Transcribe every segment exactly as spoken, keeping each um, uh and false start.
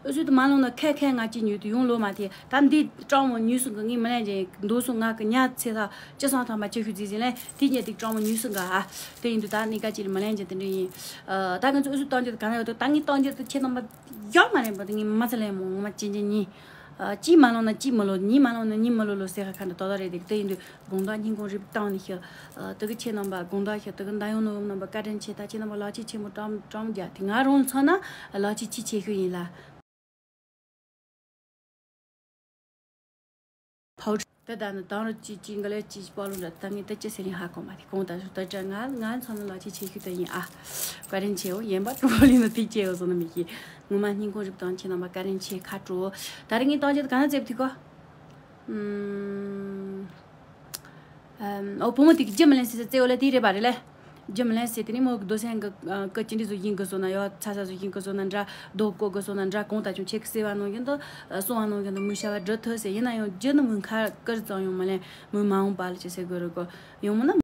ཨུ་ཚུགས་དུ་མ་ལོང་ན་ཁ་ཁ་ང་ཅི་ཉོས་དུ་ཡོང་ལོ་མ་དེ་ད་འདི་སྤྲང་མོ་ཉོས་སོང་གི་ངས་མི་ལེན་ཅན་འདུག་སོང་ང་གི་ཉ་ཚེ་ཐག་ཅི་སང་ཐང་མ་ཅི་ཤུ་རྫི་ཟིན་ལེན་དེ་ཉེ་དུ་སྤྲང་མོ་ཉོས་སོང་ག་ཨ། དེ་ཡིན་དུ་ད་ནི་ཀ་ཅི་ལ་མི་ལེན་ཅན་དེ་འདྲ་ཡིན། ད་ང་ཚོ་ཨུ་ཚུགས་བཏང་རྒྱུ་དུ་ག་ན་ཡོད་དུ་ད་ངས་བཏང་རྒྱུ་དུ་ཁྱེད་རྣམ་པ་ཡག་མ་རེད་པ་དུ་ངས་མ་ཚ་ལེན་མོ་ངོ་མ་ཅི་ཅི་ཉིན། གཅིག་མ་ལོང་ན་གཅིག་མི་ལོ་གཉིས་མ་ལོང་ན་གཉིས་མི་ལོ་ལོ་ཟེར་ཁ་ཁ་འདྲ་དོ་དོ་རེད་དེ་དེ་ཡིན་དུ་དགོང་དག་སྙིང་ཁོང་རིབ་བཏང་ནི་ཤི། དེ་གི་ཁྱེད་རྣམ་པ་དགོང་དག་ཤི་དེ་གི་མདའ་ཡོང་ནོ་རྣམ་པ་བཀའ་དྲིན་ཆེ། ད་ཁྱེད་རྣམ་པ་ལག་ཆེ་ཆེན་མོ་བཀྲམ་བཀྲམ་རྒྱ་དེ་ང་རང་ཚོ་ན་ལག་ཆེ་ཆེ་ཆེ་ཤོས་ཡིན་ལ། ཕའུ་ཏྲ་ད་ད་ནི་དང་རུ་ཅི་ཅི་འགའ་ལས་ཅི་ཅི་པ་ལུང་ར་ད་ངས་ད་ཅི་ཟེར་ཡིན་ཧ་གོ་མ་དེ་གོང་ད་ཞུ་ད་ཅི་ང་ང་ཚོ་ན་ལག་ཆེ་ཆེ་ཤོས་དེ་ཡིན་ཨ། བཀའ་དྲིན་ཆེའོ་ཡན་པ་གྲོགས་ལི་ནི་དེ་ཅེའོ་ཟོ་ན་མི་ཤེས། ངོ་མ་སྙིང་ཁོང་རིབ་དང་ཁྱེད་རྣམ་པ་བཀའ་དྲིན་ཆེ་ཁ་དྲོ། ད་རེ་ངས་བཏང་རྒྱུ་ག་ན་ཙེབ་ཐི་གོ། ཨོ་བུ་མོ་དེ་གི་རྒྱུ་མི་ལེན་ཟེར་ཟེར་ཙེ་འོ་ལེ་དེ་རེད་པ་རེད་ལེ། རྒྱུ་མི་ལེན་ཟེར་དེ་ནི་མོ་གི་རྡོ་སེང་གི་ཀི་ཅི་འདྲི་བཟོ་ཡིན་གི་བཟོ་ན་ཡོ་ཚ་ཚ་བཟོ་ཡིན་གི་བཟོ་ན་འདྲ་རྡོ་བཀོ་གི་བཟོ་ན་འདྲ་གོང་ད་ཅུང་ཆེ་གི་སེ་བ་ནང་གི་འདི་སོང་བ་ནང་གི་འདི་མོ་ཤ་བ་འདྲི་ཐུ་ཟེར་ཡིན་ན་ཡང་རྒྱུ་ནི་མོ་ཁ་ཀིར་ཙང་ཡོང་མི་ལེན་མོ་མ་འོང་པ་ལ་ཅི་ཟེར་དགོས་རེད་གོ་ཡོང་མོ་ན།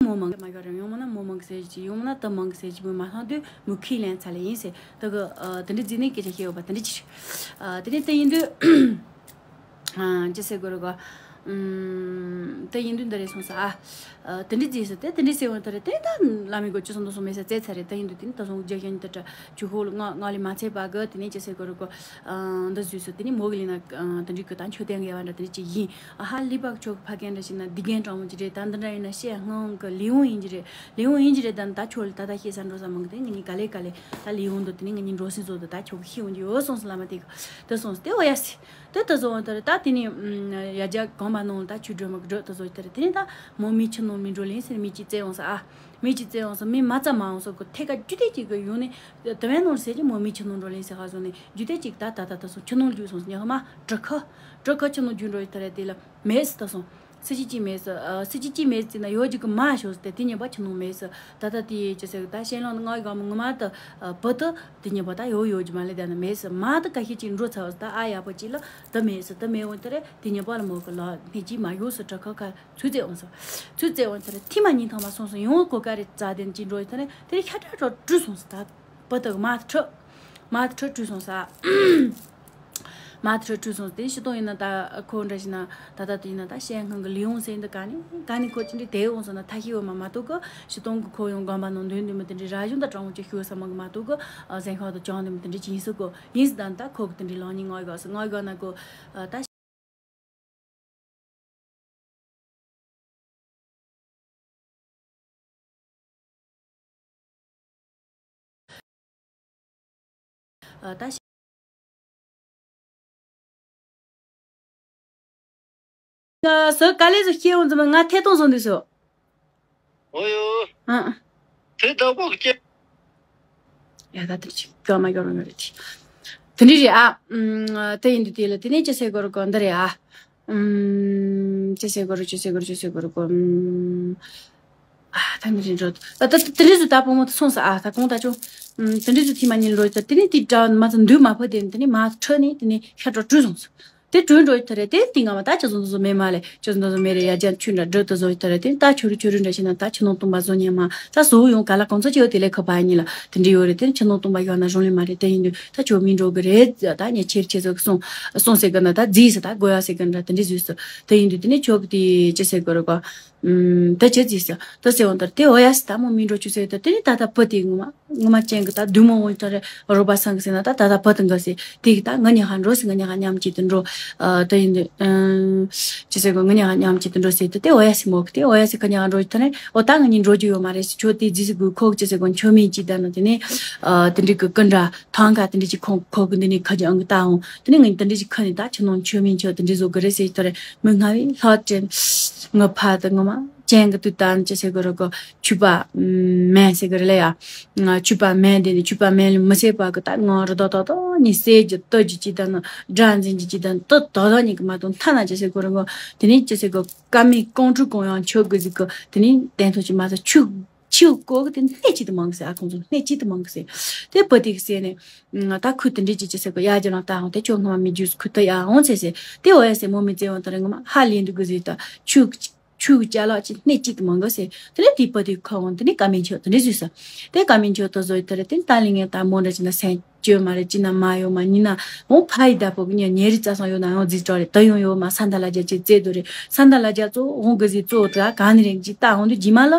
མོ་མང་གི་མ་ག་རེ་ཡོང་མོ་ན་མོ་མང་གི་ཟེར་གྱི་ཡོང་མོ་ན་ཏི་མང་གི་ཟེར་གྱི་མོ་མ་སང་དུས་མོ་ཁས་ལེན་ཚ་ལེ་ཡིན་ཟེར་ད་གི་དེ་འདྲི་རྫི་ནས་སྐད་ཆ་བཤད་ཡོད་པ་དེ་འདྲི་ཅི་རེད། དེ་ནས་དེ་ཡིན་དུས་ཅི་ཟེར་དགོས་རེད་གོ། དེ་ཡིན་དུས་འདི་རེད་སོང་ས་ཨ། དེ་འདྲི་རྫི་ཟེར་དེ་དེ་འདྲི་ཟེར་བ་དེ་རེད་དེ་ད་ལ་མི་གོ་ཅི་སོང་དུ་སོང་མེད་ས་བཙལ་ཚ་རེད་དེ་ཡིན་དུས་དེ་ནི་ད་སོང་རྒྱ་ཡན་དུ་ད་ཆུ་ཧོ་ལ་ང་ང་ལི་མ་ཚད་པ་གི་དེ་ནས་ཅི་ཟེར་དགོས་རེད་གོ། འདི་བཟོས་སོ་དེ་ནི་མོ་གི་ལི་ན་དེ་འདྲི་གི་ད་མཆོད་རྟེན་གི་ཡ་བ་འདྲ་དེ་འདྲི་ཅི་ཡིན། ཨ་ཧ་ལི་པག་ཆོག་ཕ་གན་འདྲ་ཞིག་ན་དི་གན་གྲང་མོ་ཅི་རེད་ད་འདི་འདྲ་ཡིན་ན་བཤད་སྔོན་གི་ལི་འོང་ཡིན་གྱི་རེད་ལི་འོང་ཡིན་གྱི་རེད་ད་ད་ཁྱོད་ལ་ད་ད་ཤེས་ས་འགྲོ་ས་མང་གི་དེ་ངེད་གཉིས་ག་ལེ་ག་ལེ་ད་ལི་འོང་དུ་དེ་ནི་ངེད་གཉིས་འགྲོ་སྲིད་བཟོ་དུ་ད་ཁྱོད་གི་ཤེས་འོང་གྱི་ཡོད་སོང་སི་ལ་མ་དེ་གི་དེ་སོང་སི་དེ་འོ་ཡ་སི་དེ་ད་བཟོ་འོང་དེ་རེད་ད་དེ་ནི་ཡ་རྒྱ་གོང་མ་ནང་ལ་ད་ཆུ་སྒྲོལ་མ་གི་སྒྲོལ་དུ་བཟོ་དེ་རེད་དེ་ནི་ད་མོ་མི་ཆུ་ནང་མི་འགྲོ་ལེན་སི་མི་ཅི་བཙལ་འོང་ས་ཨ་མི་ཅི་བཙལ་འོང་ས་མི་མ་ཙམ་མ་འོང་ས་གི་ཐད་ཀ་རྒྱུ་དེ་ཅིག་གི་ཡོང་ནི་དེ་བས་ནང་ཟེར་གྱི་མོ་མི་ཆུ་ནང་འགྲོ་ལེན་སི་ཧ་བཟོ་ནི་རྒྱུ་དེ་ཅིག་ད་ད་ད་ད་སོང་ཆུ་ནང་རྒྱུ་སོང་སི་ཉག་མ་གྲི་ཁ་གྲི་ཁ་ཆུ་ནང་རྒྱུ་འགྲོ་ཡི་དེ་རེད་དེ་ལ། མེད་སི་ད་སོང་། སི་ཅི་ཅི་མེད་སི་ཨ་སི་ཅི་ཅི་མེད་སི་ན་ཡོད་ཅིག་གི་མ་ཤོར་སི་དེ་དེ་ཉེས་པ་ཆུ་ནང་མེད་སི་ད་ད་དེ་ཅི་ཟེར་གི་ད་ཤེས་ལོང་ང་ག་མོ་ངོ་མ་ད་བུ་ད་དེ་ཉེས་པ་ད་ཡོད་ཡོད་ཅི་མ་ལེ་ད་ན་མེད་སི་མ་ད་ཀ་ཤི་ཅིག་འགྲོ་ཚར་སི་ད་ཨ་ཡག་པོ་ཅིག་ལ་ད་མེད་སི་ད་མེད་འོང་དེ་རེད་དེ་ཉེས་པ་ལ་མོ་གི་ལ་སྣེ་ཅིག་མ་ཡོད་སི་དྲ་ཁ་ཁ་ཚུར་རྩེ་འོང་སི་ཚུར་རྩེ་འོང་དེ་རེད་ཐི་མ་ཉིན་ཐང་མ་སོང་སི་ཡོང་གོ་ཀ་རེ་རྩ་དེ་ཅིག་འགྲོ་ཡི་དེ་རེད་དེ་རེད་ཤ་ཁྲ་ཁྲ་བྲུ་སོང་སི་ད་བུ་ད་གི་མ་ད་ཁྲ་མ་ད་ཁྲ་བྲུ་སོང་སི། མ་ཐུར་ཁྲུས་སོང་སྟེ་ཤི་སྟོང་ཡིན་ན་ད་ཁོ་འདྲ་ཞིག་ན་ད་ད་དེ་ཡིན་ན་ད་ཤེས་སྔོན་གི་ལི་ཡོང་ཟེར་འདི་ག་ནི་ག་ནི་ཁོ་ཅི་འདྲི་དེ་འོང་སོང་ན་ཐ་ཤི་འོ་མ་མ་གཏོགས་གི་ཤི་སྟོང་གི་ཁོ་ཡོང་དགོན་པ་ནང་འདོན་འདོན་མི་དེ་འདྲི་ར་གཞུང་ད་གྲོང་ཅི་ཤི་འོ་ས་མ་གི་མ་གཏོགས་གི་ཟན་ཁང་དུ་ཅང་འདོན་མི་དེ་འདྲི་ཅི་ཡིན་སུ་གོ་ཡིན་སི་ད་ད་ཁོ་གི་དེ་འདྲི་ལང་ཉིན་ངོ་ག་སི་ངོ་ག་ན་གོ་ད། ཨ་ད་ཤ་ཟོ་ག་ལེ་ཟོ་ཤེས་འོང་ཙམ་ང་ཐད་གཏོང་བཟོ་འདུག་ཟོ། ཨོ་ཡོ། ཨ། དེ་བདག་པོ་སྐྱེ། ཡ་ད་དེ་ཅི་ག་མ་ག་རོ་ན་རེད་དེ། དེ་འདྲི་རེད་ཨ། ཨམ། དེ་ཡིན་དུས་དེ་ལ་དེ་ནས་ཅི་ཟེར་དགོས་རེད་གོ་འདི་རེད་ཨ། ཨམ། ཅི་ཟེར་དགོས་རེད་ཅི་ཟེར་དགོས་རེད་ཅི་ཟེར་དགོས་རེད་གོ་ཨམ། ཨ་ད་འདི་རེད་འགྲོ། ད་ད་དེ་འདྲི་ཟོ་ད་བུ་མོ་ད་སོང་ས་ཨ་ད་གོང་ད་ཅུང་། ཨམ། དེ་འདྲི་ཟོ་ཐི་མ་ཉིན་ལོ་ད་དེ་ནས་དེ་འདྲ་མ་ཚ་འདུས་མ་ཕོད་དེ་དེ་ནས་མ་ཁྲོ་ནས་དེ་ནས་ཤ་ཁྲོ་བྲུས་སོང་ས། དེ་གྲོས་འགྲོ་ཡི་ཐ་རེ་དེ་དེ་ང་མ་ད་ཅི་བཟོ་འདི་བཟོ་མེད་མ་ལེ་ཅི་བཟོ་འདི་བཟོ་མེད་རེ་ཡ་ཅན་ཆུ་འདྲ་འགྲོ་དུ་བཟོ་ཡི་ཐ་རེ་དེ་ད་ཆུ་རུ་ཆུ་རུ་འདྲ་ཞིག་ན་ད་ཆུ་ནང་བཏུང་པ་བཟོ་ཉན་མ་ད་བཟོ་ཡོང་ག་ལ་གང་ཚོ་ཅི་ཡོད་དེ་ལས་ཁ་པ་ཉི་ལ་དེ་འདྲ་ཡོད་རེད་དེ་ཆུ་ནང་བཏུང་པ་ཡོད་ན་རུང་ལེ་མ་རེད་དེ་ཡིན་དུས་ད་ཆུ་མི་འགྲོ་གི་རེད་ད་ཉེ་ཆེར་ཆེ་ཟོ་གི་སོང་སོང་ཟེར་གི་ན་ད་རྫིས་ཟེར་ད་དགོས་ཡ་ཟེར་གི་ན་དེ་འདྲ་རྫིས་ཟེར་དེ་ཡིན་དུས་དེ་ནས་ཆོག་གི་དེ་ཅི་ཟེར་གི་རེད་ག་ད་ཅི་རྫིས་ཟེར་ད་ཟེར་བ་ད་དེ་འོ་ཡ་ཟེར་ད་མོ་མི་འགྲོ་ཆུ་ཟེར་ད་དེ་ནས་ད་ད་བུ་དེ་ངོ་མ། ངོ་མ་ཅན་གི་ད་བདུད་མོ་འོང་ད་རེ་རོ་པ་སང་གི་ཟེར་ན་ད་ད་ད་བ་དང་ག་ཟེར་དེ་གི་ད་ང་ཉ་ཧ་འགྲོ་ཟེར་ང་ཉ་ཧ་མཉམ་གཅིག་ཏུ་འགྲོ། ཨ་ད་ཡིན་དུ་ཨ་ཅི་ཟེར་གོ་ང་ཉ་ཧ་མཉམ་གཅིག་ཏུ་འགྲོ་ཟེར་དུ་དེ་འོ་ཡ་ཟེར་མོ་གི་དེ་འོ་ཡ་ཟེར་ཁ་ཉ་ཧ་འགྲོ་ད་རེ་འོ་ད་ང་གཉིས་འགྲོ་རྒྱུ་ཡོད་མ་རེད་ཟེར་ཁྱོད་དེ་ཟི་ཟི་གུ་ཁོ་གི་ཅི་ཟེར་གོ་མཆོད་མེ་གཅིག་ད་ན་དེ་ནས་ཨ་དེ་འདྲི་གི་ཀི་འདྲ་ཐང་ག་དེ་འདྲི་གཅིག་ཁོ་ཁོ་གི་འདི་ནས་ཁ་ཅི་ཨང་གི་ད་འོང་དེ་ནས་ང་གཉིས་དེ་འདྲི་གཅིག་ཁ་ནས་ད་ཆུ་ནང་མཆོད་མེ་མཆོད་དེ་འདྲི་བཟོ་གི་རེད་ཟེར་ད་རེ་མི་ང་བའི་ལྷ་ཅན་ང་ཕ་ད་ང་མ་ཅན་གི་དུ་ད་ཅི་ཟེར་གོ་ར་གོ། ཆུ་པ་མེན་ཟེར་གི་རེད་ལ་ཡ། ཆུ་པ་མེན་དེ་ནི་ཆུ་པ་མེན་ལ་མི་ཟེར་པ་གི་ད་ངང་རི་དོ་དོ་དོ་ནི་ཟེར་གྱི་ལྟོས་ཀྱི་ཅི་ད་ན་སྒྲ་འཛིན་གྱི་ཅི་ད་ན་ལྟོས་དོ་དོ་ནི་གི་མ་དང་ཐ་ན་ཅི་ཟེར་གོ་རི་ངོ་དེ་ནི་ཅི་ཟེར་གོ་ཀ་མི་ཀོང་ཀྲུ་ཀོང་ཡང་ཆོ་གི་ཟིག་གི་དེ་ནི་དན་ཐོ་ཅི་མ་ཟ་ཆུ་ཆུ་ཀོ་གི་དེ་སྣེ་གཅིག་ཏུ་མང་གི་ཟེར་ཨ་ཁོང་ཚོ་སྣེ་གཅིག་ཏུ་མང་གི་ཟེར་དེ་བུ་དེ་གི་ཟེར་ནས་ད་ཁུ་དེ་འདྲི་ཅི་ཅི་ཟེར་གོ་ཡ་ཅི་ལང་ད་ཧོང་དེ་ཆོ་ངོ་མ་མི་རྒྱུས་ཁུ་ད་ཡ་ཧོང་ཟེར་ཟེར་དེ་འོ་ཡ་ཟེར་མོ་མི་ཙེ་ཧོང་ད་རེ་ངོ་མ་ཧ་ལས་འདུག་གི་ཟེར་ད་ཆུ། ཆོས་ཀྱི་ཅ་ལག་ཅིག་སྣེ་གཅིག་ཏུ་མང་གི་ཟེར། དེ་ལས་དེའི་བུ་དེ་ཁོ་འོང་དེ་ནས་ཀ་མེ་མཆོག་དེ་འདྲས་བཟོས་ས། དེ་ཀ་མེ་མཆོག་དེ་བཟོས་དེ་རེད། དེ་ནས་ད་ལི་ངན་ད་མོ་འདྲ་ཅིག་ན་སེམས་སྐྱོ་མ་རེད། ཅིག་ན་མ་ཡོང་མ་ཉིན་ན་འོང་ཕ་ཡི་བདག་པོ་གི་ཉེ་ཉེ་རི་རྩ་སང་ཡོད་ན་ཡང་རྫིག་གྲོགས་རེད། ད་ཡོང་ཡོད་མ་ས་མཐའ་ལ་རྒྱ་ཅིག་བཙལ་དུ་རེད། ས་མཐའ་ལ་རྒྱ་གཙོ་འོང་གི་ཟིག་གཙོ་ད་ག་ནི་རེད། ཅིག་ད་འོང་དུ་རྗེས་མ་ལ་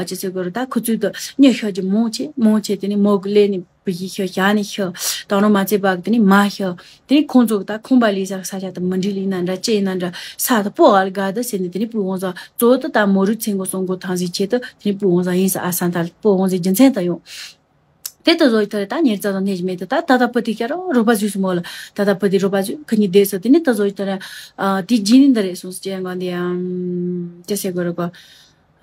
ཅི་ཟེར་དགོས་རེད། ད་ཁོ་ཚོས་དུ་ཉེ་ཤོག་ཅིག་མང་ཆེ་མང་ཆེ་དེ་ནས་མོ་གི་ལས་ནི། བུ་ཡིས་ཤི་ཞག་ནས་ཤི། དང་རུང་མ་ཚད་པ་དེ་ནས་མ་ཤི། དེ་ནས་ཁོང་ཚོ་ད་ཁང་པ་ལས་ས་ས་ཆ་དང་མི་འདྲ་ལས་ན་འདྲ་ཅི་ཡིན་ན་འདྲ་ས་དང་པོ་ཨ་ལ་ག་ད་ཟེར་ནས་དེ་ནས་སྤུ་འོང་ས་གཙོ་བོ་དུ་ད་མོ་རུ་ཚེ་འགོ་སོང་འགོ་ཐང་ཟིག་ཆེད་དུ་དེ་ནས་སྤུ་འོང་ས་ཡིན་ས། ཨ་ས་ད་སྤུ་འོང་ཟིག་རྒྱུ་མཚན་ད་ཡོང་། དེ་ལྟ་བཟོ་ཡི་ཐ་རེ་ད་ཉེར་རྩ་དང་སྣེ་ཞིག་མེད་དུ་ད་ད་ད་པུ་དེ་ཤ་རོ་རོ་པ་ཟུས་སུ་མོ་ལ་ད་ད་པུ་དེ་རོ་པ་ཟུས་ཁ་ཉི་བསྡད་སོ། དེ་ནས་ད་བཟོ་ཡི་ཐ་རེ་ཨ་དེ་རྗེས་ནས་འདི་རེད་སོང་ཟེར་ཅན་གང་དེ་ཨམ་ཅི་ཟེར་དགོས་རེད་གོ།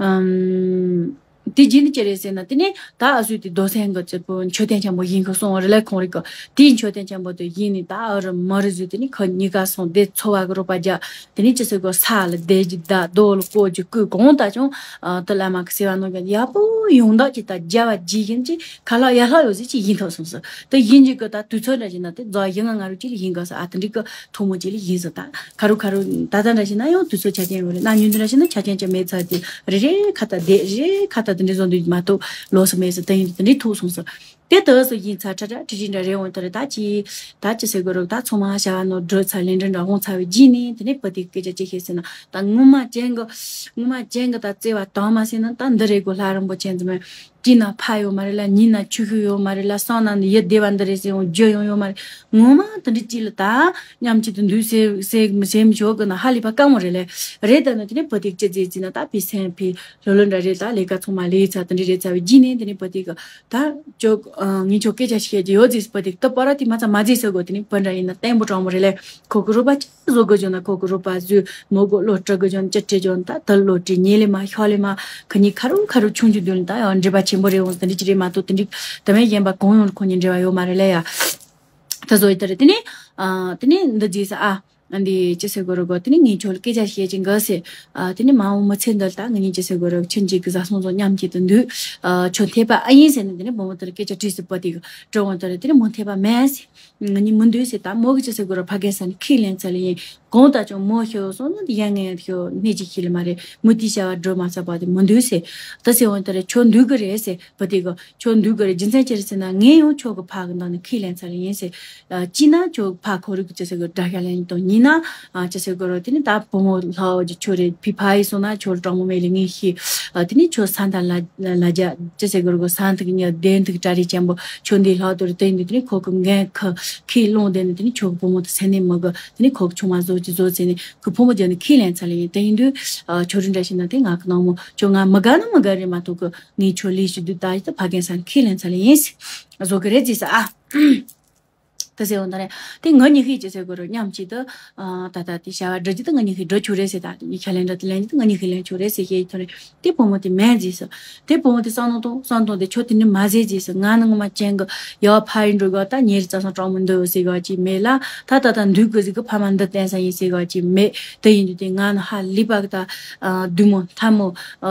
ཨམ། དེ་རྗེས་ནས་ཅི་རེད་ཟེར་ན། དེ་ནས་ད་ཨ་སུའི་དེ་རྡོ་སེང་གི་ཙི་པོ་མཆོད་རྟེན་ཆེན་པོ་ཡིན་གི་སོང་རེད་ལ། ཁོང་རིག་གི་དེའི་མཆོད་རྟེན་ཆེན་པོ་དེ་ཡིན་ནི་ད་ཨ་རི་མ་རི་ཟུ་དེ་ནས་ཁ་གཉིས་ཀ་སོང་དེ་འཚོ་བ་གི་རོགས་པ་རྒྱ། དེ་ནས་ཅི་ཟེར་གོ་ས་ལ་བསྡད་ཀྱི་ད་རྡོ་ལ་བཀོད་ཀྱི་སྐུ་གང་ལྟ་ཀྱང་ཨ་དེ་བླ་མ་གི་སེ་བ་ནོ་གི་ཡག་པོ་ཡོང་ད་ཅི་ད་རྒྱ་བ་རྗེས་ཡིན་ཅི་ཁ་ལག་ཡག་ལྷག་ཡོད་ཟིག་ཅི་ཡིན་ཐུབ་སོང་ཟིག་དེ་ཡིན་ཅི་གི་ད་དུས་ཚོད་འདྲ་ཅི་ན་དེ་རྫ་ཡིན་ང་ང་རུ་ཅི་ལ་ཡིན་གི་ས་ཨ་དེ་འགྲིག་གི་ཐུགས་མོ་ཅི་ལ་ཡིན་ཟིག་ད། ཁ་རུ་ཁ་རུ་ད་ལྟ་འདྲ་ཞིག་ན་ཡང་དུས་ཚོད་ཆ་རྐྱེན་ཡོད་རེད། གནའ་ཉིན་འདི་འདྲ་ཞིག་ན་ཆ་རྐྱེན་ཅི་མེད་ཚར་དེ་རེ་རེ་ཁ་ཏ་བསྡད་རེ་རེ་ཁ་ཏ་དེ་འདྲའི་བཟོ་འདུག་མ་གཏོགས་ལོགས་སུ་མེད་ཟེར། དེ་ཡིན་དེ་འདྲའི་ཐུག་སོང་ཟེར། དེ་དུས་སུ་ཡིན་ཚར་ཁྲ་ཁྲ་ཁྲི་ཁྲི་འདྲ་རེ་འོང་དེ་རེད། ད་ཅི་ད་ཅི་ཟེར་དགོས་རེད། ད་ཚང་མ་བྱ་བ་ནོར་བགྲོད་ཚར་ལན་འདྲ་འདྲ་འོང་ཚར་བའི་རྗེས་ནས་དེ་ནས་བུ་དེ་སྐད་ཆ་ཅི་བཤད་ཟེར་ན། ད་ངོ་མ་ཅན་གི་ངོ་མ་ཅན་གི་ད་བརྩེ་བ་དྭངས་མ་ཟེར་ན་ད་འདི་རེད་གོ། ལྷ་རིན་པོ་ཆེ་འཛིན་མ། དཀྱིལ་ན་ཕ་ཡོད་མ་རེད་ལ། ཉིན་ན་ཆུ་ཤུགས་ཡོད་མ་རེད་ལ། སང་ན་ནི་ཡུལ་སྡེ་བ་འདི་རེད་ཟེར་ཡོང་རྒྱུ་ཡོང་ཡོད་མ་རེད། ངོ་མ་དེ་འདྲི་ཅི་ལ་ད་མཉམ་གཅིག་ཏུ་འདུས་སེ་སེ་མི་སེ་མི་ཆོག་གི་ན་ཧ་ལས་པ་དཀའ་མོ་རེད་ལེ། རེད་ད་ནི་དེ་ནས་བུ་དེ་ཅི་ཟེར་ཅི་ན་ད་ཕི་སེམས་ཕི་ལོ་ལོ་འདྲ་རེད། ད་ལས་ཀ་ཚང་མ་ལས་ཚར་དེ་འདྲི་རེད་ཚར་བའི་རྗེས་ནས་དེ་ནས་བུ་དེ་གི་ད་ཅོག་ངས་ཅོག་སྐད་ཆ་ཞིག་བཤད་ཀྱི་ཡོད་ཟེར། བུ་དེ་ད་པ་ར་དེ་མ་ཚ་མ་ཟེར་ཟེར་གོ། དེ་ནས་བུ་འདྲ་ཡིན་ན་བརྟན་པོ་དྲང་མོ་རེད་ལེ། ཁོ་གི་རོགས་པ་ཅི་བཟོ་དགོས་བྱུང་ན་ཁོ་གི་རོགས་པ་བཟོས། མོ་གི་བློ་སྤྲོད་དགོས་བྱུང་ན་ཅི་སྤྲད་བྱུང་ད་ད་བློ་སྤྲོད་ཉེ་ལེ་མ་ཤོག་ལེ་མ་ཁ་ཉིན་ཁ་རུ་ཁ་རུ་ཆུང་ཆུང་དུས་ནས་ད་ཡང་འབྲེལ་བ་ཆེན་པོ་རེད་འོང་། དེ་འདྲི་ཅི་རེད་མ་གཏོགས་དེ་འདྲི་དེ་མིན་གཞན་པ་གང་ཡོང་ཁོ་གཉིས་འབྲེལ་བ་ཡོད་མ་རེད་ལེ་ཡ། ད་བཟོ་ཡི་ད་རེད། དེ་ནས་ཨ་དེ་ནས་འདི་རྗེས་ས་ཨ་འདི་ཅི་ཟེར་དགོས་རེད་གོ། དེ་ནས་ངས་ཁྱོད་ལ་སྐད་ཆ་བཤད་ཀྱི་འགའ་ཟེར། ཨ་དེ་ནས་མ་འོངས་མི་ཚེ་འདི་ལ་ད་ང་གཉིས་ཅི་ཟེར་དགོས་རེད། ཁྱོད་གཅིག་གི་བཟའ་ཚང་ཚོ་མཉམ་གཅིག་ཏུ་འདུག་ཨ་ཁྱོད་འཐད་པ་ཨ་ཡིན་ཟེར་ནས་དེ་ནས་བུ་མོ་དེ་ལ་སྐད་ཆ་དྲིས་སུ་བུ་དེ་གི་དྲི་བ་དེ་རེད། དེ་ནས་མོ་འཐད་པ་མེད་ཟེར། ང་གཉིས་མི་འདུག་ཟེར། ད་མོ་གི་ཅི་ཟེར་དགོས་རེད། ཕ་རྒན་ས་ནས་ཁས་ལེན་ཚར་ལེ་ཡིན། གང་ལྟར་ཀྱང་མོ་ཤི་སོང་ན་ཡ་ངན་ཤི་སྣེ་གཅིག་ཤི་ལེ་མ་རེད། མོ་དེའི་བྱ་བ་སྒྲུབ་མ་ཚར་བ་དེ་མི་འདུག་ཟེར། ད་ཟེར་འོང་དེ་རེད། ཁྱོད་འདུག་གི་རེད་ཟེར། བུ་དེ་གི་ཁྱོད་འདུག་གི་རེད། རྒྱུ་མཚན་ཅི་རེད་ཟེར་ན་ངས་ཡང་ཁྱོད་ཀྱི་ཕ་གི་ནང་ནས་ཁས་ལེན་ཚར་ལེ་ཡིན་ཟེར། ཨ་ཅི་ན་ཁྱོད་ཕ་ཁོ་རིག་གི་ཅི་ཟེར་དགོས་དགྲ་ཤ་ལེན་དང་ཉིན་ན་ཨ་ཅི་ཟེར་དགོས་རེད། དེ་ནི་ད་བུ་མོ་ལྷག་གི་ཁྱོད་རེད། ཕི་ཕ་ཡིས་སོང་ན་ཁྱོད་དྲང་མོ་མེད་ལེ་ངས་ཤེས། ཨ་དེ་ནི་ཁྱོད་ས་མཐའ་ལ་ལ་རྒྱ་ཅི་ཟེར་དགོས་རེད་གོ། ས་མཐའ་གི་ཉི་བདེན་ཐིག་གྲ་རེ་ཅན་པོ་ཁྱོད་འདི་ལྷག་དོ་རེད། དེ་ཡིན་དུས་དེ་ནི་ཁོ་གི་འགན་ཁ་ཁས་ལོང་དེ་ནི་དེ་ནི་ཁྱོད་གི་བུ་མོ་དེ་སེམས་ནས་མི་དགོས། དེ་ནི་ཁོ་གི་ཆུང་མ་བཟོ་ཅི་བཟོ་ཟེར་ནས་ཁོའི་བུ་མོ་རྒྱབ་ནས་ཁས་ལེན་ཚར་ལེ་ཡིན། དེ་ཡིན་དུས་ཨ་ཁྱོད་རིག་འདྲ་ཞིག་ན་དེ་ང་གི་ནང་མོ་ཁྱོད་ང་མི་དགའ་ན་མི་དགའ་རེད་མ་གཏོགས་གི་ངས་ཁྱོད་ལས་ཞུ་དུས་ད་ཡི་ད་ཕ་རྒན་ས་ནས་ཁས་ལེན་ཚར་ལེ་ཡིན་ཟེར། བཟོ་གི་རེད་ཟེར་ས་ཨ། ད་ཟེར་འོང་ད་རེད། དེ་ང་གཉིས་ཀྱིས་ཅི་ཟེར་དགོས་རེད། མཉམ་གཅིག་ཏུ་ཨ་ད་ད་དེ་བྱ་བ་སྒྲུབ་རྒྱུ་ད་ང་གཉིས་ཀྱིས་སྒྲུབ་ཆོག་རེད་ཟེར། ད་དེ་ཁས་ལེན་འདྲ་དེ་ལེན་རྒྱུ་ད་ང་གཉིས་ཀྱིས་ལེན་ཆོག་རེད་ཟེར་བཤད་ཡི་ད་རེད། དེ་བུ་མོ་དེ་མེད་ཟེར་སོ། དེ་བུ་མོ་དེ་བསམ་བློ་གཏོང་བསམ་བློ་གཏོང་དེ་ཁྱོད་དེ་འདྲ་མ་ཟེར་ཟེར་སོ། ང་ནི་ངོ་མ་ཅན་གི་ཡ་ཕ་ཡི་འགྲོ་ག་ད་ཉེ་རི་རྩ་སང་གྲོགས་མོ་འདི་ཡོད་ཟེར་ག་ཅིག་མེད་ལ། ད་ད་ད་འདུག་གི་ཟིག་གི་ཕ་མ་འདི་བསྟན་ས་ཡིན་ཟེར་ག་ཅིག་མེད། དེ་ཡིན་དུས་དེ་ང་ནི་ཧ་ལས་པ་གི་ད་བདུད་མོ་མཐའ་མོ།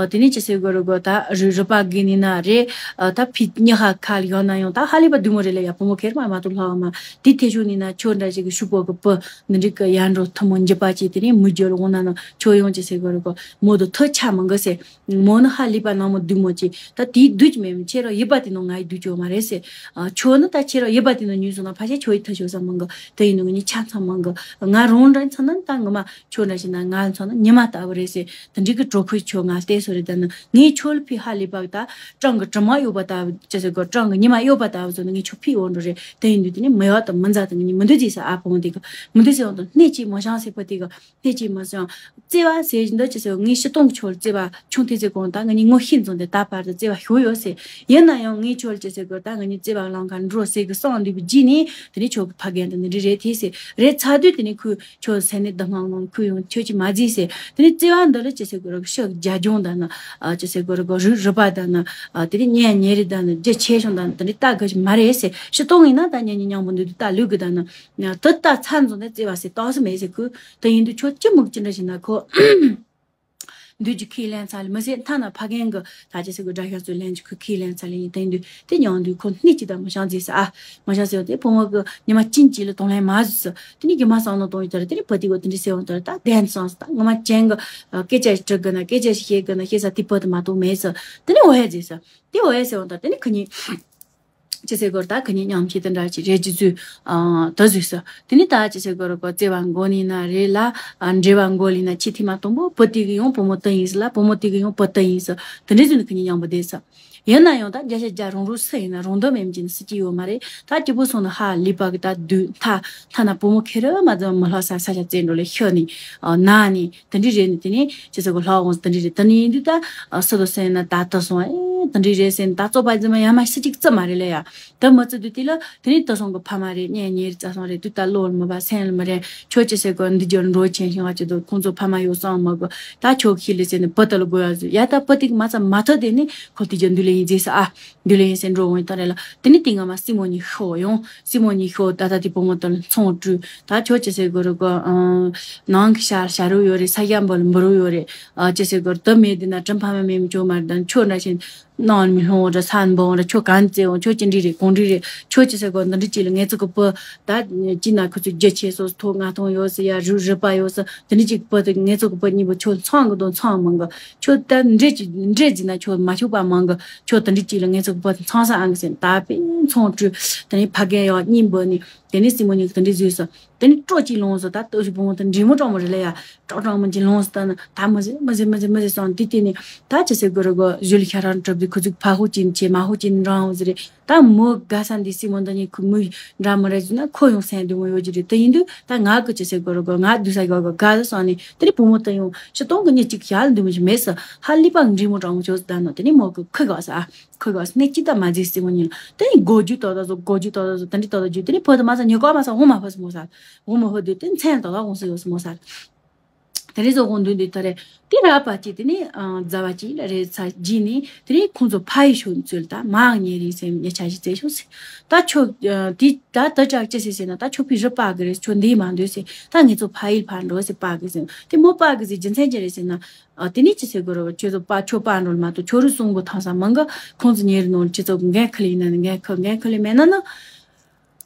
དེ་ནས་ཅི་ཟེར་དགོས་རེད་གོ། ད་རུ་རུ་པ་གི་ནི་ན་རེད། ད་ཕི་ཉི་ཧ་ཁ་ལ་ཡོང་ན་ཡང་ད་ཧ་ལས་པ་བདུད་མོ་རེད་ལ་ཡ། བུ་མོ་ཁེར་མ་མ་གཏོགས་ལྷག་མ་དེ་ཐེ་ཤུ་ནི་ན་ཁྱོད་འདྲ་ཞིག་གི་ཤུག་པོ་གི་བུ་འདི་འགྲིག་གི་ཡར་འགྲོ་ཐུ་མོ་འཇིབ་པ་ཅིག་དེ་ནས་མི་འགྱུར་འོང་ན་ན་ཁྱོད་ཡོང་ཅི་ཟེར་དགོས་རེད་གོ། མོ་དུ་ཐུ་ཆ་མང་གི་ཟེར། མོ་ནི་ཧ་ལས་པ་ནང་མོ་བདུད་མོ་ཅིག་ད་དེའི་བདུད་ཀྱི་མེད་མི་ཁྱེད་རང་ཡིད་པ་དེ་ནང་ང་ཡི་བདུད་ཀྱི་ཡོད་མ་རེད་ཟེར། ཨ་ཁྱོད་ནི་ད་ཁྱེད་རང་ཡིད་པ་དེ་ནང་ཉུལ་སོང་ན་ཕ་ཤ་ཁྱོད་ཡི་ཐུ་ཤོ་ས་མང་གི། དེ་ཡིན་ནོ་ངི་ཆ་ཚང་མང་གི། ང་རང་འདྲ་ཚང་ན་ད་ངི་མ་ཁྱོད་འདྲ་ཞིག་ན་ང་ཚང་ན་ཉི་མ་ལྟ་བུ་རེད་ཟེར། དེ་འདྲའི་གི་གྲོགས་ཁོས་ཁྱོད་ང་བལྟས་སོ་རེད། ད་ནི་ངས་ཁྱོད་ལ་ཕི་ཧ་ལས་པ་ད་སྤྲང་གི་དྲི་མ་གཡོགས་པ་ལྟ་བུ་ཅི་ཟེར་གོ། སྤྲང་གི་ཉི་མ་གཡོགས་པ་ལྟ་བུ་ཟོ་ནི་ངས་ཁྱོད་ཕི་འོང་འགྲོ་རེད། དེ་ཡིན་དུས་དེ་ནི་མི་ཡག་དང་མི་མཛའ་དང་ངི་མི་འདོད་ཅེས་ཟེར། ཨ་ཕོ་དེ་གི་མི་འདོད་ཟེར་འོང་དང་སྣེ་གཅིག་མ་བཞེངས་ཟེར། ཕོ་དེ་གི་སྣེ་གཅིག་མ་བཞེངས། བརྩེ་བ་ཟེར་བཞིན་དུ་ཅི་ཟེར་ངས་ཕྱི་སྟོང་གི་ཁྱོད་ལ་བརྩེ་བ་ཆུང་དེ་ཚེ་གོང་ད་ངི་ངོ་ཤེས་འཛོམས་ཏེ་ད་བར་དུ་བརྩེ་བ་ཞུ་ཡོད་ཟེར། ཡིན་ན་ཡང་ངས་ཁྱོད་ལ་ཅི་ཟེར་གོ། ད་ངི་ཉི་བརྩེ་བ་ལང་ག་འགྲོ་ཟེར་གི་སང་འདུས་པའི་རྗེས་ནས་དེ་ནས་ཁྱོད་གི་ཕ་རྒན་དང་འདི་འདྲ་རེད་དེ་ཟེར། རེད་ཚ་དུས་དེ་ནས་ཁོས་ཁྱོད་སེམས་ནས་བདག་སྔགས་ངང་ཁོས་ཡང་ཁྱོད་ཀྱིས་མ་བརྫིས་ཟེར། དེ་ནས་བརྩེ་བ་འདི་ལ་ཅི་ཟེར་དགོས་རེད། ཤི་རྒྱ་སྦྱོང་དང་ན་ཅི་ཟེར་དགོས་རེད་གོ། རུས་རུས་པ་དང་ན་དེ་ནས་གཉེན་ཉེ་རིགས་དང་ན་རྒྱུ་ཆེ་ཆུང་དང་ན་དེ་འདྲ་ལྟ་དགོས་ཀྱི་མ་རེད་ཟེར། ཕྱི་སྟོང་ཡིན་ན་ད་གཉེན་ཉེ་མཉམ་པོ་འདུག་དུས་ད་ལུས་གི་ད་ན་དེ་ལྟ་ཚ་འཛོམས་ན་བརྩེ་བ་ཟེར་རྟགས་སུ་མེད་ཟེར། ཁོས་དེ་ཡིན་དུས་ཁྱོད་ཅི་མུག་ཅི་འདྲ་ཞིག་ན་ཁོ། འདུས་ཀྱི་ཁས་ལེན་ཚར་ལ་མི་ཟད་མཐའ་ན་ཕ་རྒན་གི་ད་ཅི་ཟེར་གི་དགྲ་ཤ་ཚོས་ལན་གྱི་ཁུ་ཁས་ལེན་ཚར་ལ་ཡིན་དེ་འདུས་དེ་མྱང་འདུས་ཁོ་སྣེ་གཅིག་དང་མི་ཤང་ཟེར་ས་ཨ། མི་ཤང་ཟེར་བ་དེ་བུ་མོ་གི་ཉི་མ་གཅིག་གཅིག་ལ་གཏོང་ལེན་མ་ཟེར་ས། དེ་ནི་གི་མ་སང་ནོ་གཏོང་ཡོད་དར་དེ་ནི་བུ་དེ་གོ་དེ་འདྲི་ཟེར་བ་དར་ད་བདེན་སང་ས་ད་ངོ་མ་ཅན་གི་སྐད་ཆ་ཞིག་དྲི་གི་ན་སྐད་ཆ་ཞིག་བཤད་གི་ན་བཤད་ས་དེ་བུ་དེ་མ་གཏོང་མེད་ས། དེ་ནི་འོ་ཡ་ཟེར་ས། དེ་འོ་ཡ་ཟེར་བ་དར་དེ་ནི་ཁི་གཉིས། ཅི་ཟེར་གོ་ད་ཁི་གཉིས་མཉམ་ཁྱེད་དེ་འདྲ་ཅི་རེད་ཅི་ཟུ། ད་ཟུ་ས། དེ་ནི་ད་ཅི་ཟེར་གོ་ར་གོ་བརྩེ་བ་མགོ་ནི་ན་རེད་ལ། འབྲེལ་བ་མགོ་ལི་ན་ཆི་ཐི་མ་གཏོང་བོ་བུ་དེ་གི་ཡང་བུ་མོ་དེ་ཡིན་ས་ལ་བུ་མོ་དེ་གི་ཡང་བུ་དེ་ཡིན་ས། དེ་འདྲ་ཟུ་ནི་ཁི་གཉིས་མཉམ་པོ་བསྡད་ས། ཡིན་ན་ཡང་ད་བརྒྱ་ཆ་བརྒྱ་རང་རང་སུ་ཡིན་ན་རང་འདོད་མེད་མཁན་སུ་གཅིག་ཡོད་མ་རེད། ད་སྐྱིད་པོ་སོང་ན་ཧ་ལི་པ་གི་ད་དུས་མཐའ་མཐའ་ན་བུ་མོ་ཁེ་རི་མ་ཙམ་མི་ལྷག་ས་ས་ཆ་བཙན་འགྲོ་ལས་ཤི་ནི་ན་ནི་དེ་འདྲི་རེད་ནི་དེ་ནི་ཅི་ཟེར་གོ་ལྷག་འོང་དེ་འདྲི་རེད། དེ་ནི་ཡིན་དུས་ད་སུ་དོ་སེན་ན་ད་ད་སོང་ཨེ་དེ་འདྲི་རེད་སེན་ད་ཙོ་པ་ཙི་མ་ཡ་མ་སུ་གཅིག་ཙི་མ་རེད་ལ་ཡ། ད་མི་ཙི་དུས་དེ་ལ་དེ་ནི་ད་སོང་གི་ཕ་མ་རེད་ཉེ་ཉེ་རི་ཙ་སོང་རེད་དུས་ད་ལོ་མི་བ་སེན་ལ་མི་རེད། ཁྱོད་ཅི་ཟེར་གོ་འདི་རྒྱུར་འགྲོ་ཆེན་ཤིང་བ་ཅི་དོ་ཁོང་ཚོ་ཕ་མ་ཡོད་སོང་མི་གོ། ད་ཁྱོད་ཁྱི་ལི་ཟེར་ནི་བུ་ད་ལ་དགོས་ཡ་ཟེར་ཡ་ད་བུ་དེ་གི་མ་ཙམ་མ་ཐོ་དེ་ནི་ཁོ་དེ་རྒྱུ་འདུ་ལེ་ཡིན་ཟེར་ས་ཨ། འདུ་ལེ་ཡིན་ཟེར་འགྲོ་འོང་ཡིན་ད་རེད་ལ། དེ་ནི་དེ་སྔ་མ་སྲིང་མོ་གཉིས་ཤོ་ཡོང་སྲིང་མོ་གཉིས་ཤོ་ད་ད་དེ་བུ་མོ་ད་ལ་ཚོང་བཀྲུས་ད་ཁྱོད་ཅི་ཟེར་དགོས་རུ་གོ། ནང་གི་ཤ་ཤ་རུ་ཡོད་རེད་ས་ཡ་འབུ་ལ་འབུ་རུ་ཡོད་རེད། ཅི་ཟེར་དགོས་རུ་དུ་མེད་དེ་ན་དྲིན་ཕ་མ་མེད་མི་ཅོ་མ་རེད་ད་ཁྱོད་འདྲ་ཞིག་ནང་མི་ལྷུང་ར་ས་འབུང་ར་ཁྱོད་གང་བཙལ་འོང་ཁྱོད་ཅི་འདྲི་རེད་གང་འདྲི་རེད། ཁྱོད་ཅི་ཟེར་དགོས་འདི་འདྲི་ཅི་ལ་ངེད་ཚོ་གི་བུ་ད་ཅི་ན་ཁུ་ཚོ་རྒྱུ་ཆེ་སོ་ཐོག་ང་ཐོང་ཡོད་ཟེར་ཡ་རུ་རི་པ་ཡོད་ཟེར་འདི་འདྲི་ཅིག་བུ་དེ་ངེད་ཚོ་གི་བུ་གཉིས་པོ་ཁྱོད་ཚང་གི་དོན་ཚང་མང་གི་ཁྱོད་ད་འདྲེ་ཅི་འདྲེ་ཅི་ན་ཁྱོད་མ་ཆོག་པ་མང་གི་ཁྱོད་དེ་འདྲི་ཅི་ལ་ངེད་ཚོ་གི་བུ་དེ་ཚང་ས་ཨང་གི་ཟེར་ད་པེ་ཚོང་བཀྲུས་དེ་ནས་ཕ་རྒན་ཡང་གཉིས་འབུ་ནི་དེ་ནས་སྲིང་མོ་གཉིས་གི་དེ་འདྲི་བཟོས་སོ། དེ་ནི་སྤྲོ་ཅིག་ལོངས་སོ་ད་ལྟོ་ཞིག་བུ་མོ་དེ་འདྲི་མོ་གྲོགས་མོ་རེད་ལ་ཡ། ཀྲོག་ཀྲོག་མོ་ཅིག་ལོངས་སོ་ད་ནི་ད་མི་ཟེར་མི་ཟེར་མི་ཟེར་མི་ཟེར་སོང་དེ་དེ་ནི་ད་ཅི་ཟེར་དགོས་རེད་གོ་གཞུ་ལ་ཤ་རང་གྲུབ་དེ་ཁུ་ཚུགས་ཕ་ཧུ་ཅིན་ཆེ་མ་ཧུ་ཅིན་རང་ཧུ་ཟེར་རེད། ད་མོ་དགའ་ས་འདི་སྲིང་མོ་འདི་གཉིས་ཁུ་མོ་འདྲ་མི་རེད་ཟེར་ན་ཁོ་ཡང་སེམས་འདུན་མོ་ཡོད་ཀྱི་རེད། དེ་ཡིན་དུས་ད་ང་གི་ཅི་ཟེར་དགོས་རེད་གོ་ང་སྡུག་ས་གོ་གོ་དགའ་ཟེར་སོང་ནི་དེ་ནི་བུ་མོ་དེ་ཡང་ཕྱི་གཏོང་གི་མྱི་གཅིག་ཞག་ལ་འདུན་མོ་ཞིག་མེད་ས་ཧ་ལི་པ་འདྲི་མོ་གྲོགས་མོ་ཅོག་ཟེར་ད་ནོ་དེ་ནི་མོ་གི་ཁུ་གོ་ས་ཨ། ཁོས་ག་སྣེ་གཅིག་ད་མ་བརྫིས་སྲིང་མོ་གཉིས་ལ། དེ་ནི་སྒོ་རྒྱུ་ཏོག་ཏོག་བཟོ་སྒོ་རྒྱུ་ཏོག་ཏོག་བཟོ་དེ་འདྲི་ཏོག་ཏོག་རྒྱུ་དེ་ནི་བུ་དེ་མ་ས་ཉོ་ག་མ་ས་འོ་མ་ཕོ་སི་མོ་ས། འོ་མ་ཕོ་དེ་དེ་མཚན་ཏོག་ཏོག་འོང་སི་ཡོ་སི་མོ་ས། དེ་རིང་བཟོ་གོང་དུ་འདི་ད་རེ་དེ་ར་པ་ཅི་དེ་ནི་རྫ་བ་ཅི་ལ་རེ་ཚ་ཇི་ནི་དེ་རིང་ཁོང་ཚོ་ཕ་ཡི་ཤོད་ཚུལ་ད་མ་ཉེ་རིང་སེམས་ཉེ་ཆ་ཞིག་བཙལ་ཤོག་སི། ད་ཆོ་དེ་ད་ད་ཅག་ཅི་སི་སི་ན་ད་ཆོ་ཕི་རི་པ་གི་རེ་ཆོ་འདི་མ་འདོད་སི་ད་ངེད་ཚོ་ཕ་ཡི་ཕ་འགྲོ་སི་པ་གི་སི་དེ་མོ་པ་གི་སི་རྒྱུ་མཚན་ཅི་རེད་སི་ན། ཨ་དེ་ནས་ཅི་ཟེར་དགོས་རེད་བ། ཁྱོད་ཚོ་པ་ཆོ་པ་འགྲོ་ལ་མ་གཏོགས་ཁྱོད་རུ་གསུང་དགོས་ཐང་ས་མང་གི་ཁོང་ཚོ་ཉེ་རུ་ནོར་ཁྱེད་ཚོ་འགན་ཁུར་ལ་ཡིན་ན་ནི་འགན་ཁུར་འགན་ཁུར་ལ་མེད་ན་ནི།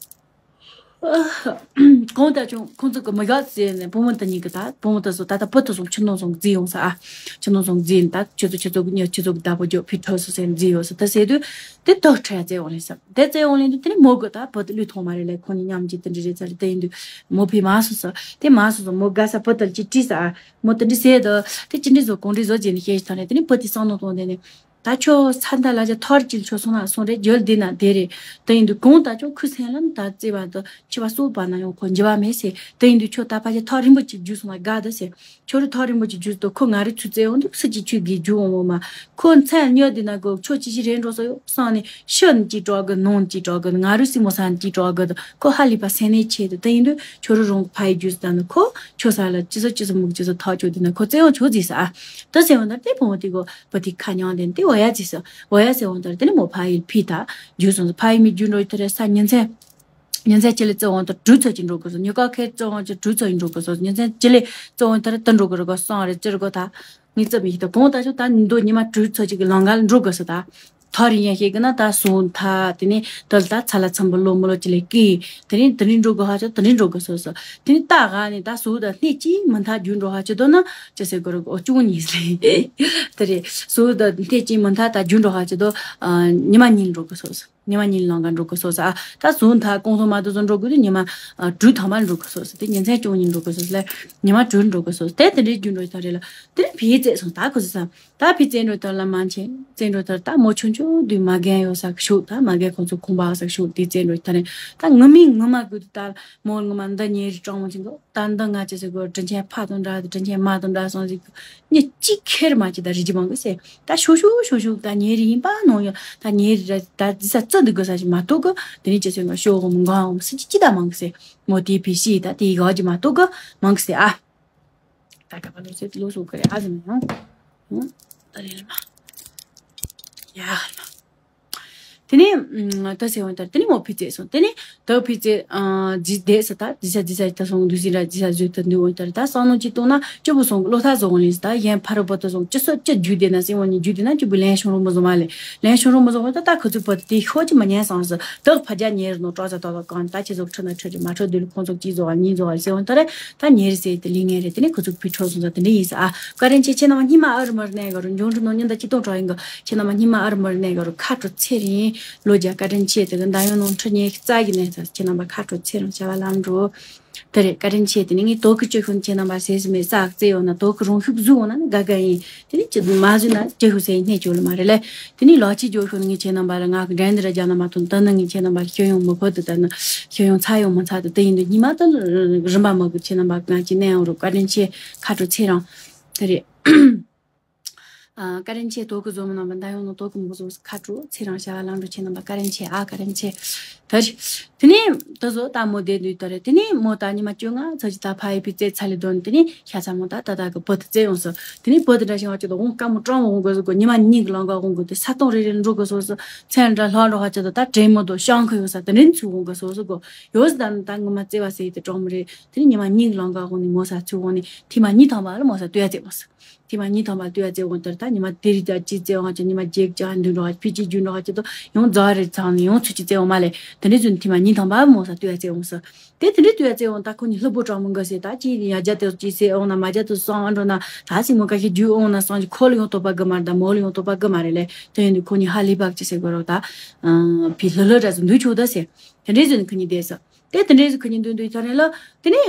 གང་ལྟར་ཀྱང་ཁོང་ཚོ་གི་མི་དགའ་ཟེར་ནས་བུ་མོ་དེ་གཉིས་ཀྱི་ད་བུ་མོ་དེ་ཚོ་ད་ལྟ་བུ་དེ་ཚོ་ཆུ་ནང་སོང་རྫི་ཡོང་ས་ཨ། ཆུ་ནང་སོང་རྫི་ཡིན་ད་ཁྱོད་ཚོ་ཁྱོད་ཚོ་གི་ཉོ་ཁྱོད་ཚོ་གི་བདག་པོ་རྒྱོབ་ཕི་ཁྲོ་སོ་ཟེར་རྫི་ཡོང་ས་ད་ཟེར་དུས་དེ་དག་ཁྲ་ཡ་བཙལ་འོང་ལེ་ས་དེ་བཙལ་འོང་ལེ་དུས་དེ་ནས་མོ་གི་ད་བུ་དེ་ལུས་ཐོང་མ་རེད་ལེ་ཁོང་གཉིས་མཉམ་གྱི་དེ་འདྲི་རེད་ཚ་རེད་དེ་ཡིན་དུས་མོ་ཕི་མ་སོང་ས་དེ་མ་སོང་ས་མོ་དགའ་ས་བུ་དེ་ལ་ཅི་དྲིས་ས་ཨ། མོ་དེ་འདྲི་ཟེར་དོ། དེ་ཅི་འདྲི་བཟོ་གང་འདྲི་བཟོ་བྱས་ནས་བཤད་ཞིག་ཐོན་རེད། དེ་ནི་བུ་དེ་བསམ་བློ་གཏོང་དེ་ནི། ད་ཁྱོད་ས་མཐའ་ལ་ཅི་ཐོར་གྱིས་ཁྱོད་སོང་ན་སོང་རེད་རྒྱུ་འདི་ན་དེ་རེད། དེ་ཡིན་དུས་གང་ལྟར་ཀྱང་ཁུ་སེམས་ལ་ད་བརྩེ་བ་དང་འཆི་བ་སོགས་པ་ན་ཡང་ཁོ་འགྱུར་བ་མེད་ཟེར། དེ་ཡིན་དུས་ཁྱོད་ད་ཕ་ཅི་ཐོ་རིང་པོ་ཅིག་རྒྱུགས་སོང་ན་དགའ་འདི་ཟེར། ཁྱོད་རུ་ཐོ་རིང་པོ་ཅིག་རྒྱུགས་དུས་ཁོ་ང་རུ་ཚུར་བཙལ་འོང་དུས་སུ་ཅིག་ཁྱོད་གིས་རྒྱུགས་འོང་བ་མ། ཁོ་མཚན་སྨྱོ་འདི་ན་གོ་ཁྱོད་ཅི་ཞིག་རེད་འགྲོ་སོ་ཡོད་བསམ་ནས་ཕྱི་ནས་ཅིག་གྲོགས་གི་ནང་ཅིག་གྲོགས་གི་ང་རུ་སྲིང་མོ་ས་ནས་ཅིག་གྲོགས་གི་ཁོ་ཧ་ལས་པ་སེམས་ནས་ཆེ་དུ་དེ་ཡིན་དུས་ཁྱོད་རུ་རང་གི་ཕ་ཡི་རྒྱུགས་སུ་ད་ནི་ཁོ་ཁྱོད་ས་ལ་ཅི་ཟོ་ཅི་ཟོ་མུག་ཅི་ཟོ་ཐག་ཆོད་དུས་ན་ཁོ་བཙལ་འོང་ཆོག་ཟིག་ས་ཨ། ད་ཟེར་འོང་ད་དེ་བུ་མོ་དེ་གོ་བུ་དེ་ཁ་ཉང་དེ་དེ་འོ་ཡ་ཟིག་ས་འོ་ཡ་ཟེར་འོང་ད་དེ་ནི་མོ་ཕ་ཡི་ཕི་ད་རྒྱུགས་སོང་ས་ཕ་ཡི་མི་རྒྱུགས་འགྲོ་ཡི་དེ་རེད་ས་ཉིན་མཚན། ཉིན་མཚན་གཅིག་ལ་བཙལ་འོང་དུས་དྲུག་ཚོད་ཅིག་འགྲོ་དགོས་སོ་ཉི་ཀ་ཁའི་བཙལ་འོང་ཅིག་དྲུག་ཚོད་ཅིག་འགྲོ་དགོས་སོ་ཉིན་མཚན་གཅིག་ལ་བཙལ་འོང་དུས་དེ་འགྲོ་དགོས་རེད་གོ་སོང་རེད་ཅི་རེད་གོ་ད་ངས་བཙལ་མི་ཤེས་ད་གོང་ད་ཆོ་ད་ཉིན་དུ་ཉི་མ་དྲུག་ཚོད་ཅིག་གི་ལམ་ཁ་ལ་འགྲོ་དགོས་སོ་ད་ཐག་རིང་ཡང་ཤེས་གི་ན་ད་སོང་ད་དེ་ནས་དེ་ལ་ད་ཚ་ལ་ཚམ་པོ་ལོ་མོ་ལོ་ཅི་ལས་ཀི་དེ་ནས་དེ་ནས་འགྲོ་དགོས་ཧ་ཆོ་དེ་ནས་འགྲོ་དགོས་སོ་སོ་དེ་ནས་ད་ག་ནས་ད་སོང་ད་སྣེ་གཅིག་མི་འཐག་རྒྱུ་འགྲོ་ཧ་ཆོ་དོ་ན་ཅི་ཟེར་དགོས་རེད་གོ་ཅུང་ཉིས་ལས་དེ་རེད་སོང་ད་སྣེ་གཅིག་མི་འཐག་ད་རྒྱུ་འགྲོ་ཧ་ཆོ་དོ་ཉི་མ་གཉིས་འགྲོ་དགོས་སོ་སོ། ཉི་མ་གཉིས་ལང་ག་འགྲོ་གི་སོ་ས་ཨ། ད་ཟུང་ཐ་ཀོང་ཐོ་མ་དུ་ཟོ་འགྲོ་གི་དུ་ཉི་མ་དྲུག་ཐ་མ་འགྲོ་གི་སོ་ས་དེ་ཉིན་མཚན་བཅུ་གཉིས་འགྲོ་གི་སོ་ས་ལ་ཉི་མ་དྲུག་འགྲོ་གི་སོ་ས་དེ་དེ་འདྲའི་རྒྱུ་འགྲོ་ཐ་རེ་ལ་དེ་ནི་ཕི་བཙས་སོང་ད་ཁོ་ས་ས་ད་ཕི་བཙས་འགྲོ་ཐ་ལ་མ་ཆེ་བཙས་འགྲོ་ཐ་ད་མོ་ཆུང་ཆུང་དུས་མ་རྒན་ཡོད་ས་གི་ཤུག་ད་མ་རྒན་ཁོང་ཚོ་ཁོང་པ་ས་གི་ཤུག་དེ་བཙས་འགྲོ་ཐ་རེ་ད་ངུ་མི་ངུ་མ་དགོས་དུ་ད་མོ་ངུ་མ་འདི་ཉེ་རི་སྤྲང་མོ་ཆེན་གོ་ད་འདི་ང་ཅི་ཟེར་གོ་དྲིན་ཆེན་ཕ་དང་འདྲ་དྲིན་ཆེན་མ་དང་འདྲ་སོང་ཟིག་གི་མྱི་གཅིག་ཁེར་མ་གཅིག་ད་རི་ཇི་མང་གི་ཟེར། ད་ཤོ་ཤོ་ཤོ་ཤོ་ད་ཉེ་རི་ཡིན་པ་ནོ་ཡོ་ད་ཉེ་རི་ར་ད་ཟི་ས་ཙི་འདི་གི་ས་ཞིག་མ་གཏོགས་གི་དེ་ནས་ཅི་ཟེར་ང་ཤོ་འོ་མ་འགའ་འོ་མ་སི་ཅི་ཅི་ད་མང་གི་ཟེར། མོ་དེ་ཕི་ཤི་ད་དེ་ཡོ་ཅི་མ་གཏོགས་གི་མང་གི་ཟེར་ཨ། ད་ག་པ་ལོ་ཟེར་ལོ་སོ་གི་རེད་ཨ་ཟེར་ན་ཡང་ད་རེད་ལ་མ་ཡ་ལ། དེ་ནས་ད་ཟེར་བ་ལྟར་དེ་ནས་མོ་ཕི་ཙེ་སོང་། དེ་ནས་ད་ཕི་ཙེ་ཇི་བསྡད་ས་ད་ཇི་ས་ཇི་ས་ད་སོང་དུས་ཟིན་ར་ཇི་ས་བཟོས་ད་འདུག་འོན་ལྟར་ད་བསམ་བློ་ཅིག་གཏོང་ན་སྐྱོ་པོ་སོང་གི་བློ་ཐག་བཟོ་འོང་ལེ་ཟེར། ད་ཡན་ཕ་རོ་བོ་ད་སོང་ཅི་སོ་ཅི་རྒྱུ་བསྡད་ན་སེམས་འོང་ཉིན་རྒྱུ་བསྡད་ན་སྐྱོ་པོ་ལན་ཤོང་རོ་མོ་བཟོ་མ་ལེ། ལན་ཤོང་རོ་མོ་བཟོ་འོན་ད་ད་ཁོ་ཚོ་བོ་ད་དེ་ཤོག་ཅི་མ་ཉན་སོང་ཟེར། ད་ཕ་རྒྱ་ཉེ་རུ་ནོ་ཀྲོ་ཟ་ཏོ་ལོ་གང་ད་ཁྱེད་ཚོ་ཁྲི་ན་ཁྲི་ཅི་མ་ཁྲི་འདུག་ལ་ཁོང་ཚོ་ཅི་བཟོ་བ་ཉིན་བཟོ་བ་ཟེར་འོན་ད་རེ། ད་ཉེ་རི་སེ་དེ་ལི་ངེ་རེ་དེ་ནི་ཁོ་ཚོ་ཕི་ཁྲོ་སོང་ཙང་དེ་འདྲ་ཡིན་ས། ཨ་བཀའ་དྲིན་ཆེ། ཁྱེད་རྣམ་པ་སྙིང་མ་ཨ་རུ་མར་གནས་ག་རུ་འབྱུང་འགྲོ་ནོ་ཉིན་ད་ཅི་གཏོང་གྲོགས་ཡིན་ག་ཁྱེད་རྣམ་པ་སྙིང་མ་ཨ་རུ་མར་གནས་ག་རུ་ཁ་དྲོ་ཚེ་རིང་ལོ་བརྒྱ་བཀའ་དྲིན་ཆེ། དེ་གི་འདའ་ཡོང་ནོ་ཁྲི་ཉེ་རྩ་གི་གནས་ས་ཁྱེད་རྣམ་པ་ཁ་དྲོ་ཚེ་རིང་བྱ་བ་ལམ་འགྲོ། དེ་རེད་བཀའ་དྲིན་ཆེ། དེ་ནི་ངས་དོ་གི་སྤྱི་ཤུན་ཁྱེད་རྣམ་པ་སེ་སི་མེ་ས་བརྩེ་ཡོང་ན་དོ་གི་རང་ཤུགས་བཟུང་འོང་ན་ནི་དགའ་དགའ་ཡིན། དེ་ནི་ཅི་མ་བཟོས་ན་སྤྱི་ཤུན་སེ་སྣེ་བཅོལ་མ་རེད་ལེ། དེ་ནི་ལོ་གཅིག་འགྱོ་ཤོར་ངས་ཁྱེད་རྣམ་པ་ལ་ང་གི་འགྲན་འདི་ར་རྒྱ་ནམ་མ་ཐོན་ད་ནི་ངས་ཁྱེད་རྣམ་པ་ལ་ཤེས་ཡོང་མི་ཕོད་དུ་ད་ནི་ཤེས་ཡོང་ཚ་ཡོང་མི་ཚ་དུ་དེ་ཡིན་དུས་ཉི་མ་ད་རིམ་པ་མི་གི་ཁྱེད་རྣམ་པ་ང་གཅིག་གནས་ཡོང་རུ་བཀའ་དྲིན་ཆེ། ཁ་དྲོ་ཚེ་རིང་། དེ་རེད། ཨ་བཀའ་དྲིན་ཆེ། དོ་གི་བཟོ་མི་རྣམ་པ་འདའ་ཡོང་ནོ་དོ་གི་མི་བཟོ་ཁ་དྲོ་ཚེ་རིང་བྱ་བ་ལམ་འགྲོ་ཁྱེད་རྣམ་པ་བཀའ་དྲིན་ཆེ། ཨ་བཀའ་དྲིན་ཆེ། ད་རེད། དེ་ནས་ད་བཟོ་ད་མོ་བསྡད་འདུག་ད་རེད། དེ་ནས་མོ་ད་ཉི་མ་བཅོ་ལྔ་ཚར་གྱི་ད་ཕ་ཡི་པི་ཙེ་ཚ་ལི་དོན་དེ་ནས་ཤ་ཚ་མོ་ད་ད་ད་གི་བུ་དེ་བཙལ་ཡོང་སོ། དེ་ནས་བུ་དེ་འདྲ་ཞིག་ང་ཅི་ད་འོང་དཀའ་མོ་སྤྲང་མོ་འོང་དགོས་སོ་གོ་ཉི་མ་གཉིས་ཀྱི་ལང་ག་འོང་དགོས་དེ་ས་སྟོང་རེ་རེ་འགྲོ་དགོས་སོ་སོ་མཚན་འདྲ་ལྷག་འགྲོ་ཧ་ཅི་ད་ད་དྲན་མོ་དོ་ཤང་ཁ་ཡོད་ས་དེ་འདྲ་ཚུར་འོང་དགོས་སོ་སོ་གོ་ཡོད་ས་ད་ནི་ད་ངོ་མ་བཙལ་བ་སེ་དེ་སྤྲང་མོ་རེད། དེ་ནས་ཉི་མ་གཉིས་ཀྱི་ལང་ག་འོང་ནས་མོ་ས་ཚུར་འོང་ནས་ཐེངས་མ་གཉིས་ཐམ་པ་ལ་མོ་ས་ལྟོས་ཡ་བཙལ་འོང་སོ། ཐེངས་མ་གཉིས་ཐམ་པ་ལྟོས་ཡ་བཙལ་འོང་དེར་ད་ཉི་མ་དེ་རིགས་ད་ཅི་བཙལ་འོང་ཅི་ཉི་མ་བརྒྱད་ཀྱང་འདུག་འགྲོ་ཧ་ཕི་ཅི་རྒྱུ་འགྲོ་ཧ་ཅི་ད་ཡང་རྫ་རེ་ཚང་ནས་ཡང་ཚུར་ཅི་བཙལ་འོང་མ་ལས་དེ་འདྲ་བཟོས་ནས་ཐེངས་མ་གཉིས་ཐམ་པ་མོ་ས་ལྟོས་ཡ་བཙལ་འོང་སོ། དེ་དེ་འདྲའི་དུས་ཡ་བཙལ་འོང་ད་ཁོ་གཉིས་ལྷུག་པོ་གྲང་མོ་འགའ་ཟེར་ད་ཅི་ཡ་བརྒྱ་དེ་ཅི་ཟེར་འོང་ན་མ་བརྒྱ་དེ་སང་ཨ་འགྲོ་ན་ད་སྲིང་མོ་ཁ་ཤས་རྒྱུ་འོང་ན་སང་ཅི་ཁོ་ལ་ཡང་དོགས་པ་གི་མ་རེད་ད་མོ་ལ་ཡང་དོགས་པ་གི་མ་རེད་ལས་དེ་ཡིན་དུས་ཁོ་གཉིས་ཧ་ལས་པ་ཅི་ཟེར་དགོས་རོགས་ད་ཕི་ལྷུ་ལྷུ་འདྲ་ཟེར་འདུག་ཆོག་ད་ཟེར་དེ་འདྲའི་ཟེར་ནས་ཁོ་གཉིས་བསྡད་ས་དེ་དེ་འདྲའི་ཟེར་ཁོ་གཉིས་འདུག་འདུག་ཐ་རེ་ལ་དེ་ནས་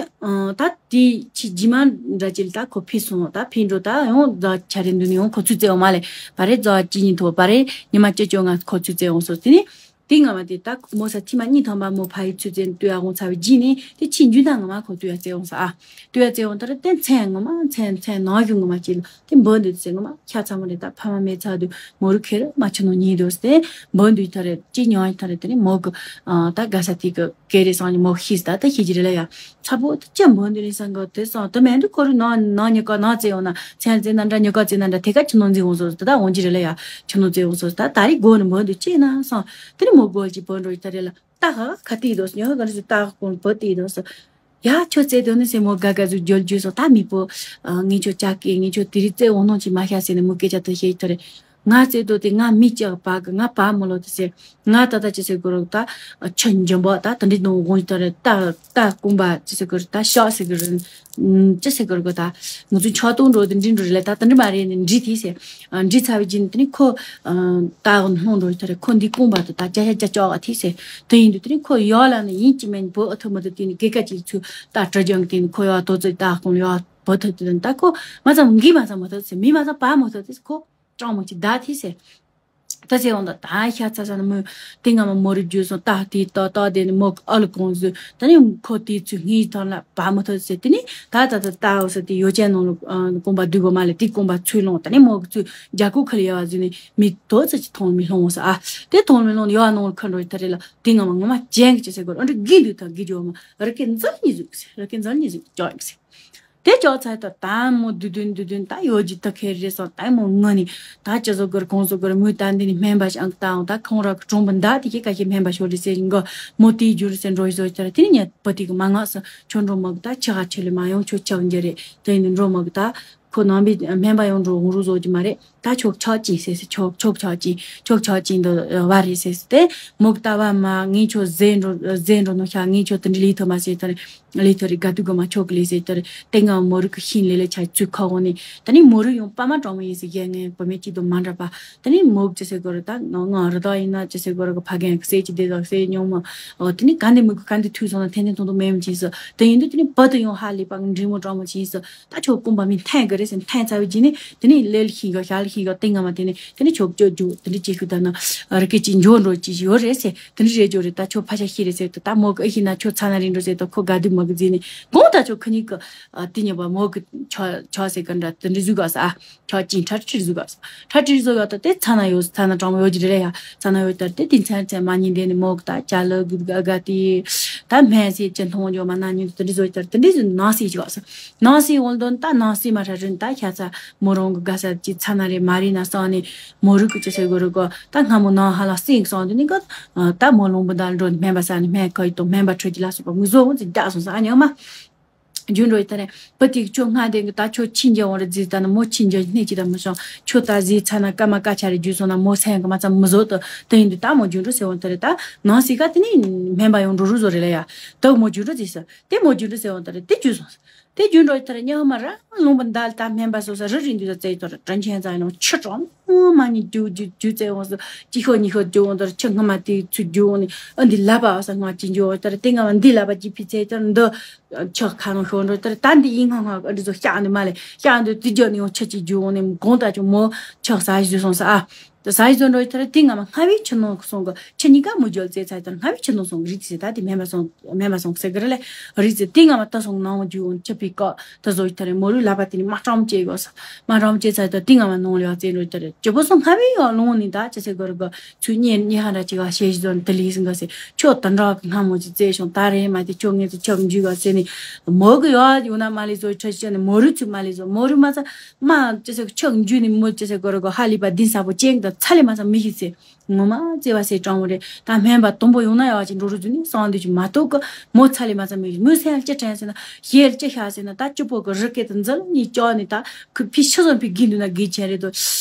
ད་དེ་ཕྱི་རྗེས་མ་འདྲ་ཅི་ལ་ད་ཁོ་ཕི་སོང་ད་ཕི་འགྲོ་ད་ཡང་རྫ་ཆ་རེ་འདུག་ནས་ཡང་ཁོ་ཚུར་བཙལ་འོང་མ་ལས་བ་རེད་རྫ་ཅི་ཉིན་ཐོག་བ་རེད་ཉི་མ་ཅི་ཅོ་ང་ཁོ་ཚུར་བཙལ་འོང་སོ་དེ་ནས། དེ་སྔ་མ་དེ་ད་མོ་ས་ཐེངས་མ་གཉིས་ཐམ་པ་མོ་ཕ་ཡི་ཚུལ་ཙེ་ལྟོས་ཡ་འོང་ཚར་བའི་རྗེས་ནས་དེ་ཕྱི་འཇུ་ད་ངོ་མ་ཁོ་ལྟོས་ཡ་བཙལ་འོང་ས་ཨ། ལྟོས་ཡ་བཙལ་འོང་ད་ར་དེ་མཚན་ངོ་མ་མཚན་མཚན་ནང་བཞིན་ངོ་མ་ཅི་ལ་དེ་འབུ་འདུག་ཟེར་ངོ་མ་ཁྱ་ཚ་མོ་རེད་ད་ཕ་མ་མེད་ཚར་དུས་མོ་རུ་ཁེར་མ་ཆུ་ནོ་ཉིད་འདུག་སྟེ་འབུ་འདུག་ད་རེད་ཅི་ཉོ་ཡ་ད་རེད་དེ་ནི་མོ་གི་ད་དགའ་ས་དེ་གི་ཀེ་རེ་སང་ཉི་མོ་ཤིས་ད་ད་ཤེས་ཀྱི་རེད་ལ་ཡ། ཚ་པོ་དེ་ཅི་འབོན་དེ་རིང་སང་གི་དེ་སང་དེ་མེད་འདུག་ཁོ་རུ་ནང་ནང་ཉི་ཀ་ནང་བཙལ་ཡོང་ན་མཚན་བཙལ་ན་འདྲ་ཉི་ཀ་བཙལ་ན་འདྲ་དེ་ག་ཆུ་ནང་འཛིན་འོང་སོང་དེ་ད་འོང་ཅི་རེད་ལ་ཡ་ཆུ་ནང་བཙལ་འོང་སོང་ད་ད་རེས་སྒོ་ནས་འབོན་དུ་ཅི་ན་སང་དེ་ནི་མོ་སྒོ་ཅི་འབོན་འགྲོ་ཡི་ད་རེད་ལ་ད་ག་ཁ་ཏི་དོ་ཉི་ཧ་ག་རེ་སུ་ད་ག་གོང་འབོ་ཏི་དོ་སོ་ཡ་ཁྱོད་བཙལ་དོ་ནི་སེ་མོ་ག་ག་ཟུ་འཇོལ་འཇོལ་སོང་ད་མི་པོ་ངས་ཁྱོད་ཅག་གི་ངས་ཁྱོད་དེ་རིང་བཙལ་འོང་ནོ་ཅི་མ་ཤ་ཟེར་ནས་མོ་སྐད་ཆ་དེ་བཤད་ཡི་ད་རེད། ང་བརྩེ་དོ་དེ་ང་མི་ལྕགས་པ་གི་ང་བ་མོ་ལོ་དེ་ཟེར། ང་ད་ལྟ་ཅི་ཟེར་དགོས་རོགས་ད་ཆུ་འཇམ་པོ་ད་དེ་འདྲའི་ནང་དགོངས་ད་རེད་ད་ད་རྐུན་པ་ཅི་ཟེར་དགོས་རེད་ད་ཤག་ཟེར་གི་རེད། ཅི་ཟེར་དགོས་རོགས་ད་ང་ཚོ་ཆགས་སྡང་འགྲོ་དེ་འདྲི་འགྲོ་རེད་ལ་ད་དེ་འདྲི་མ་རེད་ནས་འདྲི་དེ་ཟེར། འདྲི་ཚར་བའི་རྗེས་ནས་དེ་ནི་ཁོ་ད་སྣང་འགྲོ་ད་རེད་ཁོ་འདི་རྐུན་པ་དེ་ད་ཅ་ཤ་ཅ་ཅོག་ག་དེ་ཟེར། དེ་ཡིན་དུས་དེ་ནི་ཁོ་ཡག་ལ་ནི་ཡིན་གཅིག་མིན་བོ་ཨ་ཐུ་མ་དེ་དེ་ནི་སྐད་ཀ་ཅིག་ཚུ་ད་དྲ་རྒྱང་གི་དེ་ནི་ཁོ་ཡག་དོ་ཚོད་ད་ཁོང་ཡག་བོ་ཐུ་དེ་ད་ཁོ་མ་ཚང་གི་མ་ཚང་མ་ཐུ་ཟེར་མི་མ་ཚང་བ་མོ་ཐུ་དེ་ཁོ། སྤྲང་མོ་ཅིག་བདག་ཐིག་ཟེར། ད་ཟེར་འོང་ད་ད་ཤ་ཚ་ཚ་ན་མོ་དེ་སྔ་མ་མོ་རུ་རྒྱུ་སོང་ད་དེ་ཏོ་ཏོ་དེ་ནི་མོ་ཨ་ལ་གོང་ཟོས་ད་ནི་ཁོ་དེ་ཚུ་སྔས་ཐང་ལ་བ་མོ་ཐོ་ཟེར་དེ་ནི་ད་ད་ད་ད་འོ་ས་དེ་ཡོ་ཅན་ནང་ལ་རྐང་པ་བསྡུས་པ་མ་ལས་དེ་རྐང་པ་ཚུར་ལོང་ད་ནི་མོ་གི་ཚུར་རྒྱ་ཁུག་ཁ་ལ་ཡ་བ་ཟོས་ནི་མི་དོ་ཚ་ཅི་ཐོང་མི་ལྷོང་ས་ཨ་དེ་ཐོང་མི་ལྷོང་ཡ་ནང་ལ་ཁ་འགྲོ་ཡི་ད་རེ་ལ་དེ་སྔ་མ་ངོ་མ་ཅན་གི་ཅི་ཟེར་གོ་ཨ་འདྲ་གི་འདུག་ད་གི་ཇོ་མ་ར་ཀེ་འཛར་ཉི་ཟུག་ཟེར་ར་ཀེ་འཛར་ཉི་ཟུག་ཅོག་ཡིག་ཟེར། དེ་ཅོག་ཚར་ད་ད་མོ་བདུད་བདུད་བདུད་བདུད་ད་ཡོད་ཀྱི་ད་ཁེ་རེ་སོང་ད་མོ་ངུ་ནི་ད་ཅི་བཟོ་དགོས་གང་བཟོ་དགོས་མོས་ད་འདི་ནི་སྨན་པ་ཞིག་ཨང་ད་འོང་ད་ཁོང་ར་གི་གྲོང་པ་མདའ་དེ་ཁྱེད་ཀ་ཁྱེད་སྨན་པ་ཤོར་རེད་ཟེར་ཡིན་གོ་མོ་དེའི་རྒྱུ་རེད་ཟེར་འགྲོ་ཡི་བཟོ་ཅི་ད་དེ་ནི་ངས་བུ་དེ་གི་མ་ངག་སོ་ཁྱོད་འགྲོ་མ་གི་ད་ཆི་ག་ཆི་ལི་མ་ཡོང་ཁྱོད་ཆག་འགྱུར་རེད་དེ་ཡིན་ནི་འགྲོ་མ་གི་ད་ཁོ་ནང་པའི་སྨན་པ་ཡོང་འགྲོ་འོང་རུ་བཟོ་ཅི་མ་རེད། ད་ཁྱོད་ཆག་ཅིང་ཟེར་ཟེར་ཁྱོད་ཁྱོད་ཆག་ཅིང་ཁྱོད་ཆག་ཅིང་འདི་བ་རེད་ཟེར་ཟེར་ཏེ་མོ་གི་ལྟ་བ་མ་ངས་ཁྱོད་ཟེར་འགྲོ་ཟེར་འགྲོ་ནོ་ཤ་ངས་ཁྱོད་དེ་འདྲི་ལི་ཐོ་མ་ཟེར་ད་རེད། ལས་ཐོ་རི་དགའ་སྡུག་གི་མ་ཆོག་གི་ལས་ཟེར་ལྟར་དེ་སྔ་མོ་རུ་གི་ཤིང་ལས་ལས་ཆ་ཚུད་ཁ་འོང་ནས་ད་ནི་མོ་རུ་ཡང་པ་མ་གྲོང་མོ་ཡིན་ཟེར་གྱི་ངས་བུད་མེད་ཅིག་དང་མ་འདྲ་པ་ད་ནི་མོ་གི་ཅི་ཟེར་དགོས་རེད་ད་ང་རི་དྭགས་ཡིན་ན་ཅི་ཟེར་དགོས་རེད་གི་ཕ་རྒན་གི་སྲས་ཀྱི་སྡེ་དག་སྲས་ཉུང་མ་འོ་ད་ནི་ག་འདི་མི་གི་ག་འདི་ཐུག་སོང་ན་ཐེན་ཐེན་ཐུང་ཐུང་མེད་མི་ཅིག་སོ་ད་ཡིན་དུས་ད་ནི་བུ་དུ་ཡང་ཧ་ལས་པ་གི་འབྲིང་མོ་གྲོང་མོ་ཅིག་སོ་ད་ཆོག་ཀུན་པ་མི་འཐེན་གི་རེད་ཟེར་འཐེན་ཚར་བའི་རྗེས་ནས་ད་ནི་ལས་ལ་ཤིང་གི་ཤ་ལ་ཤིང་གི་དེ་སྔ་མ་དེ་ནི་ད་ནི་ཆོག་ཅོ་ཅོ་ད་ནི་ཅི་ཤུ་ད་ན་རི་སྐད་ཅིག་འཇོག་འགྲོ་ཅིག་ཡོད་རེད་ཟེར། དེ་འདྲ་རེད་ཅོ་རེད་ད་ཁྱོད་ཕ་ཤ་ཤི་རེད་ཟེར་དུ་ད་མོ་གི་ཨི་ཤི་ན་ཁྱོད་ཚ་ན་རིང་འགྲོ་ཟེར་དུ་ཁོ་དགའ་སྡུག་མོ་གི་རྫི་ནི་གོང་ད་ཁྱོད་ཁ་ཉིན་གི་ཨ་དེ་ཉོ་བ་མོ་གི་ཆོ་ཆོ་ཟེར་གི་འདྲ་དེ་འདྲ་ཟུག་ག་ས་ཨ་ཁྱོད་ཅིན་ཁྲ་ཁྲིར་ཟུག་ག་ས་ཁྲ་ཁྲིར་ཟུག་ག་ད་དེ་ཚ་ན་ཡོད་ཚ་ན་གྲང་མོ་ཡོད་ཀྱི་རེད་ཡ་ཚ་ན་ཡོད་ད་དེ་དེ་ཚན་ཚན་མ་ཉིན་དེ་ནི་མོ་གི་ད་ཅ་ལག་གི་ག་ག་དེ་ ད་སྨན་ཟས་ཅི་མཐོང་འཇོག་མ་ན་ཉུང་དུ་འདི་བཟོ་ལྟར་དེ་འདྲའི་ནང་སྲིད་ཅིག་བ་སོ། ནང་སྲིད་འོང་དོན་ད་ནང་སྲིད་མ་ཧྲ་རིན་ད་ཤ་ཚ་མོ་རང་གི་དགའ་ས་ཅི་ཚ་ན་རེ་མ་རེད་ན་སང་ནས་མོ་རུ་གི་ཅི་ཟེར་དགོས་རུ་གོ། ད་སྔ་མོ་ནང་ཧ་ལ་སྲིད་སོང་དུ་ནི་ག་ད་མོ་ལུང་པ་ད་འགྲོ་སྨན་པ་ས་ནས་སྨན་ཁ་ཡི་དོ་སྨན་པ་ཁྲོད་ཀྱི་ལ་སོགས་པ་མི་བཟོ་འོང་ཅི་རྒྱག་སོང་ས་ཨ་ཉག་མ། རྒྱུ་འགྲོ་ཡི་ད་རེད། བུ་དེ་ཁྱོད་སྔ་ལྡན་གི་ད་ཁྱོད་ཁྱི་འཇལ་འོང་རེད་ཟེར་ད་ན་མོ་ཁྱི་འཇལ་གནས་ཅི་ད་མི་སོང་ཁྱོད་ད་ཟས་ཚ་ན་སྐར་མ་སྐར་ཆ་རེ་རྒྱུ་སོང་ན་མོ་སེམས་གི་མ་ཚ་མི་བཟོ་ད་ད་ཡིན་དུས་ད་མོ་རྒྱུ་འགྲོ་ཟེར་འོང་ད་རེད། ད་ནང་སྲིད་ག་དེ་ནི་སྨན་པ་ཡང་འགྲོ་རུ་བཟོ་རེད་ལ་ཡ། ད་མོ་རྒྱུ་འགྲོ་ཟེར་ས་དེ་མོ་རྒྱུ་འགྲོ་ཟེར་འོང་ད་རེད་དེ་རྒྱུ་སོང་ས་དེ་རྒྱུ་འགྲོ་ཡི་ད་རེད། ཉི་ཧ་མ་ར་ལུང་པ་འདལ་ད་སྨན་པ་སོ་ས་རི་རི་འདུས་ད་བཙལ་ཡི་ད་རེད། དྲིན་ཆེན་ཚ་ཡི་ནང་ཆུ་གྲང་མོ་མ་ཉི་རྒྱུ་རྒྱུ་རྒྱུ་བཙལ་འོང་ས་ཅི་ཤོ་ཉི་ཤོ་རྒྱུ་འོང་ད་རེད། ཆུ་སྔ་མ་དེ་ཚུར་རྒྱུ་འོང་ནི་ཨ་འདི་ལབ་པ་ཨ་ས་སྔ་ཅི་རྒྱུ་འོང་ད་རེད། དེ་སྔ་མ་འདི་ལབ་པ་ཅི་ཕི་ཚེ་ད་འདི། ཆག་ཁ་ནང་ཤོར་འགྲོ་ལྟར་ད་འདི་ཡིན་ཧང་ཧང་ཨ་འདི་ཚོ་བཤགས་འདི་མ་ལས་བཤགས་འདི་དུས་རྒྱུ་ནི་ཡང་ཆུ་གཅིག་རྒྱུ་འོང་ནས་གོང་ལྟ་ཅུང་མོ་ཆག་ཟ་ཞིག་སོང་ས་ཨ། ད་ཟ་ཞིག་བཟོ་འགྲོ་ལྟར་དེ་སྔ་མ་སྔ་བའི་ཆུ་ནང་སོང་གི་ཆུ་གཉིས་ཀ་མོ་རྒྱུ་རྩེ་ཚ་ལྟར་སྔ་བའི་ཆུ་ནང་སོང་གི་རིགས་ཟེར། ད་དེ་སྨན་པ་སོང་སྨན་པ་སོང་ཟེར་གི་རེད་ལས་རིགས་ཟེར། དེ་སྔ་མ་ད་སོང་ནང་རྒྱུ་འོང་ཆུ་པའི་ཀ་ད་བཟོ་ལྟར་མོ་རུ་ལབ་པ་དེ་ནི་མ་སྐྲམ་བཅད་དགོས་ས་མ་སྐྲམ་བཅད་ཚ་ལྟར་དེ་སྔ་མ་ནང་ལ་ཡང་རྩེ་འགྲོ་ལྟར་ཇོ་བོ་སོང་སྔ་བའི་ཡང་ལུང་ནི་ད་ཅི་ཟེར་གི་རེད་གི་ཚུར་གཉེན་གཉེན་ཧ་འདྲ་ཅིག་ལ་བཤད་གཞི་བཟོ་ནས་དེ་ལས་ཟིན་ག་ཟེར། ཁྱོད་དེ་འདྲ་གི་སྔ་མོ་ཅིག་བཙལ་བྱུང་ད་རེས་མ་དེ་ཁྱོད་ངེད་ཚོ་ཆག་འཇུས་ག་ཟེར་ནས་མོ་གི་ཡོད་ཡོད་ན་མ་ལས་བཟོ་ཁྲ་ཤ་ནས་མོ་རུ་ཚུར་མ་ལས་བཟོ་མོ་རུ་མ་ཚ་མ་ཅི་ཟེར་ཆག་འཇུས་ནས་མོ་ཅི་ཟེར་གོ་ར་གོ་ཧ་ལས་པ་འདི་ས་པོ་ཅན་གི་ད་ཚ་ལས་མ་ཚ་མི་ཤི་ཟེར། ངོ་མ་བརྩེ་བ་ཟེར་དྲང་བོ་རེད། ད་སྨན་པ་དུམ་བུ་ཡོང་ན་ཡག་ཅིག་འགྲོ་རུ་འཇུ་ནས་གསང་འདུས་ཀྱི་མ་གཏོགས་གི་མོ་ཚ་ལས་མ་ཚ་མི་ཤི། མོ་སེམས་ལ་ཅི་དྲན་ཟེར་ན་ཞེ་ལ་ཅི་ཤ་ཟེར་ན་ད་ཅི་པོ་གི་རི་སྐེད་དུ་འཛུལ་ནས་ཅོག་ནས་ད། ཁུ་ཕི་ཤི་སོང་ཕི་གི་འདུག་ན་གི་ཆེན་རེད་དོ།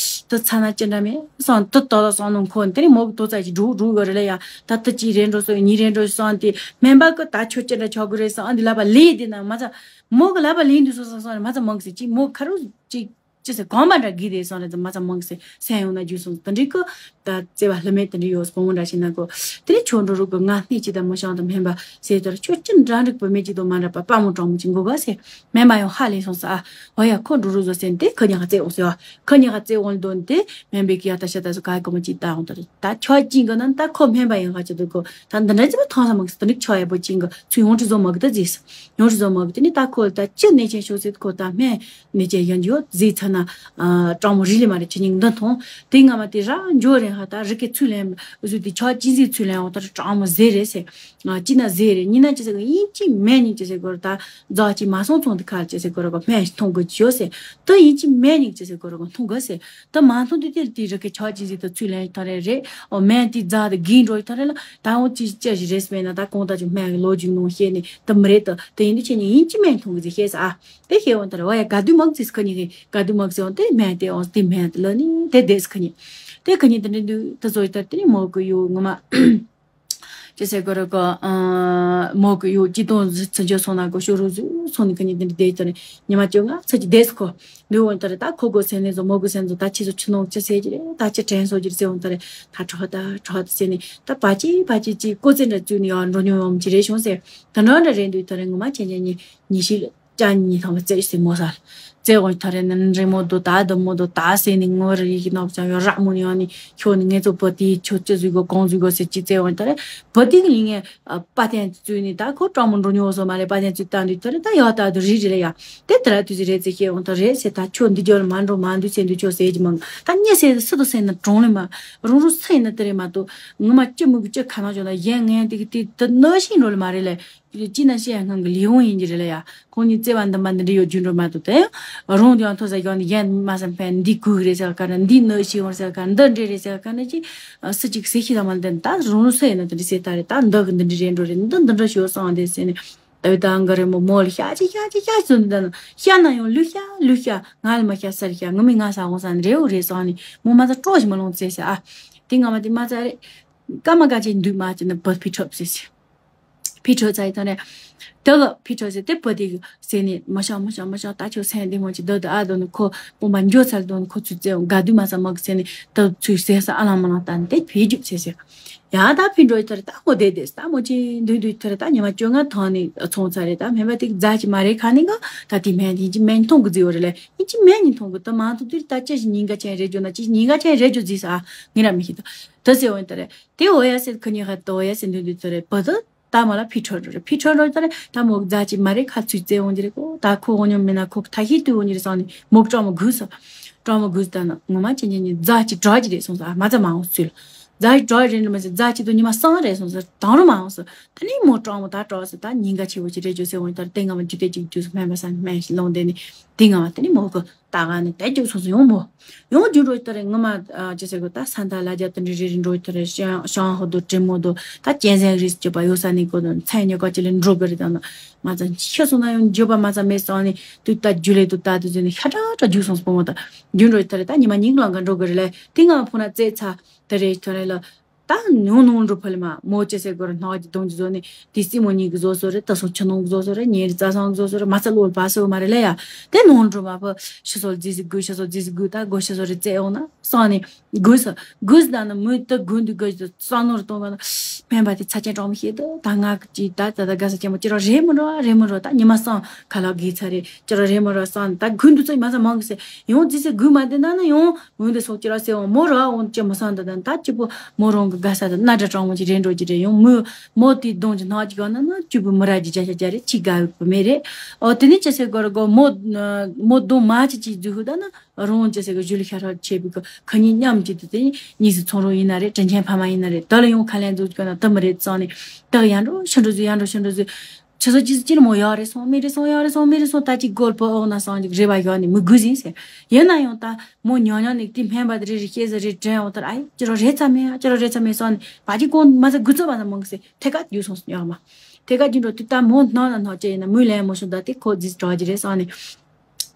དུ་ཚ་ན་ཅི་འདྲ་མེད་སང་དུ་ཏོ་ལ་སང་ནོ་ཁོ་དེ་ནི་མོ་གི་དོ་ཚ་ཅི་འགྲུག་འགྲུག་གི་རེད་ལ་ཡ། ད་དུ་ཅི་རེད་འགྲོ་སོ་ཉི་རེད་འགྲོ་སང་དེ་སྨན་པ་གི་ད་ཆོ་ཅི་འདྲ་ཆོག་གི་རེད་སང་འདི་ལབ་པ་ལས་དེ་ན་མ་ཚ་མོ་གི་ལབ་པ་ལས་འདུག་སོ་སོ་སང་མ་ཚ་མང་གི་ཅི་མོ་ཁ་རུ་ཅི་ཅི་ཟེར་གོང་མ་འདྲ་གི་རེད་སང་རེད་མ་ཚ་མང་གི་སེ་སེམས་ཡོང་ན་རྒྱུ་སོང་དུ་འདྲི་གི་ད་བརྩེ་བ་ལྷི་མེད་དུ་འདྲི་ཡོད་སོང་འདྲ་ཞིག་ན་གོ། དེ་ནི་ཆོ་འགྲོ་རུ་གི་ང་སྣེ་ཅི་ད་མོ་ཤང་དུ་སྨན་པ་ཟེར་དུ་ཆོ་ཅི་འདྲ་འགྲིག་པོ་མེད་ཅི་དོ་མ་འདྲ་པ་པ་མོ་གྲོང་མོ་ཅི་འགོ་ག་སེ། སྨན་པ་ཡང་ཧ་ལས་སོང་ས་ཨ། འོ་ཡ་ཁོ་འགྲོ་རུ་བཟོ་ཟེར་ཏེ་ཁ་ཉག་ག་རྩེ་འོང་ཟེར་བ། ཁ་ཉག་ག་རྩེ་འོང་དོན་ཏེ་སྨན་པའི་གི་ཡ་ད་ཤ་ད་སུ་ག་གོ་མ་ཅི་ད་འོང་ད་ད་ཆོ་ཅི་གི་ན་ད་ཁོ་སྨན་པ་ཡང་ག་ཅི་དུ་གོ་ད་འདི་འདྲ་ཅི་མ་ཐང་ས་མ་གི་ད་ནི་ཆོ་ཡ་པོ་ཅི་གི་ཚུ་ཡོང་ཁྲི་བཟོ་མ་གི་ད་ཟེར་ས། ཡོང་ཁྲི་བཟོ་མ་གི་དེ་ནི་ད་ཁོ་ད་ཅི་གནས་ཆེན་ཤོག་ཟེར་ཁོ་ད་སྨན་གནས་ཆེན་ཡོང་རྒྱུ་ཟེར་ཚ་ན། གྲང་མོ་རི་ལི་མ་རེ་ཆ་ཉིང་འདི་མཐོང་། དེ་སྔ་མ་དེ་ར་འཇོ་རེ་ཧ་ད་རི་ཀེ་ཚུ་ལེན་བཟོས་དེ་ཆོ་ཅི་ཟེར་ཚུ་ལེན་འོང་ད་གྲང་མོ་ཟེར་རེད་ཟེར། ཅི་ན་ཟེར་རེ་ཉི་ན་ཅི་ཟེར་གི་ཡིན་ཅི་མེད་ཉིན་ཅི་ཟེར་གོ་ར་ད་རྫ་ཅི་མ་སོང་ཚོང་དུ་ཁར་ཅི་ཟེར་གོ་ར་གོ་སྨན་མཐོང་གི་ཅི་ཡོད་ཟེར། ད་ཡིན་ཅི་མེད་ཉིན་ཅི་ཟེར་གོ་ར་གོ་མཐོང་གི་ཟེར། ད་མ་མཐོང་དུས་དེ་དེ་རི་ཀེ་ཆོ་ཅི་ཟེར་ད་ཚུ་ལེན་ཐ་རེ་རེད། ཨོ་སྨན་དེ་རྫ་དེ་གིན་འགྲོ་ཐ་རེ་ལ་ད་འོ་ཅི་ཅི་ཞིག་རེད་སྨན་ན་ད་གོང་ད་ཅི་སྨན་གི་ལོ་རྒྱུས་ནང་བཤད་ནས་ད་མི་རེད་ད་དེ་ཡིན་དུས་ཆེ་ཉིན་ཡིན་ཅི་མེད་མཐོང་གི་ཟེར་བཤད་ས་ཨ། དེ་བཤད་འོང་ད་ར་བ་ཡ་ག་དུས་མག་ཟེར་ཁ་ཉིན་གི་ག་དུས་མག་ཟེར་འོང་དེ་སྨན་དེ་འོང་དེ་སྨན་དེ་ལ་ནི་དེ་དེ་ཟེར་ཁ་ཉིན། དེ་ཁ་ཉིན་དེ་འདྲ་འདུག་ད་བཟོ་ཡི་ད་དེ་ནི་མོ་གི་ཡོ་ངོ་མ། ཅི་ཟེར་གོ་ར་གོ། མོ་གི་ཡོ་ཅི་དོན་ཟི་ཚི་ཇོ་སོང་ན་གོ་ཤོ་རུ་ཟུ་སོང་ནི་ཁ་ཉིན་དེ་འདྲ་དེ་ད་ནི་ཉི་མ་བཅོ་ལྔ་ཚ་ཅི་དེ་ཟེར་གོ། འདུག་འོང་ད་ར་ད་ཁོ་གོ་སེ་ནི་ཟོ་མོ་གི་སེ་ནི་ཟོ་ད་ཅི་ཟོ་ཆུ་ནོ་ཅི་ཟེར་གྱི་རེད་ད་ཅི་དྲན་སོ་ཅི་རེད་ཟེར་འོང་ད་ར་ད་གྲོགས་ད་གྲོགས་ད་ཟེར་ནི་ད་པ་ཅི་པ་ཅི་ཅི་ཀོ་ཙེ་འདྲ་བཙུགས་ནི་ཡོ་འགྲོ་ཉོ་ཡོང་ཅི་རེད་བྱུང་ཟེར། ད་འདྲ་འདྲ་རེད་འདུག་ད་ར་ངོ་མ་ཆེན་ཆེན་ཉི་ཉི་ཤི་ལ། ཅ་ཉི་ཐང་བ་བཙལ་ཟེར་མོ་ས། བཙལ་འོང་ཐ་རེ་ནི་རི་མོ་དོ་ད་དུ་མོ་དོ་ད་ཟེར་ནི་ངོ་རེ་ཡི་གི་ནོག་ཅང་ཡོ་རག་མོ་ནི་ཡོ་ནི་ཁྱོད་ནི་ངེད་ཚོ་བུ་དེ་ཁྱོད་ཅི་ཟུག་གོ་གོང་ཟུག་གོ་ཟེར་ཅི་བཙལ་འོང་ཐ་རེ། བུ་དེ་གི་ལི་ངས་པ་ཏན་བཙུགས་ནི་ད་ཁོ་གྲོགས་མོ་འགྲོ་ཉོ་བཟོ་མ་ལེ་པ་ཏན་བཙུགས་ད་འདུག་ཐ་རེ་ད་ཡོ་ད་དུ་རི་རི་ལེ་ཡ། དེ་ད་ར་དུས་ཟི་རེད་ཟེར་ཤེས་འོང་ཐ་རེ་ཟེར་ད་ཁྱོད་འདི་ཇོ་ལ་མ་འགྲོ་མ་འདུག་ཟེར་འདུག་ཁྱོད་ཟེར་གྱི་མང་ད་ཉེ་ཟེར་སི་དུ་ཟེར་ན་གྲོང་ལེ་མ་རུང་རུང་སེ་ན་དེ་རེ་མ་གཏོགས་ངོ་མ་ཅི་མི་གི་ཅི་ཁ་ན་ཅོ་ན་ཡན་ངན་དེ་གི་དེ་དུ་ནོ་ཤིང་འགྲོ་ལེ་མ་རེད་ལེ། ཅི་ན་ཤེས་སྔོན་གི་ལས་འོང་ཡིན་གྱི་རེད་ལ་ཡ། ཁོང་གཉིས་བརྩེ་བ་འདུན་པ་འདི་འདྲ་ཡོད་རྒྱུ་འགྲོ་མ་གཏོགས་དེ་ཡང་རང་དུ་ཡང་ཐོ་ས་ཡོང་ནས་ཡན་མ་བསམ་ཕན་འདི་གུ་རེད་ཟེར་ག་ན་འདི་ནོ་ཤི་ཡོང་ཟེར་ག་འདི་འདྲེ་རེད་ཟེར་ག་ན་ཅི་སུ་གཅིག་ཟེར་ཤི་དང་མ་འདི་ད་རང་རང་སུ་ཡིན་ན་འདི་འདྲ་ཟེར་ད་རེད་ད་འདི་གི་འདི་འདྲ་རེད་འགྲོ་རེད་འདི་འདི་འདྲ་ཞོ་སང་འདི་ཟེར་ནས་ད་བི་ད་འགའ་རེ་མོ་མོ་ལ་ཤ་ཅི་ཤ་ཅི་ཤ་ཟུན་འདི་ན་ཤ་ན་ཡང་ལུ་ཤ་ལུ་ཤ་ང་ལ་མ་ཤ་སར་ཤ་ངུ་མི་ང་ས་འོང་ས་འདི་རེ་འོ་རེད་སང་ནས་མོ་མ་ས་སྤྲོ་ཞིག་མ་ལོང་ཟེར་ཟེར་ཨ། དེ་ང་མ་དེ་མ་ཚ་རེད། ཀ་མ་ཀ་ཅི་འདུས་མ་ཅི་ན་བ་ཕི་ཁྲབ་ཟེར་ཟེར། ཕི་ཁྲོ་ཚ་ཡི་ཐོག་ནས། དེ་གི་ཕི་ཁྲོ་ཟེར་དེ་བུ་དེ་གི་ཟེར་ནས་མ་ཤོག་མ་ཤོག་མ་ཤོག་ད་ཁྱོད་སེམས་བདེ་མོ་ཅིག་སྡོད་དུ་ཨ་སྡོད་ནས་ཁོ་དཔུང་པ་འགྱོ་ཚར་སྡོད་ནས་ཁོ་ཚུར་བཙལ་འོང་ག་དུས་མ་ས་མ་གི་ཟེར་ནས་ད་ཚུར་ཟེར་ས་ཨ་ལང་མ་ལང་ད་འདི་ཕི་རྒྱུག་ཟེར་ཟེར། ཡ་ད་ཕི་འགྲོ་ཡི་ཐོག་རེ་ད་ཁོ་བསྡད་བསྡད་ད་མོ་ཅིག་འདུས་འདུས་ཐོག་རེ་ད་ཉི་མ་བཅོ་ལྔ་ཐོག་ནས་ཚོང་ཚ་རེ་ད་སྨན་པ་དེ་གི་རྫ་ཅིག་མ་རེད་ཁ་ནས་ག་ད་དེ་སྨན་དེ་ཅི་སྨན་མཐོང་གི་རྫི་བ་རེད་ལས་ཡིན་ཅི་སྨན་ཉིན་མཐོང་གི་ད་མ་ཐུག་དུས་ད་ཅི་ཞིག་ཉིན་ག་ཆེན་རེད་འགྱོ་ན་ཅི་ཉིན་ག་ཆེན་རེད་འགྱོ་རྫི་ས་ཨ་ངི་ར་མི་ཤེས་ད་ད་ཟེར་འོང་ཡི་ཐོག་རེ། དེ་འོ་ཡ་ཟེར་ཁ་ཉིན་ཧ་ཏོ་འོ་ཡ་ཟེར་འདུག་འདུག་ཚོ་རེ་བུ་དུ་ད་མ་ལ་ཕི་ཁྲོ་རོ་རེ་ཕི་ཁྲོ་རོ་ད་རེ་ད་མོ་རྫ་ཅི་མ་རེ་ཁ་ཚུར་བཙལ་འོང་གི་རེ་གོ་ད་ཁོ་འོ་ཉོ་མི་ན་ཁོ་ཐ་ཤི་ཏུ་འོང་གི་རེ་སོང་ནི་མོ་གྲོགས་མོ་གུས་སོ། གྲོགས་མོ་གུས་ད་ན་ངོ་མ་ཅི་ཉིན་ཉིན་རྫ་ཅི་གྲག་ཅི་རེ་སོང་ས་མ་རྫ་མ་འོང་ཚུལ་ རྫ་གྲོགས་རེད་ནི་མ་ཟེར། རྫ་གཅིག་ཏུ་ཉི་མ་གསུམ་རེད་སོང་ཟེར། དང་རུ་མ་འོང་ཟེར། ད་ནི་མོ་སྤྲང་མོ་ད་སྤྲང་ཟེར། ད་ཉིན་འགའ་ཆེ་བོ་ཅིག་རེད་རྒྱུ་ཟེར། འོང་ད་རུ་སྟེང་ང་མ་རྒྱུ་དེ་གཅིག་རྒྱུ་སྨན་པ་ས་སྨན་ཞིག་ལོང་དེ་ནི་སྟེང་ང་མ་དེ་ནི་མོ་གི་ད་ག་ནི་དེ་རྒྱུ་སོང་ཟེར། ཡོང་མོ་ཡོང་རྒྱུ་འགྲོ་ད་རེད། ངི་མ་ཅི་ཟེར་གི་ད་ས་མཐའ་ལ་རྒྱ་དེ་འདྲ་རེ་རེ་འགྲོ་ད་རེད། ཤང་ཤང་ཧོ་དོ་དྲི་མོ་དོ་ད་གྱེན་ཟན་རིས་ཀྱི་པ་ཡོད་ས་ནི་གོ་དོ་མཚན་ཉོ་ག་ཅི་ལས་འགྲོ་གི་རེད། ད་ན་མ་ཚ་ཤི་སོང་ན་ཡང་རྒྱུ་པ་མ་ཚ་མེད་སོང་ནི་དུ་ད་རྒྱུ་ལས་དུ་ད་དུ་ཟེར་ནི་ཤ་ཁྲ་ཁྲ་རྒྱུ་སོང་སྤོང་བ་ད་རྒྱུ་འགྲོ་ད་རེད། ད་ཉི་མ་ཉིན་གླང་ག་འགྲོ་གི་རེད་ལས་སྟེང་ང་ཕུ་ན་རྩེ་ཚ། དེ་རེད་ཐོན་རེད་ལ། ད་ནུང་ནུང་འགྲོ་ཕ་ལ་མ་མོ་ཅི་ཟེར་གོ་ར་ནག་གི་གདོང་གི་བཟོ་ནི་དེ་སྲིན་མོ་གཉིས་ཀྱི་བཟོ་བཟོ་རེད། ད་སོང་ཆུ་ནང་གི་བཟོ་བཟོ་རེད། ཉེ་རི་རྩ་སང་གི་བཟོ་བཟོ་རེད། མ་ཚ་ལོ་བ་སོ་མ་རེད་ལ་ཡ། དེ་ནུང་འགྲོ་མ་ཕ་ཤི་སོ་རྫི་སི་དགོས་ཤི་སོ་རྫི་སི་དགོས་ད་དགོས་ཤི་སོ་རེད་ཙེ་འོང་ན་སང་ནི་དགོས་སོ་དགོས་ད་ན་མོས་ད་དགོས་འདུག་དགོས་ད་སང་ནོར་གཏོང་ག་ན་སྨན་པ་དེ་ཚ་ཅན་གྲོགས་མི་ཤེས་ད་ད་ང་གི་ད་ད་ད་ག་ས་ཅན་མོ་ཅི་ར་རེད་མི་འགྲོ་རེད་མི་འགྲོ་ད་ཉི་མ་སང་ཁ་ལག་གི་ཚ་རེད། ཅི་ར་རེད་མི་ར་སང་ད་དགོས་འདུག་ཚ་མ་ཚ་མང་གི་ཟེར་ཡོང་རྫི་སི་དགོས་མ་དེ་ན་ན་ཡོང་། འོན་ཏེ་སོགས་ཅི་ར་སེ་འོང་མོ་ར་འོང་ཅི་མོ་སང་ད་དན་ད་སྐྱིད་པོ་མོ་རང་གི་དགའ་ས་ད་སྣ་སྒྲ་གྲང་མོ་ཅིག་རེད་འགྲོ་ཅི་རེད། ཡོང་མོ་མོ་དེ་གདོང་ཅི་ནག་ཅིག་ག་ན་ན་སྐྱིད་པོ་མི་ར་ཅི་བྱ་བྱ་བྱ་རེད། ཅི་དགའ་བི་མེ་རེད། ཨོ་དེ་ནི་ཅི་སེ་གོ་ར་གོ་མོ་མོ་གདོང་མ་ཅི་ཅི་རྫུ་ཧུ་ད་ན་རང་ཅི་སེ་གོ་ཞུ་ལི་ཤ་ར་ཆེ་བི་གོ་ཁ་ཉིན་མཉམ་ཅི་དེ་དེ་ཉི་སི་ཚོང་རོགས་ཡིན་ན་རེད། དྲིན་ཆེན་ཕ་མ་ཡིན་ན་རེད། ད་ལ་ཡོང་ཁ་ལན་འཛུགས་གོ་ན་ད་མི་རེད་ཙང་ནི་ད་ཡང་འགྲོ་ཤི་འགྲོ་ཟུ་ཡང་འགྲོ་ཤི་འགྲོ་ཟུ། ཆུ་ཚོད་ཅི་ཅི་ལ་མོ་ཡག་རེད་སོང་མི་རེད་སོང་ཡག་རེད་སོང་མི་རེད་སོང་ད་ཅི་སྒོར་པོ་འོག་ན་སང་ཅིག་རེ་བ་ཡོད་ནི་མི་དགོས་ཟིན་ཟེར། ཡིན་ན་ཡང་ད་མོ་ཉོ་ཉོ་ནི་དེ་སྨན་པ་དེ་རེ་རེ་ཤེས་ཟེར་རེ་དྲན་འོང་ལྟར་ཨ་ཡི་ཅི་རོ་རེད་ཚ་མེད་ཨ་ཅི་རོ་རེད་ཚ་མེད་སོང་ནི་བ་ཅི་གོང་མ་ཚ་དགུ་ཚོད་བ་ཚ་མོ་གི་ཟེར་ཐད་ཀ་རྒྱུ་སོང་ཉག་མ་ཐད་ཀ་རྒྱུ་འགྲོ་དུས་ད་མོ་སྣང་ན་སྣང་ཅི་ཡིན་ན་མོས་ལན་མོ་སོང་ད་དེ་ཁོ་རྫིས་གྲོགས་ཀྱི་རེད་སོང་ནི།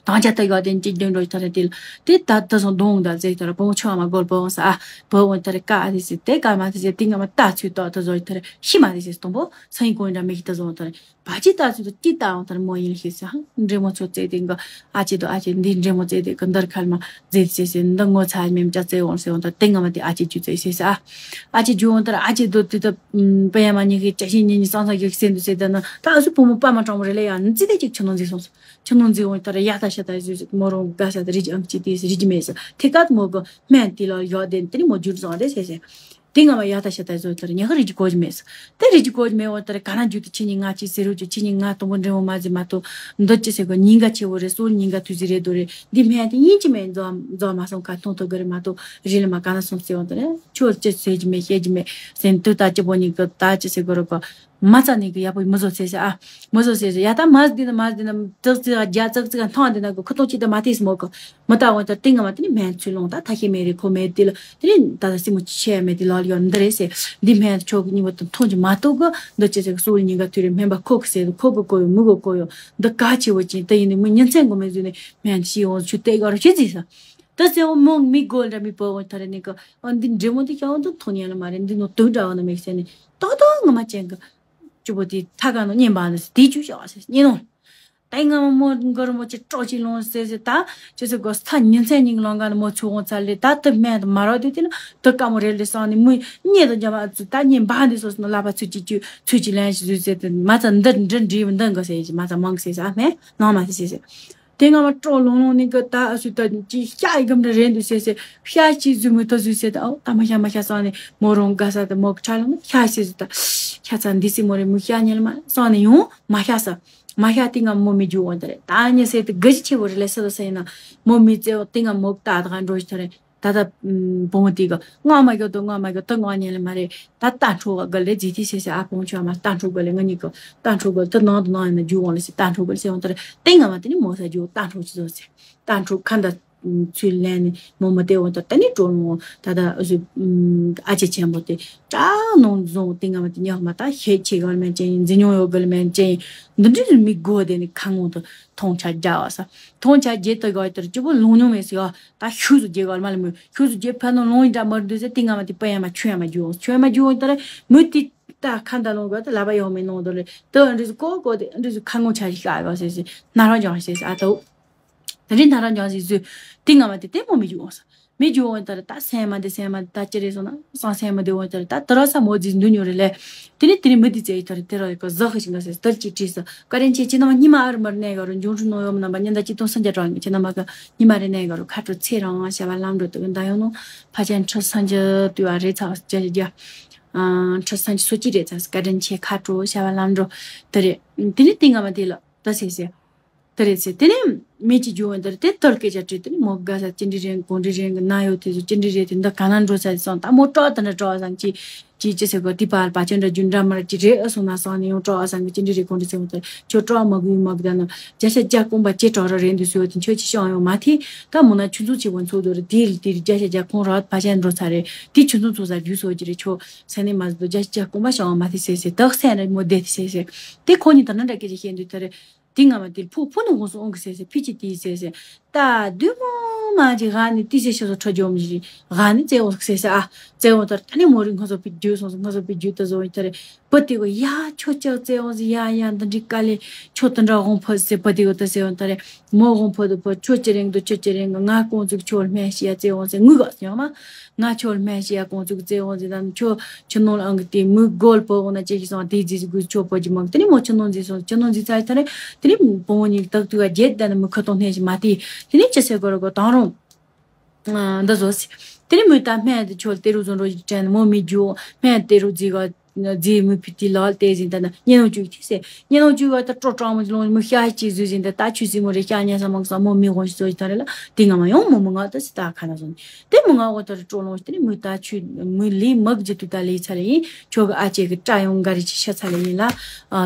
དང་ཆ་ད་ཡོད་དེ་གཅིག་བདུན་འགྲོ་ཡི་ཐ་རེ་དེ་ལ་དེ་ད་ད་སོང་གདོང་ད་ཟེར་ཐ་རེ་བོང་ཆུ་མ་སྒོར་བོང་ས་ཨ་བོང་ད་རེ་ཀ་ཨ་དེ་ཟེར་དེ་ཀ་མ་དེ་ཟེར་དེ་ང་མ་ད་ཚུད་ཏོ་ད་ཟོ་ཡི་ཐ་རེ་ཤི་མ་དེ་ཟེར་སྟོང་པོ་སང་ཡི་གོང་འདྲ་མི་ཤི་ད་ཟོ་ཐ་རེ་བ་ཅི་ད་ཚུད་ཏོ་ཅི་ད་འོང་ཐ་རེ་མོ་ཡིན་ཤི་ས་ཧང་འདྲེ་མོ་ཚོ་ཙེ་དེ་འག་ཨ་ཅེ་དོ་ཨ་ཅེ་འདི་འདྲེ་མོ་ཙེ་དེ་ག་འདར་ཁལ་མ་ཟེར་ཟེར་ཟེར་འདི་ངོ་ཚ་མེམ་ཅ་ཙེ་འོང་ཟེར་འོང་ད་དེ་ང་མ་དེ་ཨ་ཅེ་ཅུ་ཙེ་ཟེར་ས་ཨ་ཨ་ཅེ་ཅུ་འོང་ཐ་རེ་ཨ་ཅེ་དོ་དེ་ད་པ་ཡ་མ་ཉི་གི་ཅ་ཤི་ཉི་ཉི་སང་ས་གི་སེ་འདུ་ཟེར་ད་ན་ད་ཨ་སུ་བུ་མོ་པ་མ་གྲང་མོ་རེ་ལེ་ཡ་ནི་ཙི་དེ་ཅིག་ཆུ་ནང་ཟེར་སོང་ས། ཆུ་ནང་འཛིན་འོང་ལྟར་ཡག་ད་ཤ་ད་ཟོས་ཟོས་མོ་རང་དགའ་ས་ད་རིག་ཨང་ཅི་དེ་རིག་མེད་ས་ཐེ་ཀ་མོ་གི་སྨན་དེ་ལ་ཡག་དེ་དེ་ནི་མོ་རྒྱུར་བཟང་རེད་ཟེར་ཟེར། དེ་ང་མ་ཡག་ད་ཤ་ད་ཟོས་ལྟར་ཉག་རིག་གི་གོ་གི་མེད་ས། དེ་རིག་གི་གོ་གི་མེད་འོང་ལྟར་ག་ན་རྒྱུ་དེ་ཆི་ཉི་ང་ཅི་ཟེར་རུ་ཅུ་ཆི་ཉི་ང་དང་པོ་འདྲེ་མོ་མ་ཟེར་མ་གཏོགས་འདི་ཅི་ཟེར་གོ་ཉིན་ག་ཆེ་བོ་རེད་སོ་ཉིན་ག་དུས་ཟིག་རེད་དོ་རེད། འདི་སྨན་དེ་ཡིན་ཅི་མེད་འཛོ་འཛོ་མ་སོང་ཁ་ཐོང་ཐོ་གི་རེད་མ་གཏོགས་རི་ལ་མ་ག་ན་སོང་ཟེར་འོང་ལྟར་ཁྱོད་ཅི་ཟེར་གི་མེད་བཤད་གི་མེད་ཟེར་དུས་ད་ཅི་པོ་ཉིན་གི་ད་ཅི་ཟེར་གོ་རོ་གོ་མ་རྩ་ནས་གི་ཡག་པོ་མི་བཟོ་ཟེར་ཟེར་ཨ། མི་བཟོ་ཟེར་ཟེར་ཡ་ད་མ་འདི་ན་མ་འདི་ན་ཙག་ཙིག་རྒྱ་ཙག་ཙིག་ཐང་འདི་ན་གི་ཁུ་ཏོག་ཅིག་ད་མ་ཏིས་མོ་གི་མི་ལྟ་འོང་ད་ཏིང་ང་མ་དེ་ནི་སྨན་ཚུལ་ལོང་ད་ཐ་ཤེས་མེད་རེད་ཁོ་མེད་དེ་ལ་དེ་ནི་ད་ད་སྲིན་མོ་ཆེ་མེད་དེ་ལ་ཡོད་འདི་རེད་ཟེར། འདི་སྨན་ཆོག་གི་ཉིན་མོ་དང་ཐོང་ཅི་མ་གཏོགས་གི་འདི་ཅི་ཟེར་གི་སོག་ཉིན་ག་དུས་རེད་སྨན་པ་ཁོ་གི་ཟེར་ཁོ་གི་གོ་ཡོད་མི་གི་གོ་ཡོད་འདི་ག་ཆེ་བོ་ཅིག་ད་ཡིན་ནི་མི་ཉིན་མཚན་གོ་མེད་ཟེར་ནི་སྨན་ཤི་འོང་ཆུ་ཏེ་ག་རུ་ཤི་ཟིག་ས། ད་སེ་འོ་མོ་མི་གོ་འདྲ་མི་པོ་འོ་ཐ་རེ་ནི་གི་འོ་འདི་འདྲེ་མོ་འདི་ཤ་འོ་འདི་མཐོང་ཉན་ལ་མ་རེད་འདི་ནོ་དུག་འདྲ་འོ་ན་མེད་ཟེར་ནི་ཏོག་ཏོག་ངོ་མ་ཅན་གི་ཅུ་པོ་དེ་ཐ་ག་ནོ་ཉན་པ་ནི་དེ་ཅུ་ཤ་བ་ཟེར་ཉན་ནོ། ད་ང་མ་མོ་གོ་ར་མོ་ཅི་ཀྲོ་ཅི་ལོང་ཟེར་ཟེར་ད་ཅི་ཟེར་གོ་ས་ཉིན་མཚན་ཉིན་ལོང་ག་ནི་མོ་ཚུ་འོང་ཚ་ལེ་ད་དུ་སྨན་དུ་མ་རོ་དུ་དེ་ན་དུ་ཀ་མོ་རེ་ལེ་སང་ནི་མོ་ཉེ་དུ་འཇམ་ཨ་ཚུ་ད་ཉེ་འབའ་འདི་སོ་སོ་ནི་ལ་པ་ཚུ་ཅི་ཅུ་ཚུ་ཅི་ལན་ཞི་ཟུ་ཟེར་དུ་མ་ཚ་འདི་འདི་འདྲི་འདི་འགོ་ཟེར་ཅི་མ་ཚ་མང་ཟེར་ཟེར་ཨ་སྨན་ནང་མ་ཟེར་ཟེར་ཟེར། དེ་ང་མ་སྤྲོ་ལོང་ལོང་ནི་གི་ད་ཨ་སུ་ད་ཅི་ཤ་ཡི་གམ་འདྲ་རེད་འདུག་ཟེར་ཟེར་ཤ་ཅི་ཟུ་མི་ཐོ་ཟུ་ཟེར་ད་ཨོ་ད་མ་ཤ་མ་ཤ་སང་ནི་མོ་རང་དགའ་ས་ད་མོ་གི་ཁྲ་ལོང་ཤ་ཟེར་ཟེར་ད་ཤ་ཚ་འདི་སི་མོ་རེ་མུ་ཤ་ཉལ་མ་སང་ནི་ཡོང་མ་ཤ་ས་མ་ཤ་དེ་ང་མོ་མི་རྒྱུ་འོང་ད་རེད་ད་ཉེ་ཟེར་དུ་གི་ཅི་ཆེ་བོ་རེ་ལེ་ས་ད་ས་ཡིན་ན་མོ་མི་ཙེ་འོ་དེ་ང་མོ་ད་ད་ག་འགྲོ་ཤི་ད་རེད། ད་ལྟ་བུ་མོ་དེ་གི་ང་མ་གི་དོ་ང་མ་གི་དོ་ང་ཉན་ལེ་མ་རེད། ད་ལྟ་འཕྲོ་ག་གི་ལེ་ཛི་ཐི་ཤེ་ཤེ་ཨ་བོང་ཆུ་མ་ལྟ་འཕྲོ་གི་ལེ་ང་གཉིས་གི་ལྟ་འཕྲོ་གི་ལེ་ད་ནང་དུ་ནང་ཡིན་ན་རྒྱུ་འོང་ལེ་ཤེ་ལྟ་འཕྲོ་གི་ལེ་ཤེ་འོང་ད་རེད་དེ་ང་མ་དེ་ནི་མོ་ས་རྒྱུ་ལྟ་འཕྲོ་ཆུ་ཚོ་ཟེར་ལྟ་འཕྲོ་ཁ་འདའ་ཚུལ་ལན་ནི་མོ་མ་དེ་འོང་ད་ད་ནི་འགྲོ་ལོང་ད་ད་ཨུ་ཟུ་ཨ་ཅེ་ཆེན་པོ་དེ་ད་ནང་བཟུང་དེ་ང་མ་དེ་ཉག་མ་ད་ཤེད་ཆེ་ག་ལེ་མན་ཅན་ཡིན་འཛིན་མྱོང་ཡོད་གི་ལེ་མན་ཅན་ཡིན་འདི་འདྲི་མི་དགོས་དེ་ནི་ཁ་ངོ་དུ་མཐོང་ཆ་རྒྱ་བ་ས་མཐོང་ཆ་རྒྱ་ད་ག་དེར་ཅི་པོ་ལོང་མྱོང་མེད་ཟེར་ཡ། ད་ཤུགས་སུ་རྒྱས་གར་མ་ལ་མོ་ཤུགས་སུ་རྒྱས་ཕན་ནོ་ལོང་ཡིན་འདྲ་མར་འདུག་ཟེར་ཏི་ང་མ་ཏི་པ་ཡ་མ་ཆུ་ཡ་མ་རྒྱུ་ཆུ་ཡ་མ་རྒྱུ་ད་རེ་མུ་ཏི་ད་ཁ་འདའ་ལོང་ག་ད་ལ་པ་ཡོང་མེད་ནོ་ད་རེ་ད་འདྲི་སུ་ཀོ་ཀོ་དེ་འདྲི་སུ་ཁ་ངོ་ཆ་ཞིག་ཤ་ཡོ་ཟེར་ཟེར་ན་རང་ཅང་ཟེར་ཟེར་ཨ་ད་འོ་ད་རེ་ན་རང་ཅང་ཟེར་ཟེར་ཏི་ང་མ་ཏི་ཏེ་མོ་མི་རྒྱུ་ས་མི་རྒྱུ་ད་རེ་ད་སེམས་མ་འདི་སེམས་མ་ད་ཅི་རེད་སོང་ན་སང་སེམས་མ་འདི་འོ་ད་རེ་ད་ད་ར་ས་མོ་ཟིག་འདུ་ཉོ་རེ་ལེ། དེ་ནས་དེ་ནས་མི་དེ་ཚེ་ཡི་ཐོ་རེ་དེ་ར་ཡི་གོ་ཟག་ཤིང་ག་སེ་དར་གྱི་བྲིས་སོ། བཀའ་དྲིན་ཆེ་ཁྱེད་རྣམ་པ་ཉི་མ་ཨ་རུ་མར་གནས་ག་རུ་འབྱུང་འཕྲོད་ནོ་ཡོམ་རྣམ་པ་ཉི་ཟླ་གཅིག་སྟོང་སུམ་བརྒྱ་གྲངས་ཡིན་ཁྱེད་རྣམ་པ་ག་ཉི་མ་རེ་གནས་ག་རུ་ཁ་དྲོ་ཚེ་རང་བྱ་བ་ལམ་འགྲོ་དུ་གི་ད་ཡོང་ནོ་ཕ་ཆེན་ཁྲི་སངས་རྒྱས་དུས་བ་རེ་ཚ་བརྒྱ་བརྒྱ་ཁྲི་སངས་རྒྱས་སོ་གཅིག་རེ་ཚ་བཀའ་དྲིན་ཆེ་ཁ་དྲོ་བྱ་བ་ལམ་འགྲོ་དེ་རེད། དེ་ནས་དེ་སྔ་མ་དེ་ལ་ད་སེ་སེ་དེ་རེད་ཚེ་དེ་ནས། མི་གཅིག་རྒྱུག་འོང་དེར་དེ་ཐོལ་སྐད་ཆ་དྲིས་དེ་ནི་མོ་དགའ་ས་ཅི་འདྲི་རེད་གོང་འདྲི་རེད་གི་ན་ཡོད་དེ་ཚོ་ཅི་འདྲི་རེད་དེ་འདི་ག་ན་འགྲོ་ས་དེ་སོང་ད་མོ་སྐྲག་དེ་འདྲ་སྐྲག་སང་ཅི་ཅི་ཅི་ཟེར་གོ་དེ་པར་པ་ཅི་འདྲ་རྒྱུ་འདྲ་མར་ཅི་རེད་ཨ་སོང་ན་སོང་ནི་ཡང་སྐྲག་སང་གི་ཅི་འདྲི་རེད་གོང་འདྲི་ཟེར་མོ་དེར་ཁྱོད་སྐྲག་མ་གི་མ་གི་ད་ན་བརྒྱ་ཆ་བརྒྱ་སྐོང་པ་ཅི་སྐྲག་ར་རེད་འདུག་ཟེར་ཡོད་དེ་ཁྱོད་ཅི་ཤོང་ཡོང་མ་ཐི་ད་མོ་ན་ཆུ་ཚོད་ཆེ་བོ་ཚོ་དོ་རེད་དེ་ལ་དེ་རི་བརྒྱ་ཆ་བརྒྱ་ཁོང་ར་བ་ཅན་འགྲོ་ཚ་རེད་དེ་ཆུ་ཚོད་ཚོ་ས་རྒྱུ་སོ་ཅི་རེད་ཁྱོད་སེ་ནི་མ་ཟི་དོ་བརྒྱ་ཆ་བརྒྱ་སྐོང་པ་ཤོང་མ་ཐི་ཟེར་ཟེར་དག་སེ་རེད་མོ་བསྡད་དེ་ཟེར་ཟེར་དེ་ཁོ་ནི་ད་ན་འདྲ་སྐད་ཆ་བཤད་འདུག་ད་རེད། དེ་སྔ་མ་དེར་ཕུ་ཕུ་ནུ་ཧོང་སུ་ཨོང་གི་ཟེར་ཟེར་ཕི་ཅི་དེ་ཟེར་ཟེར། ད་དུས་མོ་མ་ཅི་ག་ནི་ཏི་ཟེར་ཤོ་སོ་ཁྲོ་ཇོམ་ཞི་ག་ནི་ཙེ་ཨོང་ཟེར་ཟེར་ཨ། ཙེ་ཨོང་ཐར་ད་ནི་མོ་རི་ང་ཚོ་ཕི་རྒྱུ་སོང་སོ་ང་ཚོ་ཕི་རྒྱུ་ད་བཟོ་ཡི་ཐར་པ་དེ་གོ་ཡ་ཁྱོ་ཅག་ཙེ་ཨོང་ཟེར་ཡ་ཡ་འདི་འདྲི་ཀ་ལེ་ཁྱོ་ད་འདྲ་ཧོང་ཕོ་ཟེར་པ་དེ་གོ་ད་ཟེར་ཨོང་ཐར་མོ་ཧོང་ཕོ་དུ་ཕོ་ཁྱོ་ཅི་རེང་དུ་ཁྱོ་ཅི་རེང་ང་ཀོང་ཙུག་ཁྱོ་སྨན་ཤི་ཡ་ཙེ་ཨོང་ཟེར་ངུ་ག་ཡོང་མ། ང་ཁྱོད་སྨན་ཞིག་ཡ་ཀོང་ཚུགས་བཙལ་འོང་ཟེར་དང་ཁྱོད་ཁྱི་ནོར་ཨང་གི་དེ་མི་སྒོར་བོ་འོང་ན་ཅེས་ཀྱི་སོང་དེ་རྫིས་སུ་གུས་ཁྱོད་བོ་ཅི་མང་དེ་ནི་མོ་ཁྱི་ནོར་རྫིས་སོང་ཁྱི་ནོར་རྫིས་ཚར་ཐ་རེ་དེ་ནི་བོང་བོ་གཉིས་དག་ཐུག་ག་རྒྱལ་ད་ནི་མི་ཁ་གཏོང་སྣེ་ཞིག་མ་དེ་དེ་ནི་ཅི་ཟེར་དགོས་ར་གོ་དང་རུང་འདི་བཟོ་སི་དེ་ནི་མོས་ད་སྨན་དེ་ཁྱོད་དེ་རུ་བཟོ་འགྲོ་ཞིག་དྲན་མོ་མི་རྒྱུ་སྨན་དེ་རུ་རྫིས་ག་རྫིས་མི་ཕི་དེ་ལག་དེ་ཟིན་ད་ན་ཉེ་ནོ་བཅུག་ཐི་སེ། ཉེ་ནོ་བཅུ་བ་ད་སྤྲོ་སྤྲང་མོ་ལོང་མི་ཤ་ཅིག་བཟོས་ཟིན་ད་ད་ཆུ་སྲིན་མོ་རེ་ཤ་ཉན་ས་མང་ས་མོ་མི་ཧོན་ཞིག་བཟོ་ཞིག་ད་རེ་ལ་དེ་ང་མ་ཡོང་མོ་མོ་ང་ད་སི་ད་ཁ་ན་སོང་། དེ་མོ་ང་འོ་ད་རེ་སྤྲོ་ལོང་ཞིག་དེ་ནི་མོ་ད་ཆུ་མོ་ལི་མག་ཇི་དུ་ད་ལི་ཚ་ལེ་ཡིན་ཁྱོ་གི་ཨ་ཅེ་གི་སྐྲ་ཡོང་ག་རེ་ཅི་ཤ་ཚ་ལེ་ཡིན་ལ།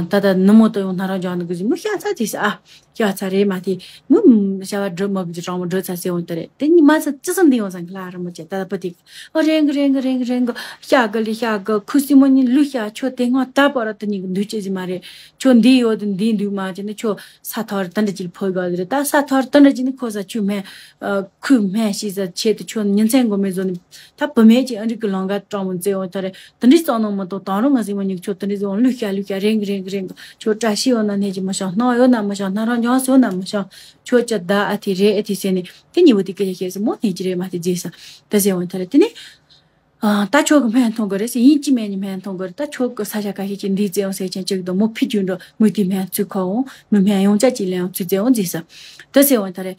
ད་ད་ནུ་མོ་ད་ཡོང་ན་རང་ཇོ་ནུ་གི་ཟི་མོ་ཤ་ཚ་དེ་སི་ཨ་ཤ་ཚ་རེ་མ་དེ་མོ་ཤ་བ་འགྲོ་མག་ཇི་གྲང་མོ་འགྲོ་ཚ་སེ་འོང་ད་རེ་དེ་ནི་མ་ཚ་ཅི་ཙམ་འདི་ཡོང་ས་གི་ལ་ར་མོ་ཅེ་ད་ད་པ་དེ། ཨོ་རེང་གི་རེང་གི་རེང་གི་རེང་གི་ཤ་གི་ལི་ཤ་གི་ཁུ་སི་མོ་ནི་ལུ་ཤ་ཆོ་དེ་སྔ་ད་པ་ར་དེ་ཉིད་ཀྱི་འདུས་བྱེད་ཟི་མ་རེད། ཆོ་འདི་ཡོད་དེ་འདི་འདུས་མ་ཅི་ནི་ཆོ་ས་ཐོར་དེ་འདྲ་ཅིག་ཕོ་ག་རེད་ད་ས་ཐོར་དེ་འདྲ་ཅིག་ནི་ཁོ་ས་ཆུ་སྨན་ཁུ་སྨན་ཤི་ས་ཆེད་དུ་ཆོ་ཉིན་མཚན་འགོ་མེད་བཟོ་ནི་ད་བུ་མེད་ཀྱི་ཨ་རིག་གི་ལང་ག་སྤྲང་མོ་མཛེས་འོང་ཐ་རེད་དེ་འདྲ་ཙང་ནང་མ་གཏོགས་དང་རུང་ང་ཟི་མ་ཉིག་ཆོ་དེ་འདྲ་ཟི་འོང་ལུ་ཤ་ལུ་ཤ་རེང་གི་རེང་གི་རེང་གི་ཆོ་བཀྲ་ཤིས་ཡོད་ན་ནས་ཀྱི་མ་ཤང་སྣང་ཡོད་ན་མ་ཤང་སྣང་རང་ཉོ་སོ་ན་མ་ཤང་ཆོ་ཅ་ད་ཨ་ཐི་རེ་ཨ་ཐི་སེ་ནི། དེ་ཉིན་མོ་དེ་སྐད་ཆ་བཤད་སོང་མོ་ནས་ཅི་རེད་མ་དེ་རྗེས་ས་ད་ཟེར་འོང་ཐ་རེ་དེ་ནི། ད་ཆོག་གི་སྨན་འཐུང་གི་རེད་ཟེར་ཡིན་གཅིག་མེད་གཉིས་སྨན་འཐུང་གི་རེད་ད་ཆོག་གི་ས་ཆ་ཁ་ཤས་ཀྱི་འདི་རྩེ་འོང་ཟེར་ཆེན་གཅིག་དང་མོ་ཕི་རྒྱུ་འགྲོ་མོ་དེ་སྨན་ཚུད་ཁ་འོང་མི་སྨན་ཡོང་ཆ་གཅིག་ལེན་འོང་ཚུད་རྩེ་འོང་རྗེས་ས་ད་ཟེར་འོང་ཐ་རེ།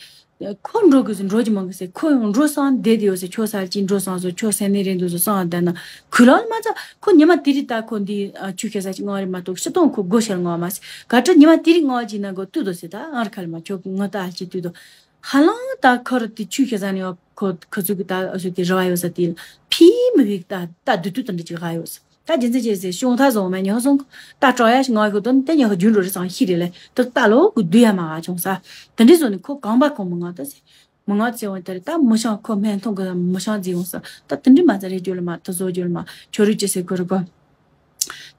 ཁོ་འགྲོ་གི་ཟེར་འགྲོ་གི་མང་གི་ཟེར་ཁོ་ཡང་འགྲོ་སང་བསྡད་དེ་ཡོད་ཟེར་ཁྱོད་ས་ལ་ཅིག་འགྲོ་སང་ཟེར་ཁྱོད་སེམས་ནས་རེད་འདུག་ཟེར་སང་བསྡད་ན་ཁུ་ལ་ལ་མ་ཚ་ཁོ་ཉི་མ་དེ་རིགས་ད་ཁོ་འདི་ཆུ་ཁ་ས་ཅིག་ངོ་རེད་མ་གཏོགས་ཤི་སྟོང་ཁོ་སྒོ་ཤར་ངོ་མ་ཟེར་ག་ཁྲ་ཉི་མ་དེ་རིགས་ངོ་ཅིག་ན་གོ་ཏུ་དོ་ཟེར་ད་ཨར་ཁ་ལ་མ་ཁྱོད་ངོ་ད་ཨ་ཅིག་ཏུ་དོ། ཧ་ལང་ད་ཁོ་ར་དེ་ཆུ་ཤ་ཟ་ནས་ཡོད་ཁོ་ཁོ་ཚོ་གི་ད་ཨ་སུ་དེ་ར་བ་ཡོད་ས་དེ་ལ་ཕི་མི་བིག་ད་ད་དུ་དུ་དུ་འདྲ་ཅིག་ག་ཡོད་ས་ད་རྒྱུ་མཚན་ཅི་ཟེར་ཤོང་ཐ་བཟོ་མ་ཉོ་སོང་ད་དྲོ་ཡ་ཞིག་ང་ཁོ་དོན་དེ་ཉོ་རྒྱུ་འགྲོ་རེ་སང་ཤི་རེ་ལེ་ད་ད་ལོ་གི་དུ་ཡ་མ་ག་བྱུང་ས་དེ་འདྲ་བཟོ་ནས་ཁོ་གང་པ་ཁོ་མི་ང་ད་ཟེར་མི་ང་ཚེ་བ་དེ་རེད་ད་མི་ཤང་ཁོ་སྨན་འཐུང་གི་མི་ཤང་རྫི་ཡོང་ས་ད་དེ་འདྲ་མ་ཚ་རེ་རྒྱུ་ལ་མ་ད་བཟོ་རྒྱུ་ལ་མ་ཆོ་རུ་ཅི་ཟེར་གོ་རུ་གོ།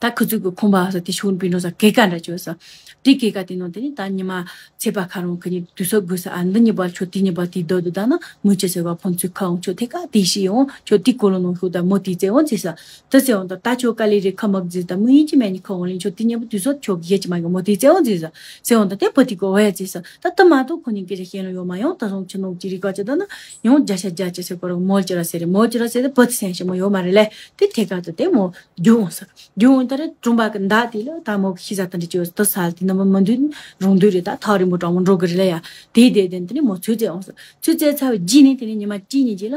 ད་ཁུ་ཚུར་གི་ཁང་པ་ཟེར་དེ་ཤོར་པིན་འགྲོ་ས་གེ་ཀ་འདྲ་བྱོས་ས། དེ་གེ་ཀ་དེ་ནང་དེ་ནི་ད་ཉི་མ་ཚེས་པ་ཁ་རོང་ཁ་ཉིན་དུས་ཚོད་དགོས་ས་ཨ་འདི་ཉི་པར་ཆོ་དེ་ཉི་པར་དེ་སྡོད་དུ་ད་ན་མུ་ཅི་ཟེར་བ་ཕོན་ཚུར་ཁ་འོང་ཆོ་དེ་ཀ་དེ་ཤི་འོང་ཆོ་དེ་ཀོ་ལོ་ནང་ཤོག་ད་མོ་དེ་ཙེ་འོང་ཙེ་ས། དེ་ཟེར་འོང་ད་ད་ཆོ་ཀ་ལི་རེ་ཁ་མག་ཟེར་ད་མུ་ཡིན་ཅི་མེད་ནི་ཁ་འོང་ལིན་ཆོ་དེ་ཉི་པར་དུས་ཚོད་ཆོ་གི་ཡེ་ཅི་མ་གི་མོ་དེ་ཙེ་འོང་ཙེ་ས། ཟེར་འོང་ད་དེ་པོ་དེ་ཀོ་བ་ཡ་ཙེ་ས། ད་དེ་མ་གཏོགས་ཁོ་ཉིན་སྐད་ཆ་བཤད་ལོ་ཡོད་མ་ཡོང་ད་སོང་ཆི་ནོ་ཅི་རི་ཀ་ཅི་ད་ན་ཡོང་རྒྱ་ཤ་རྒྱ་ཅི་ཟེར་གོ་རོ་མོ་ཅི་ར་ཟེར་རེ་མོ་ཅི་ར་ཟེར་རེ་པོ་དེ་སེང་ཤི་མོ་ཡོད་མ་རེད་ལེ། དེ་ཐད་ཀ་ཏུ་དེ་མོ་རྒྱུ་འོང་ས། རྒྱུ་འོང་ད་རེ་གྲོང་པ་གི་མདའ་དེ་ལ་ད་མོ་གི་ཤི་ས་ད་འདྲི་ཅི་ཡོད་ད་ས་དེ་ནམ་མ་འདུས་རུང་འདུས་རེ་ད་ཐག་རིང་པོ་གྲོང་མོ་འགྲོ་གི་རེ་ལ་ཡ། དེ་དེ་དེ་དེ་ནི་མོ་ཚུད་ཙེ་འོང་ས། ཚུད་ཙེ་ཚ་བའི་རྗེས་ནི་དེ་ནི་ཉི་མ་གཅིག་གཉིས་རྗེས་ལ་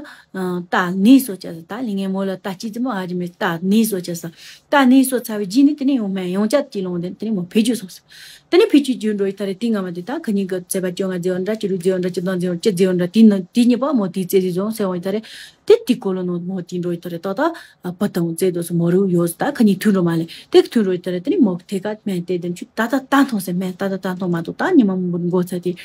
ད་ནི་སོ་ཅ་ས་ད་ལི་ངན་མོ་ལ་ད་ཅི་ཙི་མོ་ཨ་ཅི་མེ་ད་ནི་སོ་ཅ་ས། ད་ནི་སོ་ཚ་བའི་རྗེས་ནི་དེ་ནི་ཡོང་མེད་ཡོང་ཅ་ཅི་ལོང་དེ་དེ་ནི་མོ་ཕེ་རྒྱུ་སོང་ས། དེ་ནི་ཕི་ཆུ་རྒྱུ་འགྲོ་ཡི་ད་རེ་དེ་སྔ་མ་དེ་ད་ཁ་ཉིན་གི་བཙས་པ་བཅོ་ལྔ་རྫི་བ་འདྲ་བཅུ་དྲུག་རྫི་བ་འདྲ་བཅུ་བདུན་རྫི་བ་འདྲ་བཅུ་རྫི་བ་འདྲ་དེ་ནི་དེ་གཉིས་པ་མོ་དེ་རྩེ་རི་བཟོ་ཟེར་བ་ཡི་ད་རེ། དེ་དེ་ཀོ་ལོ་ནོ་མོ་དེ་འགྲོ་ཡི་ད་རེ་ཏོ་ད་བུ་དང་རྩེ་དོ་སུ་མོ་རུ་ཡོད་ད་ཁ་ཉིན་ཐུ་འགྲོ་མ་ལེ་དེ་ཐུ་འགྲོ་ཡི་ད་རེ་དེ་ནི་མོ་དེ་ག་སྨན་དེ་དེ་ཆུ་ད་ད་ད་མཐོང་ཟེར་སྨན་ད་ད་ད་མཐོང་མ་ཐུ་ད་ཉི་མ་མོ་འགོ་ཚ་དེ་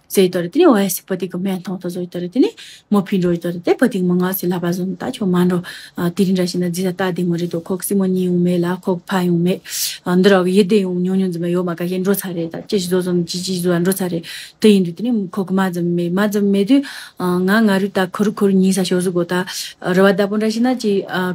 ཟེར་ཡི་ད་རེ་དེ་ནི་ཝའི་སི་པ་དེ་གི་སྨན་མཐོང་ད་བཟོ་ཡི་ད་རེ་དེ་ནི། མོ་ཕི་འགྲོ་ཡི་དོ་རེད་དེ་པ་ཏིག་མ་ང་སི་ལ་པ་ཟོ་ནི་ད་ཆོ་མ་འགྲོ། དེ་རིང་འདྲ་ཞིག་ན་རྫི་ས་ད་དེ་མོ་རེད་དོ་ཁོག་སི་མོ་གཉིས་ཡོང་མེད་ལ་ཁོག་ཕ་ཡོང་མེད། འདི་ར་གི་ཡི་དེ་ཡོང་ཉུང་ཉུང་ཙམ་ཡོད་མ་ག་ཤེད་འགྲོ་ཚར་རེད་ད་ཅི་ཞིག་བཟོ་ཟོ་ནི་ཅི་ཅི་བཟོ་འགྲོ་ཚར་རེད། དེ་ཡིན་དུས་དེ་ནི་ཁོག་མ་ཙམ་མེད་མ་ཙམ་མེད་དུས། ང་ང་རུ་ད་ཁོ་རུ་ཁོ་རུ་ཉིས་ས་ཞོ་ཟུ་གོ་ད། ར་བ་ད་པོ་འདྲ་ཞིག་ན་ཅི་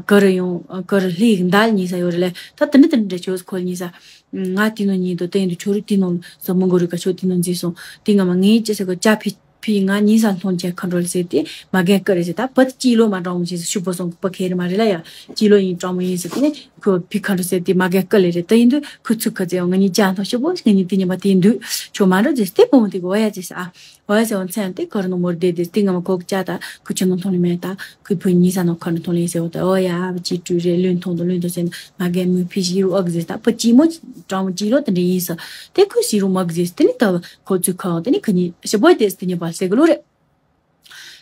ག་རུ་ཡོང་ག་རུ་ལྷིག་འདལ་ཉིས་ས་ཡོད་རེད་ལེ་ད་དེ་འདྲ་དེ་འདྲ་ཞོ་ཟུ་ཁོ་ཉིས་ས། ང་དེ་ནོ་ཉིས་དོ་དེ་ཡིན་དུས་ཆོ་རུ་དེ་ནོ་ཟོ་མོ་གོ་རུ་ག་ཆོ་དེ་ནོ་འཛི་སོང་དེ་ང་མ་ངའི་ཅི་ས་གོ་ཅ་ཕི། ཕི་ང་ཉིན་ས་མཐོང་ཆེན་ཁ་འགྲོ་ཟེར་ཏེ་མ་རྒན་སྐུ་རེད་ཟེར། ད་བུ་དེ་སྐྱིད་ལོ་མ་འགྲོ་མོ་ཞེས་ཤུ་པོ་སོང་བུ་ཁེ་རི་མ་རེད་ལ་ཡ། སྐྱིད་ལོ་ཡིན་གྲོགས་མོ་ཡིན་ཟེར་ཏེ་ནི་ཁོ་ཕི་ཁ་འགྲོ་ཟེར་ཏེ་མ་རྒན་སྐུ་ལེ་རེད། ད་ཡིན་དུས་ཁོ་ཚུགས་ཁ་ཙེ་ཡང་ང་གཉིས་ཅག་མཐོང་ཤུ་པོ་ང་གཉིས་དེ་ཉིན་པ་དེ་འདུག་ཆོ་མ་འགྲོ་ཟེར་ཏེ་བུ་མོ་དེ་གོ་ཡ་ཟེར་ཨ། འོ་ཟེར་བ་མཚན་དེ་ཁོ་ར་ནོ་མོར་བསྡད་དེ་དེ་ང་མ་ཁོག་ཅག་ད་ཁོ་ཆུ་ནང་མཐོང་ལེ་མེད། ད་ཁོས་བུ་ཉིན་ས་ནང་ཁོ་ནང་མཐོང་ལེ་ཟེར་བ་ད་འོ་ཡ་ཨ་བ་ཅི་ཀྲུ་རེད་ལུན་ཐོང་དང་ལུན་ཐོང་ཟེར་ན་མ་རྒན་མོའི་ཕི་ཞི་རུ་ཨག་ཟེར། ད་བུ་ཅི་མོ་གྲོགས་མོ་ཅི་ལོ་དེ་འདྲ་ཡིན་ས་དེ་ཁོས་ཞི་རུ་མག་ཟེར། དེ་ནི་ད་ཁོ་ཚུགས་ཁ་དེ་ནི་ཁ་ཉིན་ཞི་བོ་དེ་དེ་ཉིན་པ་ཟེར་གི་ལོ་རེད།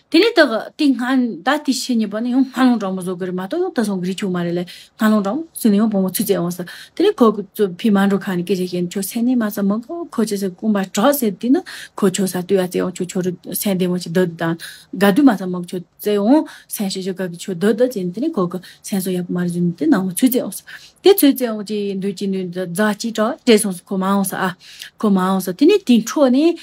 དེ་ནས་ད་དེ་སྔ་ད་དེ་ཕྱི་ཉིན་པ་ནི་ཡང་སྔ་ལོང་གྲོགས་མོ་བཟོ་གི་རེད་མ་གཏོགས་ཡང་ད་སོང་གི་རི་ཆུང་མ་རེད་ལ། སྔ་ལོང་གྲོགས་མོ་སུ་ནས་ཡང་བུ་མོ་ཚུད་ཚེ་འོང་ས། དེ་ནས་ཁོ་གི་ཚོ་ཕི་མ་འགྲོ་ཁ་ནས་སྐད་ཆ་བཤད་ནས་ཁྱོད་སེམས་ནས་མ་ཚ་མ་གོ་ཁོ་ཆེ་ས་ཀུན་པ་གྲགས་ཟེར་དུས་ན་ཁོ་ཁྱོད་ས་ལྟོས་ཡ་ཚེ་འོང་ཁྱོད་ཁྱོད་རུ་སེམས་བདེ་མོ་ཆེ་འདོད་དང་དགའ་དུས་མ་ཚ་མ་གོ་ཁྱོད་ཚེ་འོང་སེམས་ཤེས་ཤོད་ག་གི་ཁྱོད་འདོད་འདོད་ཟེར་ནས་དེ་ནས་ཁོ་གི་སེམས་སོ་ཡག་པོ་མ་རེད་ཟེར་ནས་དེ་ནང་ཚུད་ཚེ་འོང་ས། དེ་ཚུད་ཚེ་འོང་ཅི་འདོད་ཅི་འདོད་འདི་རྫ་ཅི་གྲགས་བྲེས་སོང་ས། ཁོ་མ་འོང་ས་ཨ། ཁོ་མ་འོང་ས། དེ་ནས་དེ་འཕྲོ་ནས་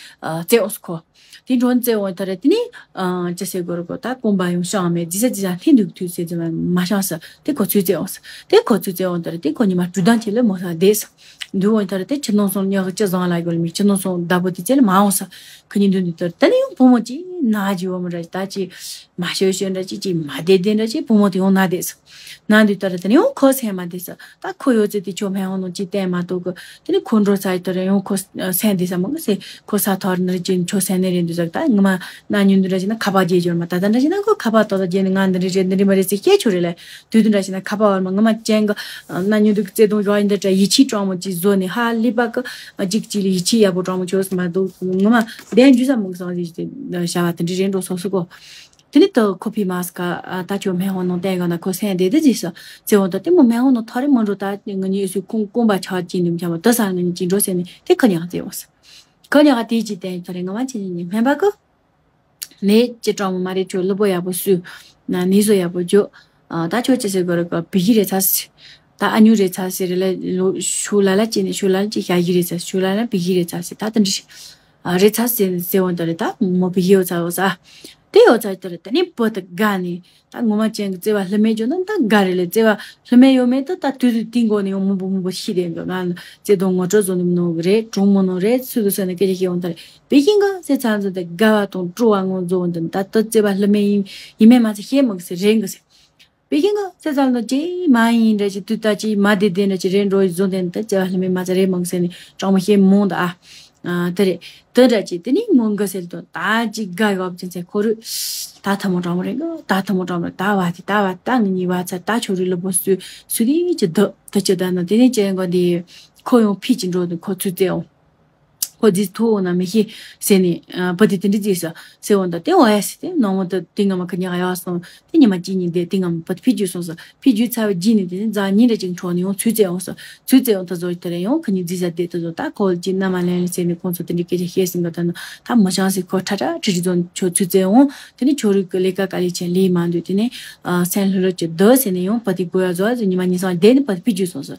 ཚེ་འོང་ས་ཁོ། དེ་འགྲོ་ནས་བཙལ་འོང་ད་རེད། དེ་ནས་ཅི་ཟེར་དགོས་རེད་གོ་ད་རྐང་པ་ཡང་བཤང་མེད་རྫི་ས་རྫི་ས་འཐེན་འདུག་དུས་ཟེར་ཙམ་མ་བཤང་ས། དེ་ཁོ་ཚུར་བཙལ་འོང་ས། དེ་ཁོ་ཚུར་བཙལ་འོང་ད་རེད། དེ་ཁོ་ཉི་མ་དྲུག་ལྡང་ཆེ་ལ་མོ་ས་བསྡད་ས། འདུག་འོང་ད་རེད། དེ་ཁྱི་ནང་སོང་ཉག་ཅི་བཟང་ལ་ཡོད་ལ་མི་ཁྱི་ནང་སོང་བདག་པོ་དེ་བཙལ་ལ་མ་འོང་ས། ཁོ་གཉིས་འདུག་འདུག་ད་རེད། དེ་ནས་ཡང་བུ་མོ་ཅིག་ན་ཅི་བ་མོ་ར་ད་ཅི་མ་ཤོད་ཤོད་འདྲ་ཅི་ཅི་མ་བདེ་བདེ་འདྲ་ཅི་བུ་མོ་དེ་ཡང་ན་བསྡད་ས། ན་འདུག་ད་རེད། དེ་ནས་ཡང་ཁོ་སེམས་མ་བདེ་ས། ད་ཁོ་ཡོད་ཚེ་དེ་ཁྱོད་སྨན་ཁང་ནང་ཅིག་བསྟན་མ་གཏོགས་གི། དེ་ནས་ཁོ་འགྲོ་ཚར་ཡི་དོ་རེད། ཡང་ཁོ་སེམས་བདེ་ས་མང་གི་ཟེར། ཁོ་ས་ཐོར་ནི་རེད་ཅེས་ཁྱོད་སེམས་ནད་རེད་འདུག་ཟེར། ད་ངི་མ་ན་ཉུང་དུ་འདྲ་ཞིག་ན་ཁ་པར་རྒྱས་འབྱོར་མ། ད་ད་འདྲ་ཞིག་ན་ཁོ་ཁ་པར་ཏོག་ཏོག་རྒྱས་ནི་ང་འདི་རེད་རེད་འདི་རེད་མ་རེད་ཟེར་སྐད་ཆོ་རེད་ལ། དུས་དུ་འདྲ་ཞིག་ན་ཁ་པར་བར་མ་ངི་མ་ཅན་གི་ན་ཉུང་དུ་བརྩེ་དུང་ཡོད་ཡིན་འདི་འདྲ་ཡིད་ཆེས་སྤྲང་མོ་ཅིག་བཟོ་ནི་ཧ་ལི་པ་གི་ཅིག་ཅིག་ལ་ཡིད་ཆེས་ཡག་པོ་སྤྲང་མོ་ཆོས་མ་འདུག་ངི་མ་བདེན་རྒྱུ་ས་མོ་གི་སང་ཟིག་བྱ་བ་དེ་འདྲ་རེད་འགྲོ་སོ་སོ་གོ། དེ་ནས་ད་ཁོ་ཕི་མ་སི་ཀ་ད་ཁྱོད་སྨན་ཁང་ནང་བསྟན་ག་ན་ཁོ་སེམས་བདེ་བདེ་ཅིག་ས་ཚེ་འོང་ད་དེ་མོ་སྨན་ཁང་ནང་ཐོ་རེ་མ་འགྲོ། ད་ངི་ཉིད་སུ་ཁུང་ཀུང་པ་ཆག་ཅིག་འདུག་ཆ་མ་ད་ས་ངི་ཉིད་ཅིག་འགྲོ་ཟེར་ནས་དེ་ཁ་ཉག་ཚེ་འོང་ས། ཁ་ཉག་དེ་ཅིག་བསྟན་ཐོ་རེ་ངི་མ་ཅི་ཉིད་ཉིད་སྨན་པ་གི་ནས་ཅི་སྤྲང་མོ་མ་རེད། ཁྱོད་གླུ་པོ་ཡག་པོ་སུ་ན་ནི་བཟོ་ཡག་པོ་འཇོ། ད་ཁྱོད་ཅི་ཟེར་དགོས་རེད་ག་བི་ཧི་རེད་ཚ་སི། ད་ཨ་ཉུ་རེད་ཚ་སི་རེད་ལ་ལོ་ཤུ་ལ་ལ་ཅི་ནི་ཤུ་ལ་ལ་ཅི་ཤ་ཡི་རེད་ཚ་ཤུ་ལ་ལ་བི་ཧི་རེད་ཚ་སི། ད་དེ་འདྲ་ཞིག་རེད་ཚ་སི་ཟེར་འོང་ད་རེད། ད་མོ་བི་ཧི་ཡོད་ཚ་ཡོད་ཚ། དེ་ཡོད་ཚ་ཡོད་ད་རེད། དེ་ནི་བུ་དེ་དགའ་ནི་ད་ངོ་མ་ཅན་གི་བརྩེ་བ་ལྷི་མེད་འཇོ་ན་ད་དགའ་རེད་ལ། བརྩེ་བ་ལྷི་མེད་ཡོད་མེད་ད་ད་དུས་དུས་དེ་མགོ་ནས་ཡང་མོ་བུ་མོ་བུ་ཤི་དེ་འདུག་ང་བརྩེ་དུང་ངོ་སྤྲོད་བཟོ་ནི་མི་ནོ་གི་རེད། གྲོང་མོ་ནོ་རེད། སུ་དུ་སོན་ནི་སྐད་ཆ་ཤེས་འོང་ད་རེད། བི་ཀིང་ག་ཟེར་ཚང་ཚོ་དེ་དགའ་བ་དང་སྤྲོ་བ་ངོ་འཛོམས་འདི་ད་ལྟ་བརྩེ་བ་ལྷི་མེད་ཡིན་ཡིན་མེད་མ་ཚད་ཤེས་མི་གི་ཟེར་རེད་གི་ཟེར། བི་ཀིང་ག་ཟེར་ཚང་ཚོ་ཅི་མ་ཡིན་འདྲ་ཅི་དུས་ད་ཅི་མ་བདེ་བདེ་འདྲ་ཅི་རེད་འགྲོ་ཡི་བཟོ་དེ་ད་བརྩེ་བ་ལྷི་མེད་མ་ཚད་རེད་མི་གི་ཟེར་ནས་གྲོགས་མོ་ཤེས་མོང་ད་ཨ། དེ་རེད། དེ་འདྲ་ཅི་དེ་ནི་མོ་འགའ་ཟེར་དོ་ད་ཅི་དགའ་ཡོད་ཅི་ཚེ་ཁོ་རུ་ད་ཐ་མོ་གྲོགས་མོ་རེད་གི་ད་ཐ་མོ་གྲོགས་མོ་རེད། ད་བ་དེ་ད་བ་ད་ངི་ཉི་བ་ཚ་ད་ཆོ་རུ་ལ་བོ་སུ་སུ་དེ་ཅི་ད་ད་ཅི་ད་ན་དེ་ནི་ཅི་འགོ་དེ་ཁོ་ཡང་ཕི་ཅི་འགྲོ་དུ་ཁོ་ཚུད་ཚེ་འོང་། ཁོ་རྫིས་ཐུག་འོང་ན་མི་ཤེས་ཟེར་ནས་བུ་དེ་དེ་འདྲི་རྫིས་ས་ཟེར་འོང་ད་དེ་འོ་ཡ་ཟེར་དེ་ནང་མོ་དེ་དེ་ང་མ་ཁ་ཉག་ཡག་སོང་དེ་ཉི་མ་གཅིག་གཉིས་དེ་དེ་ང་མ་བུ་དེ་ཕི་རྒྱུ་སོང་ས་ཕི་རྒྱུ་ཚ་བའི་རྗེས་ནས་དེ་ནི་རྫ་ཉིན་རེ་གཅིག་འཕྲོ་ནས་ཡང་ཚུད་ཚེ་འོང་ས་ཚུད་ཚེ་འོང་ད་བཟོ་དེ་རེ་ཡང་ཁ་ཉིན་རྫིས་ས་དེ་ད་བཟོ་ད་ཁོ་ལ་ཅི་ན་མ་ལན་ལ་ཟེར་ནས་ཁོང་ཚོ་དེ་འདྲི་སྐད་ཆ་བཤད་ཟིན་ག་ད་ནི་ད་མི་ཤང་ཟེར་ཁོ་ཁྲ་ཁྲ་ཁྲི་ཁྲི་ཚོ་ཆོ་ཚུད་ཚེ་འོང་དེ་ནི་ཆོ་རིག་གི་ལས་ཀ་ག་ལས་ཆེན་ལས་མ་འདུག་དེ་ནི་སེམས་ལྷོད་ལྷོད་ཀྱི་འདུག་ཟེར་ནས་ཡང་བུ་དེ་དགོས་ཡ་བཟོ་ཟེར་ཉི་མ་ཉི་སང་དེ་ནི་བུ་དེ་ཕི་རྒྱུ་སོང་ས་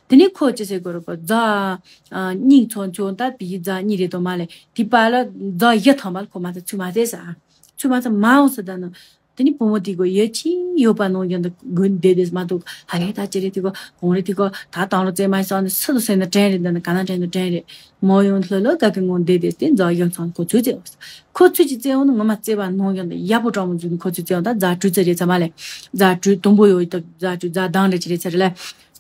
དེ་ནི་ཁོ་ཅི་ཟེར་དགོས་རེད་པ་རྫ། སྙིང་ཚོ་ཚོ་ད་བི་ཡི་རྫ་གཉིས་རེད་དོ་མ་ལེ། དེ་པ་ལ་རྫ་བཞི་ཐམ་པ་ལ་ཁོ་མ་ཚད་ཚུད་མ་ཚད་ས། ཚུད་མ་ཚད་མ་འོང་ས་ད་ནི། དེ་ནི་བུ་མོ་དེ་གོ་ཡོད་ཅི་ཡོད་པ་ནང་ཀྱང་འདི་དགོས་བསྡད་བསྡད་མ་གཏོགས་ཧ་ལས་ད་ཅི་རེད་དེ་གོ་གང་རེད་དེ་གོ་ད་དང་རོ་རྩེ་མ་སང་ནི་སུ་དུ་སེ་ན་དྲན་རེད་འདི་ནི་ག་ན་དྲན་ནི་དྲན་རེད། མོ་ཡོང་ལྷོད་ལྷོད་ག་གི་ངོ་བསྡད་བསྡད་དེ་རྫ་བཞི་ཚང་ཁོ་ཚུད་ཚེ་འོང་ས། ཁོ་ཚུད་ཅི་ཚེ་འོང་ནི་ངོ་མ་རྩེ་བ་ནང་ཀྱང་འདི་ཡག་པོ་དྲང་མོ་འཛུལ་ནི་ཁོ་ཚུད་ཚེ་འོང་ད་རྫ་དྲུག་ཚེ་རེད་ཚ་མ་ལེ། རྫ་དྲུག་དུམ་བུ་ཡོད་ད་རྫ་དྲུག་རྫ་དང་རེད་ཅི་རེད་ཚ་རེད་ལེ།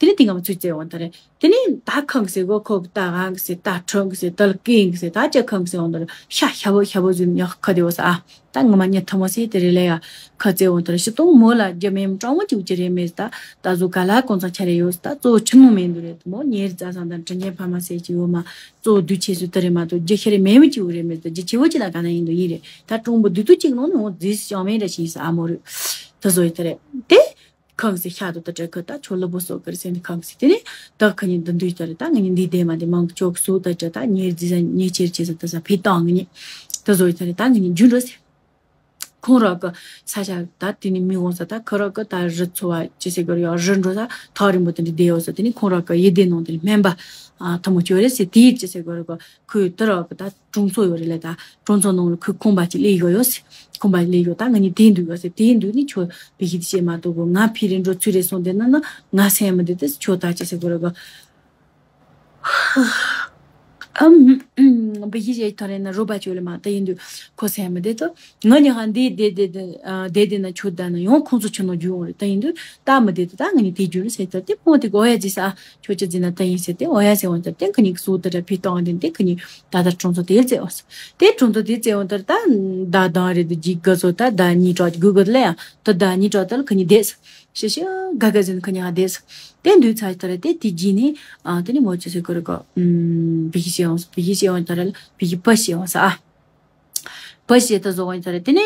དེ་ནི་དེ་ང་མ་ཚུད་ཚེ་འོང་ད་རེད། དེ་ནས་ད་ཁང་ཟེར་གོ་ཁོ་གི་ད་གང་གི་ཟེར་ད་ཁྲོན་གི་ཟེར་ད་ལ་ཀེང་གི་ཟེར་ད་ཅི་ཁང་ཟེར་འོང་དོ་ཤ་ཤ་བོ་ཤ་བོ་ཟེར་ཡག་ཁ་དེ་བོ་ས་ཨ། ད་ངོ་མ་ཉི་ཐུ་མོ་ཟེར་དེ་རེད་ལེ་ཡ། ཁ་ཙེ་འོང་དོ་ཞི་སྟོང་མོ་ལ་རྒྱ་མེ་སྤྲང་བོ་ཅིག་ཅི་རེད་མེད་ད། ད་བཟོ་ག་ལ་གོང་ཚང་ཆ་རེ་ཡོད་ད་གཙོ་བོ་ཆུ་མོ་མེད་འདུག་རེད་མོ་ཉེ་རི་རྩ་སང་ད་དྲི་ངན་ཕ་མ་ཟེར་ཅི་ཡོད་མ། གཙོ་བོ་དུས་ཆེ་སུ་དེ་རེད་མ་གཏོགས་རྒྱུ་ཤེ་རེ་མེད་མི་ཅིག་རེད་མེད་ད་རྒྱུ་ཆེ་བོ་ཅི་ད་ག་ན་ཡིན་འདུག་ཡིན་རེད་ད་ཀྲུང་པོ་དུས་དུ་ཅིག་ནང་ནས་འོང་རྫིས་ཅང་མེད་རེ་ཞིག་ཡིན་ས་ཨ་མོ་རེད། ད་བཟོ་ཡི་དེ་རེད་དེ། ཁང་སི་ཤ་དུ་ད་བྲེ་ཁ་ད་ཆོ་ལ་བུ་སོ་ཀར་སེ་ནི་ཁང་སི་དེ་ནི་ད་ཁ་ཉིན་འདི་འདུས་ད་རེ་ད་ང་ཉིན་འདི་དེ་མ་དེ་མང་ཆོག་སུ་ད་ཅ་ད་ཉེར་རྫི་ས་ཉེ་ཆེར་ཆེ་ས་ད་ས་ཕི་ཏང་ང་ཉི་ད་བཟོ་ཡི་ད་རེ་ད་ང་ཉིན་རྒྱུན་འགྲོ་སེ་ཁོང་ར་གི་ས་ཆ་ད་དེ་ནི་མི་འོང་ས་ད་ཁ་ར་གི་ད་རི་ཚོ་བ་ཅི་སེ་གར་ཡོ་རི་འགྲོ་ས་ཐག་རིང་པོ་དེ་འདྲ་བསྡད་ཡོད་ས་དེ་ནི་ཁོང་ར་གི་ཡི་དེ་ནང་དེ་སྨན་པ་ཐ་མོ་ཅོ་རེ་སེ་དེ་ཅི་སེ་གར་གི་ཁོས་དེ་ར་གི་ད་གྲོང་ཚོ་ཡོད་རེད་ལ་ད་གྲོང་ཚོ་ནང་ལ་ཁོས་ཁང་པ་ཅིག་ལས་ཡོད་ཡོད་སེ། ཁང་པ་ལས་ཡོད་ད་ང་གཉིས་དེ་འདུག་ཡོད་སེ་དེ་འདུག་ནི་ཁྱོད་བི་ཤི་དེ་བཤད་མ་གཏོགས་གོ་ང་ཕི་རེ་འགྲོ་ཚུལ་རེ་སོང་དེ་ན་ན་ང་སེམས་མི་བདེ་དེ་ཁྱོད་ད་ཅི་སེ་གོ་རེ་གོ། ཨམ། བི་ཞིག་བྱས་ཐོ་རེ་ན་རོ་པ་ཆོས་ལ་མ་ད་ཡིན་དུས་ཁོ་སེམས་མི་བདེ་ཏོ། ང་ཉི་ཧ་འདི་བདེ་བདེ་བདེ་བདེ་ན་ཆོད་ད་ན་ཡང་ཁོང་ཚོ་ཆུ་ནོ་རྒྱུ་འོང་རེད་ད་ཡིན་དུས་ད་མི་བདེ་ཏོ། ད་ང་ནི་དེ་རྒྱུ་རུ་ཟེར་ཏོ། དེ་ཕོ་དེ་གོ་ཡ་ཇི་ས་ཆོ་ཆ་ཟིན་ན་ད་ཡིན་ཟེར་ཏེ་འོ་ཡ་ཟེར་འོང་ཏོ། དེ་ཁ་ཉིག་སུ་ད་ར་ཕི་ཏོང་དེ་དེ་ཁ་ཉིག་ད་ད་གྲོང་ཚོ་དེ་ཙེ་འོང་ས། དེ་གྲོང་ཚོ་དེ་ཙེ་འོང་ཏོ། ད་ད་དང་རེད་དུ་ཇི་ག་སོ་ད་ད་ཉི་གྲོགས་གུ་གུ་ལ་ཡ་ད་ད་ཉི་གྲོགས་ད་ལ་ཁ་ཉིག་བསྡད་ས། ཤི་ཤི་ག་ག་ཟིན་ཁ་ཉིག་བསྡད་ས། དེ་འདུས་ཚར་ཏོ་རེད། དེ་དེ་རྗེས་ནས་ཨ་དེ་ནི་མོ་ཆུ་སེ་ཀོ་རེ་ཀོ་བི་ཞིག་བྱས་འོང་ས། བི་ཞིག་བྱས་འོང་ཏོ་རེད། བི་ཞིག་པ་བྱས་འོང་ས་ཨ། པ་བྱས་ད་བཟོ་འོང་ཏོ་རེད། དེ་ནི་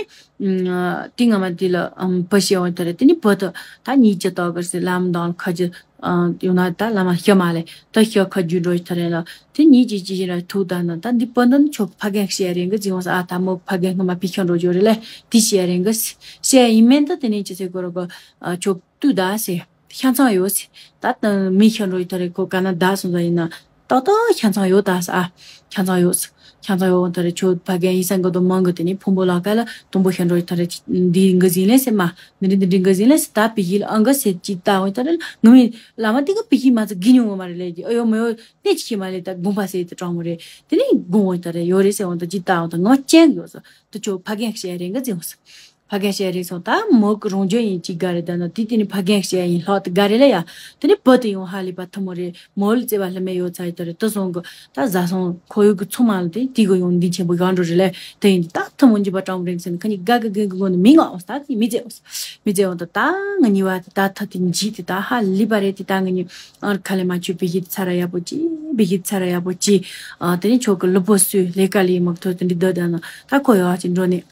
ཨ་དེ་ང་མ་དེ་ལ་ཨམ་པ་བྱས་འོང་ཏོ་རེད། དེ་ནི་པ་ད་ད་ཉིད་ཀྱི་ཏོ་གར་སེ་ལམ་དང་ཁ་ཅི་ཨ་ཡོང་ན་ད་ལམ་ཤ་མ་ལེ་ད་ཤ་ཁ་རྒྱུ་འགྲོ་ཏོ་རེད་ལ། དེ་ཉིད་ཀྱི་ཅི་ཞིག་ར་ཐུག་ད་ན་ད་འདི་པ་ད་ནི་ཆོ་ཕ་རྒན་བྱས་རེད་གི་ཟིན་འོང་ས་ཨ། ད་མོ་ཕ་རྒན་ང་མ་པི་ཁྱོད་འགྲོ་རྒྱུ་རེད་ལེ། དེ་བྱས་རེད་གི་བྱས་ཡིན་མིན་ད་དེ་ནི་ཅི་སེ་ཀོ་རེ་ཀོ་ཨ་ཆོ་ཏུ་ད་སེ། ཤ་ཚང་ཡོད་སེ། ད་ལྟ་མི་ཤ་འགྲོ་ཡི་ད་རེ་ཁོ་ག་ན་ད་སོང་ཙང་ཡིན་ན། ཏག་ཏག་ཤ་ཚང་ཡོད་ད་ས་ཨ། ཤ་ཚང་ཡོད་སེ། ཤ་ཚང་ཡོད་ད་རེ་ཁྱོད་ཕ་རྒན་ཡིན་ས་འགོ་དོ་མང་གི་དེ་ནི་ཕུང་པོ་ལ་ཀ་ལ་དུམ་བུ་ཤ་འགྲོ་ཡི་ད་རེ་འདི་འགི་ཟིན་ལེ་སེ་མ། མི་རི་འདི་འདི་འགི་ཟིན་ལེ་སེ་ད་པི་ཡིལ་ཨང་གི་སེ་ཅི་ད་འོ་ད་རེ་ང་མི་ལ་མ་དེ་གི་པི་ཡིལ་མ་ཚ་གི་ཉུང་བ་མ་རེ་ལེ་གི་ཨ་ཡོ་མ་ཡོ་ནེ་ཅི་ཤི་མ་ལེ་ད་དགུང་པ་སེ་ད་གྲང་མོ་རེ་དེ་ནི་དགུང་འོ་ད་རེ་ཡོ་རེ་སེ་འོ་ད་ཅི་ད་འོ་ད་ང་ཅན་གི་ཡོད་སེ་ད་ཁྱོད་ཕ་རྒན་ཤ་རེ་འགི་ཟིན་འོ་སེ། ཕ་རྒན་བཤད་རེད་སོང་། ད་མོ་གི་རང་རྒྱུ་ཡིན་ཅིག་དགའ་རེད། ད་ན་དེ་དེ་ནི་ཕ་རྒན་བཤད་ཡིན་ལྷག་ཏུ་དགའ་རེད་ལ་ཡ། དེ་ནི་བུ་དེ་ཡང་ཧ་ལས་པ་ཐུ་མོ་རེད། མོ་ལ་བརྩེ་བ་ལྷད་མེད་ཡོད་ཚ་ཡི་ད་རེད། དེ་སོང་གི་ད་བཟའ་སོང་ཁོ་ཡུག་གི་ཚོ་མ་ལ་དེ་དེ་གི་ཡོང་འདི་ཆེན་པོ་གང་འགྲོ་རེད་ལ། དེ་ཡིན་ད་ཐུ་མོ་འཇིབ་པ་སྤྲང་རིང་ཟེར་ནི་ཁ་ཉིག་དགའ་དགའ་དགའ་དགའ་གོ་ནི་མི་ང་འོང་ད་དེ་མི་བརྩེ་འོང་། མི་བརྩེ་འོང་ད་ད་ང་གཉིས་བ་དེ་ད་ཐ་དེ་འཇིག་དེ་ད་ཧ་ལས་པ་རེད། དེ་ད་ང་གཉིས་ཨར་ཁ་ལས་མ་ཆུ་བི་ཡིད་ཚ་ར་ཡག་པོ་ཅི་བི་ཡིད་ཚ་ར་ཡག་པོ་ཅི། ཨ་དེ་ནི་ཆོག་གི་ལུ་པོ་སུས་ལས་ཀ་ལས་མག་ཐོ་དེ་འདྲི་ད་ད་ན་ད་ཁོ་ཡོག་ཅིག་འགྲོ་ནས།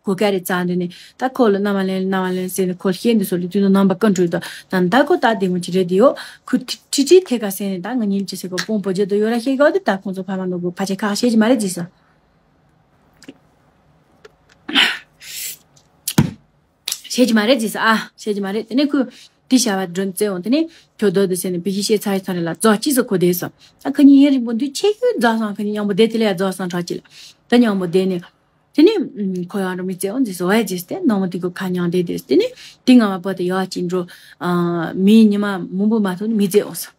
གོ་ཀ་རེ་རྩ་འདི་ནས་ད་ཁོ་ལ་རྣ་བ་ལེན་རྣ་བ་ལེན་ཟེར་ནས་ཁོ་ལ་བཤད་འདི་སོ་ལ་དུས་དུ་རྣམ་པ་ཀུན་འཁྲུལ་དུ་ད་ད་ཁོ་ད་བདེ་མོ་ཅི་རེད་དེ་ཡོད་ཁོ་ཁྲི་ཁྲི་ཁྲི་ཐད་ཀ་ཟེར་ནས་ད་ང་གཉིས་ཀྱི་སེ་གོ་སྤོང་པོ་རྒྱུ་དུ་ཡོད་ར་ཤེས་གོ་དེ་ད་ཁོང་ཚོ་ཕ་མ་ནོ་གོ་ཕ་ཆེ་ཁག་ཤེས་ཀྱི་མ་རེད་ཟེར་ས། ཤེས་ཀྱི་མ་རེད་ཟེར་ས་ཨ་ཤེས་ཀྱི་མ་རེད། དེ་ནས་ཁོས་དེ་བྱ་བ་སྒྲུབ་བཙལ་འོང་དེ་ནས་ཁྱོད་རྡོ་དུ་ཟེར་ནས་བི་ཞིག་ཤེས་ཚ་ཡི་ཐོན་རེ་ལ་རྫོགས་ཅི་ཟེར་ཁོ་བསྡད་སོང་། ད་ཁ་ཉིན་ཡིན་རིང་པོ་འདུས་ཆེ་ཤོས་རྫོགས་སོང་ཁ་ཉིན་མཉམ་པོ་བསྡད་དེ་ལས་ཡ་རྫོགས་སོང་གྲགས་ཀྱི་ལ་ད་མཉམ་པོ་བསྡད་ནས། དེ་ནི་ཁོ་ཡང་འགྲོ་མི་བཙལ་འོང་ཟེར་སོ་ཨེ་ཟེར་ཏེ་ནང་མ་དེ་གོ་ཁ་མྱང་བསྡད་དེ་དེ་ནི་དེ་ང་མ་པ་དེ་ཡག་ཅིག་འགྲོ། མི་ཉི་མ་མང་པོ་མ་ཐུག་ནི་མི་བཙལ་འོང་ཟེར།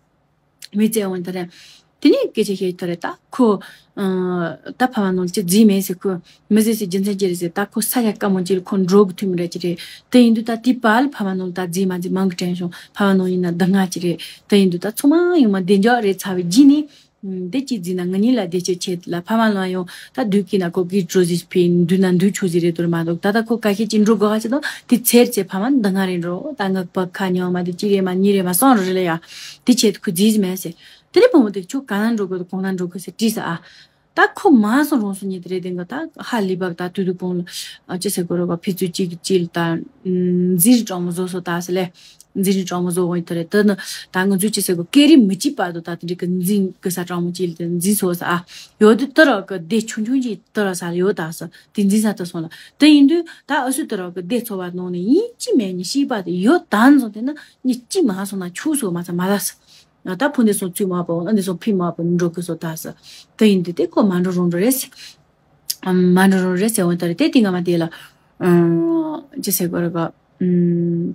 མི་བཙལ་འོང་ད་རེད། དེ་ནི་སྐད་ཆ་བཤད་ད་རེད་ད་ཁོ། ད་ཕ་མ་ནང་ལ་ཅི་རྫིས་མེད་ཟེར་ཁོ། མི་ཟེར་ཟེར་རྒྱུ་མཚན་ཅི་རེད་ཟེར་ད་ཁོ་ས་ཡ་དཀའ་མོ་ཅི་རེད་ཁོ་འགྲོ་གི་ཐུབ་མི་རེད་ཅི་རེད། དེ་ཡིན་དུས་ད་དེ་པ་ལ་ཕ་མ་ནང་ལ་ད་རྫིས་མ་རྫིས་མང་གི་དྲན་བྱུང་ཕ་མ་ནང་ཡིན་ན་སྡུག་བསྔལ་ཅི་རེད། དེ་ཡིན་དུས་ད་ཚང་མ་ཡོང་མ་བདེ་འཇགས་རེད་ཚ་བའི་རྗེས་ནི། འདི་གཅིག་འཛིན་ན་ང་གཉིས་ལ་བདེ་སྐྱིད་ཆེད་ལ་ཕ་མ་ལ་ཡང་ད་དུས་ཀྱི་ན་ཀོ་ཀི་བྲོ་ཟིག་ཕི་འདུས་ན་འདུས་ཆོག་ཟིག་རེད་དོར་མ་འདུག་ད་ལྟ་ཁོ་ཁ་ཤས་ཀྱིས་འགྲོ་དགོས་ཧ་ཅི་དང་དེ་ཚེར་ཚེ་ཕ་མ་འདི་ང་རེ་འགྲོ་ད་ངག་པ་ཁ་ཉོ་མ་དེ་གཅིག་རེ་མ་གཉིས་རེ་མ་སོང་རུ་རེ་ལ་ཡ་དེ་ཆེད་ཁོ་རྫིས་མེད་ཟེར། དེ་ནས་བུ་མོ་དེ་ཁྱོད་ག་ན་འགྲོ་དགོས་དང་གོང་ན་འགྲོ་དགོས་ཟེར་དྲིས་ས་ཨ། ད་ཁོ་མ་སོང་རོང་སོང་ཉིད་དེ་རེད་དེ་འགའ་ད་ཧ་ལི་བག་ད་དུས་དུས་གོང་ལ་ཅི་ཟེར་དགོས་རོ་བ་ཕི་ཚུ་གཅིག་གཅིག་ལ་ད་འཛིན་རིགས་གྲོང་མོ་བཟོ་སོ་ད་ཟེར་ལེ། འཛིན་རིགས་གྲོང་མོ་བཟོ་འོང་ཡི་ད་རེད་དེ་ནི་ད་ང་ཚོས་ཅི་ཟེར་དགོས་སྐད་རིགས་མི་གཅིག་བར་དུ་ད་དེ་འདྲའི་གི་འཛིན་གི་ས་གྲོང་མོ་གཅིག་ལ་དེ་འཛིན་སོ་ས་ཨ། ཡོད་དུས་དེ་ར་གི་སྡེ་ཆུང་ཆུང་གཅིག་དེ་ར་ས་ལ་ཡོད་ད་ས་དེ་འཛིན་ས་དེ་སོང་ལ་དེ་ཡིན་དུས་ད་ཨ་སུ་དེ་ར་གི་སྡེ་ཚོ་བ་ནང་ནས་ཡིན་གཅིག་མེད་གཉིས་ཤིག་པ་དེ་ཡོད་ད་ནི་སོང་དེ་ན་གཉིས་གཅིག་མ་སོང་ན་ཆུ་སོ་མ་ཚ་མ་ལ་ས། ད་ཕུ་འདི་སོང་ཚུད་མ་པོ་ཨ་འདི་སོང་ཕི་མ་པོ་འགྲོ་གི་སོ་ད་ས། དེ་ཡིན་དུས་དེ་ཁོ་མ་འགྲོ་རུང་འགྲོ་རེད་ཟེར། མ་འགྲོ་རུང་རེད་ཟེར་འོང་ད་རེད་དེ་དེ་ང་མ་དེ་ལ། ཅི་ཟེར་དགོས་རེད་ག་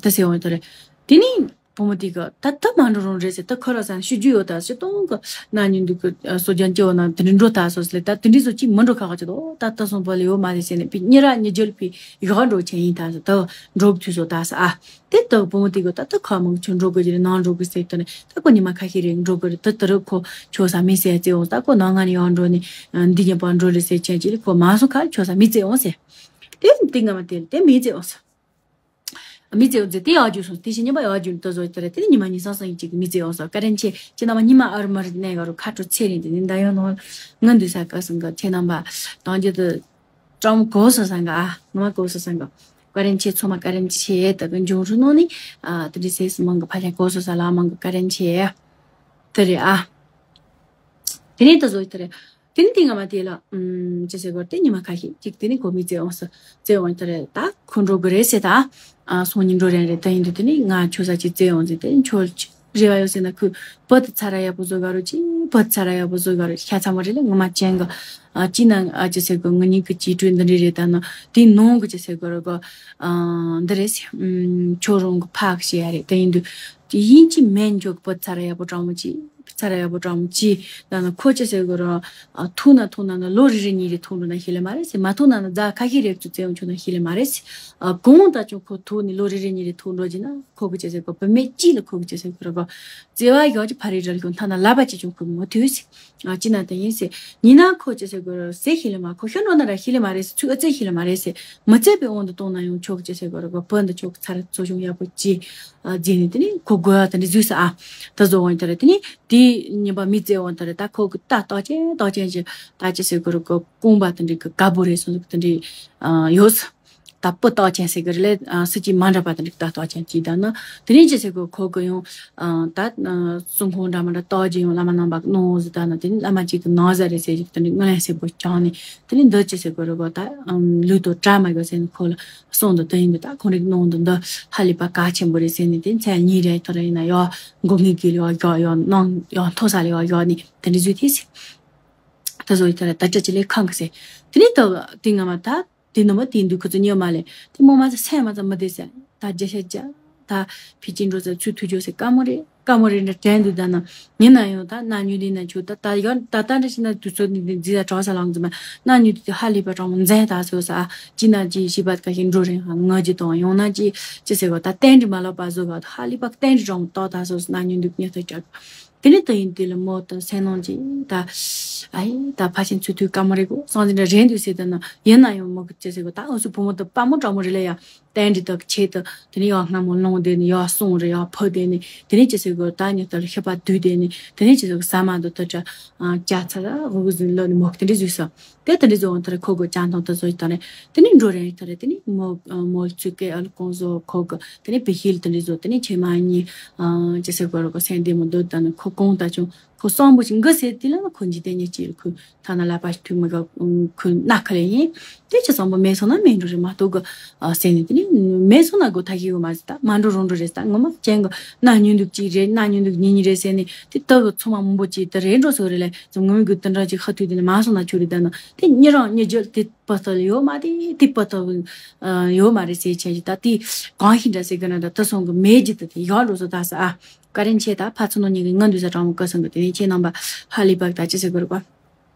ད་ཟེར་འོང་ད་རེད། དེ་ནི་བུ་མོ་དེ་ག་ད་ད་མ་འགྲོ་རུང་རེད་ཟེར་ད་ཁོ་ར་ས་ཤུ་རྒྱུ་ཡོད་ད་ཤི་སྟོང་གི་ན་ཉིན་འདུག་གི་སོ་ཇན་ཅེ་འོ་ན་དེ་འདྲ་འགྲོ་ད་སོ་ཟེར་ད་དེ་འདྲ་སོ་ཅི་མ་འགྲོ་ཁ་ཁ་ཅི་ད་ད་ད་སོང་པོ་ལ་ཡོད་མ་རེད་ཟེར་ནས་པི་ཉི་ར་ཉི་རྒྱལ་པི་ཡོག་འགྲོ་ཆེན་ཡིན་ད་ཟེར་ད་འགྲོ་གི་དུས་སོ་ད་ཟེར་ཨ། དེ་ལྟ་བུ་མོ་དེ་གོ་ད་ལྟ་ཁ་མང་ཆུ་འགྲོ་དགོས་ཀྱི་རེད་ནང་འགྲོ་དགོས་ཟེར་དོ་ནས་ད་ཁོ་ཉི་མ་ཁ་ཤས་རེ་འགྲོ་དགོས་རེད་དེ་དེ་རུ་ཁོ་ཆོ་ས་མི་ཟེར་ཙེ་འོང་ད་ཁོ་ནང་ང་ནས་ཡང་འགྲོ་ནས་འདི་ཉིན་པ་འགྲོ་རེད་ཟེར་ཆེན་གྱིས་ཁོ་མ་སོང་ཁ་ཆོ་ས་མི་ཙེ་འོང་ཟེར། དེ་དེ་ང་མ་དེ་དེ་མི་ཙེ་འོང་ཟེར། མི་ཙེ་འོང་ཟེར་དེ་ཡག་རྒྱུ་སོང་དེ་ཕྱི་ཉིན་པ་ཡག་རྒྱུ་དེ་བཟོ་དེ་རེད་དེ་ཉི་མ་ཉི་སང་སང་ཡིན་ཅིག་མི་ཙེ་འོང་ཟེར་བཀའ་དྲིན་ཆེ་ཁྱེད་རྣམ་པ་ཉི་མ་ཨར་མར་གནས་ག་རུ་ཁ་དྲོ་ཚེ་རིང་དེ་ནི་ད་ཡོང་ནོ་ང་འདུས་ས་ག་སང་ག་ཁྱེད་རྣམ་པ་དང་རྒྱུ་དུ། ཀྲམ་གོ་སོ་སང་ག་ཨ། ང་མ་གོ་སོ་སང་ག་བཀའ་དྲིན་ཆེ་ཚང་མ་བཀའ་དྲིན་ཆེ་ད་གི་འབྱུང་རུ་ནོ་ནི་ཨ་དེ་འདྲའི་སེ་སི་མང་གི་ཕ་ལྷན་གོ་སོ་ས་ལ་མང་གི་བཀའ་དྲིན་ཆེ། དེ་རེད་ཨ། དེ་ནས་ད་བཟོ་དེ་རེད། དེ་ནས་དེ་ང་མ་དེ་ལ་ཨུམ་ཅི་ཟེར་གོ་དེ་ཉི་མ་ཁ་ཤས་ཅིག་དེ་ནས་གོ་མི་ཙེ་འོང་སོ་ཙེ་འོང་དེ་རེད་ད་ཁོ་འགྲོ་གི་རེད་ཟེར་ད་ཨ་སོང་ཉིན་འགྲོ་རན་རེད་ད་ཡིན་དུས་དེ་ནས་ང་ཆོ་ས་ཅིག་ཙེ་འོང་ཟེར་དེ་ཆོ་རེ་བ་ཡོད་ཟེར་ན་ཁོས་བུ་དེ་ཚ་ར་ཡག་པོ་བཟོ་ག་རོ་ཅི་ བུ་ཚ་ར་ཡག་པོ་བཟོ་ག་རེད། ཤ་ཚ་མོ་རེད་ལ་ངོ་མ་ཅན་གི། ཨ་ཅི་ན་ཨ་ཅི་ཟེར་གི་ང་གཉིས་ཀྱི་གཅིག་སྤྲོད་འདི་འདྲ་རེད། ད་ནི་དེའི་ནང་གི་ཅི་ཟེར་གི་རེད་གི། ཨ་འདི་རེད་ཟེར། ཨམ་ཁྱོད་རང་གི་ཕ་གི་བྱེད་ཡ་རེད། དེ་ཡིན་དུས་དེ་ཡིན་གཅིག་མིན་གཅིག་བུ་ཚ་ར་ཡག་པོ་དྲང་མོ་གཅིག་བུ་ཚ་ར་ཡག་པོ་དྲང་མོ་གཅིག་ད་ནི་ཁོ་ཅི་ཟེར་གི་རེད། ཨ་ཐུག་ན་ཐུག་ན་ནི་ལོ་རེ་རེ་གཉིས་རེ་ཐུག་འགྲོ་ན་ཤེས་ལེ་མ་རེད་ཟེར། མ་ཐུག་ན་ནི་ཟླ་ཁ་ཤས་རེ་ཚུར་བཙལ་ཡོང་ཆོག་ན་ཤེས་ལེ་མ་རེད་ཟེར། ཨ་གང་ལྟར་ཀྱང་ཁོ་ཐུག་ནས་ལོ་རེ་རེ་གཉིས་རེ་ཐུག་འགྲོ་རྒྱུ་ན་ཁོ་གི་ཅི་ཟེར་གི་བུད་མེད་གཅིག་ལ་ཁོ་གི་ཅི་ཟེར་གི་རེད་གི། བརྩེ་བ་ཡོད་ཀྱི་ཕ་རི་རལ་གྱི་མཐའ་ན་ལབ་པ་ཅི་བྱུང་ཁོ་མོ་དུས་ཟེར། ཨ་ཅི་ན་དེ་ཡིན་ཟེར། ཉིན་ན་ཁོ་ཅི་ཟེར་གི་རེད་ཟེར་ཤེས་ལེ་མ། ཁོ་ཤི་འགྲོ་ན་ར་ཤེས་ལེ་མ་རེད་ཟེར། ཚུར་ཨ་ཙེ་ཤེས་ལེ་མ་རེད་ཟེར། མི་ཚེ་པའི་དབང་དུ་གཏོང་ན་ཡང་ཆོག་གི་ཅི་ཟེར་གི་རེད་གི། བུ་འདི་ཆོག་གི་ཚ་ར་ཚོ་ཆུང་ཡག་པོ་ཅི་ཨ་རྗེས་ནས་དེ་ནས་ཁོ་དགོས་ཡ་དེ་འདྲ་བཟོས་ས། ཨ་ད་བཟོ་འོང་དེ་རེད། དེ་ནས་དེའི་ཉིན་པ་མི་ཚེ་འོང་དེ་རེད། ད་ཁོ་གི་ད་རྟགས་ཅན་རྟགས་ཅན་ཅི་ད་ཅི་ཟེར་གི་རེད་གི། རྐང་པ་དེ་འདྲ་གི་དཀར་པོ་རེད་སོང་ཟིག་དེ་འདྲ་ཨ་ཡོད་ས། ད་སྤུ་རྟགས་ཅན་ཟེར་གི་རེད་ལེ། ཨ་སུ་གཅིག་མ་འདྲ་པ་དེ་འདྲ་ད་རྟགས་ཅན་གཅིག་ད་ནི་དེ་རིང་ཅི་ཟེར་གི་ཁོ་གི་ཡང་ཨ་ད་ཨ་སྲུང་ཁོང་འདྲ་མ་འདྲ་རྟགས་ཅན་ཡང་བླ་མ་རྣམ་པ་གི་གནང་ཟིག་ད་ནི་དེ་ནི་བླ་མ་གཅིག་གི་ནང་ཟ་རེད་ཟེར་ཟིག་དེ་འདྲ་དངུལ་ལན་སེར་པོ་བཅངས་ནས་དེ་ནི་འདི་ཅི་ཟེར་གི་རེད་གོ། ད་ཨམ་ལུས་དང་བྲལ་མ་དགོས་ཟེར་ནས་ཁོ་ལ་གསུངས་འདུག་དེ་ཡིན་དུས་ད་ཁོང་རིགས་གནང་འདུག་འདི་ཧ་ལས་པ་གལ་ཆེན་པོ་རེད་ཟེར་ནས་དེ་ཚེ་གཉིས་རེ་ཐོ་རེ་ཡིན་ན་ཡོ་མགོ་ངན་གི་ལ་ཡོ་ཡོ་ཡོ་ནང་ཡོ་མཐོ་ས་ལ་ཡོ་ཡོ་ནས་དེ་འདྲ་བཟོས་ཐེ་ཟེར། ད་བཟོ་ཡི་ད་ར་ད་ཅི་ཅི་ལས་ཁང་གི་ཟེར། དེ་ནས་ད་དེ་སྔ་མ་ད། དེ་ནི་མ་དེ་འདུག་ཁོ་ཚོ་ཉོ་མ་ལེ། དེ་མོ་མ་ཚ་སེམས་མ་ཚ་མི་བདེ་ཟེར། ད་རྒྱ་ཤ་རྒྱ། ད་ཕི་ཅིན་འགྲོ་ཟེར་ཚུར་ཐུག་རྒྱུ་ཟེར་དཀའ་མོ་རེད། དཀའ་མོ་རེད་འདྲ་དྲན་འདུག་ད་ན་ཡིན་ན་ཡང་ད་ན་ཉུ་དེ་ན་ཆུ་ད་ད་ཡོད་ད་ད་འདྲ་ཞིག་ན་དུས་ཚོད་འདི་འདི་རྫི་ད་གྲོགས་ས་ལང་ཙི་མ་ན་ཉུ་དེ་ཧ་ལས་པ་གྲོང་མོ་མཛད་ད་སོ་ས་ཅི་ན་ཅི་ཤི་བད་ཀ་ཞིག་འགྲོ་རེད། ཧ་ང་ཅི་དང་ཡང་ན་ཅི་ཅི་ཟེར་གོ་ད་བསྟན་འདྲི་མ་ལོག་པ་བཟོ་བ་ད་ཧ་ལས་པ་བསྟན་འདྲི་གྲོང་མོ་ཏོག་ད་སོ་ས་ན་ཉུ་འདུག་ཉེ་ཐོས་ཅག་དེ་ནས་ད་ཡིན་དུས་ལ་མོ་ད་སེམས་ནང་གི་ད་ཨ་ཡིན་ད་ཕ་ཆེན་ཚུར་ཐུག་དཀའ་མོ་རེད་གོ་སང་ཟིན་འདྲ་རེད་འདུག་ཟེར་ད་ན་ཡིན་ན་ཡང་མོ་གི་ཅི་ཟེར་གོ་ད་འུ་ཚོ་བུ་མོ་ད་དཔའ་མོ་དྲང་མོ་རེད་ལ་ཡ་བསྟན་འདྲི་ད་གི་ཆེད་དུ་དེ་ནས་ཡང་སྔ་མོ་ལོང་དེ་ནས་ཡང་སོང་རེད་ཡང་ཕུ་དེ་ནས་དེ་ནས་ཅི་ཟེར་གོ་ད་ཉི་ད་ལ་ཤི་པ་དུས་དེ་ནས་དེ་ནས་ཅི་ཟེར་གོ་ཟ་མ་འདུག་ད་ཅ་ཅ་ཚ་ད་འུ་གི་ཟིན་ལོ་ནས་མོ་གི་དེ་འདྲ་ཟོས་སོ། དེ་དེ་འདྲ་ཟོས་འོང་ད་རེད་ཁོ་གོ་ཅང་ཐོང་ད་ཟོས་ད་རེད། དེ་ནས་འགྲོ་རེད་ད་རེད། དེ་ནས་མོ་མོ་ཚུ་སྐད་ཨ་ལ་གོང་ཟོ་ཁོ་གི་དེ་ནས་བི་ཤེལ་དེ་འདྲ་ཟོ་དེ་ནས་ཁྱེད་མ་གཉིས་ཅི་ཟེར་གོ་ར་གོ་སེང་དེ་མོ་འདོད་ད་ནི་ཁོ་གོང་ད་ཅུང་ཁོ་སོང་བུ་ཞིག་འགི་ཟེར་དེ་ལ་ནི་ཁོ་འཇིག་རྟེན་ཉིད་ཀྱི་ཁོ་ཐ་ན་ལ་པ་ཐུག་མི་ག་ཁོ་ན་ཁ་ལེ་ཡིན། དེ་ཅི་སོང་བུ་མེད་སོང་ན་མེད་འགྲོ་རེད་མ་གཏོགས་གི་ཟེར་ནས་དེ་ནས་མེད་སོང་ན་གོ་ཐ་ཤི་གོ་མ་ཟེར་ད་མ་འགྲོ་རུང་འགྲོ་རེད་ད་ངོ་མ་ཅན་གི་ན་ཉུང་འདུག་ཅིག་རེད་ན་ཉུང་འདུག་ཉིན་ཉིན་རེད་ཟེར་ནས་དེ་ལྟ་གི་ཚོ་མ་མང་པོ་ཅིག་དེ་རེད་འགྲོ་སོ་རེད་ལེ་ཚོ་ངོ་མི་གི་དེ་འདྲ་ཅིག་ཧ་ཐུག་དེ་ནས་མ་སོང་ན་ཆུ་རེད་ད་ན་དེ་ཉི་རང་ཉི་རྒྱུ་དེ་པ་ཏོ་ཡོད་མ་དེ་དེ་པ་ཏོ་ཡོད་མ་རེད་ཟེར་ཆེན་ཞིག་ད་དེ་གང་ཤི་འདྲ་ཟེར་གི་ན་ད་དེ་སོང་གི་མེད་ཀྱི་ད་དེ་ཡག་འགྲོ་སོ་ད་ས་ཨ། བཀའ་དྲིན་ཆེ། ད་ཕ་ཚོ་ནོ་ཉིན་གི་ང་འདུས་ས་གྲོང་མོ་བཀའ་སང་གི་དེ་ནས་ཁྱེད་རྣམ་པ་ཧ་ལི་བག་ད་ཅི་ཟེར་དགོས་རེད་པ།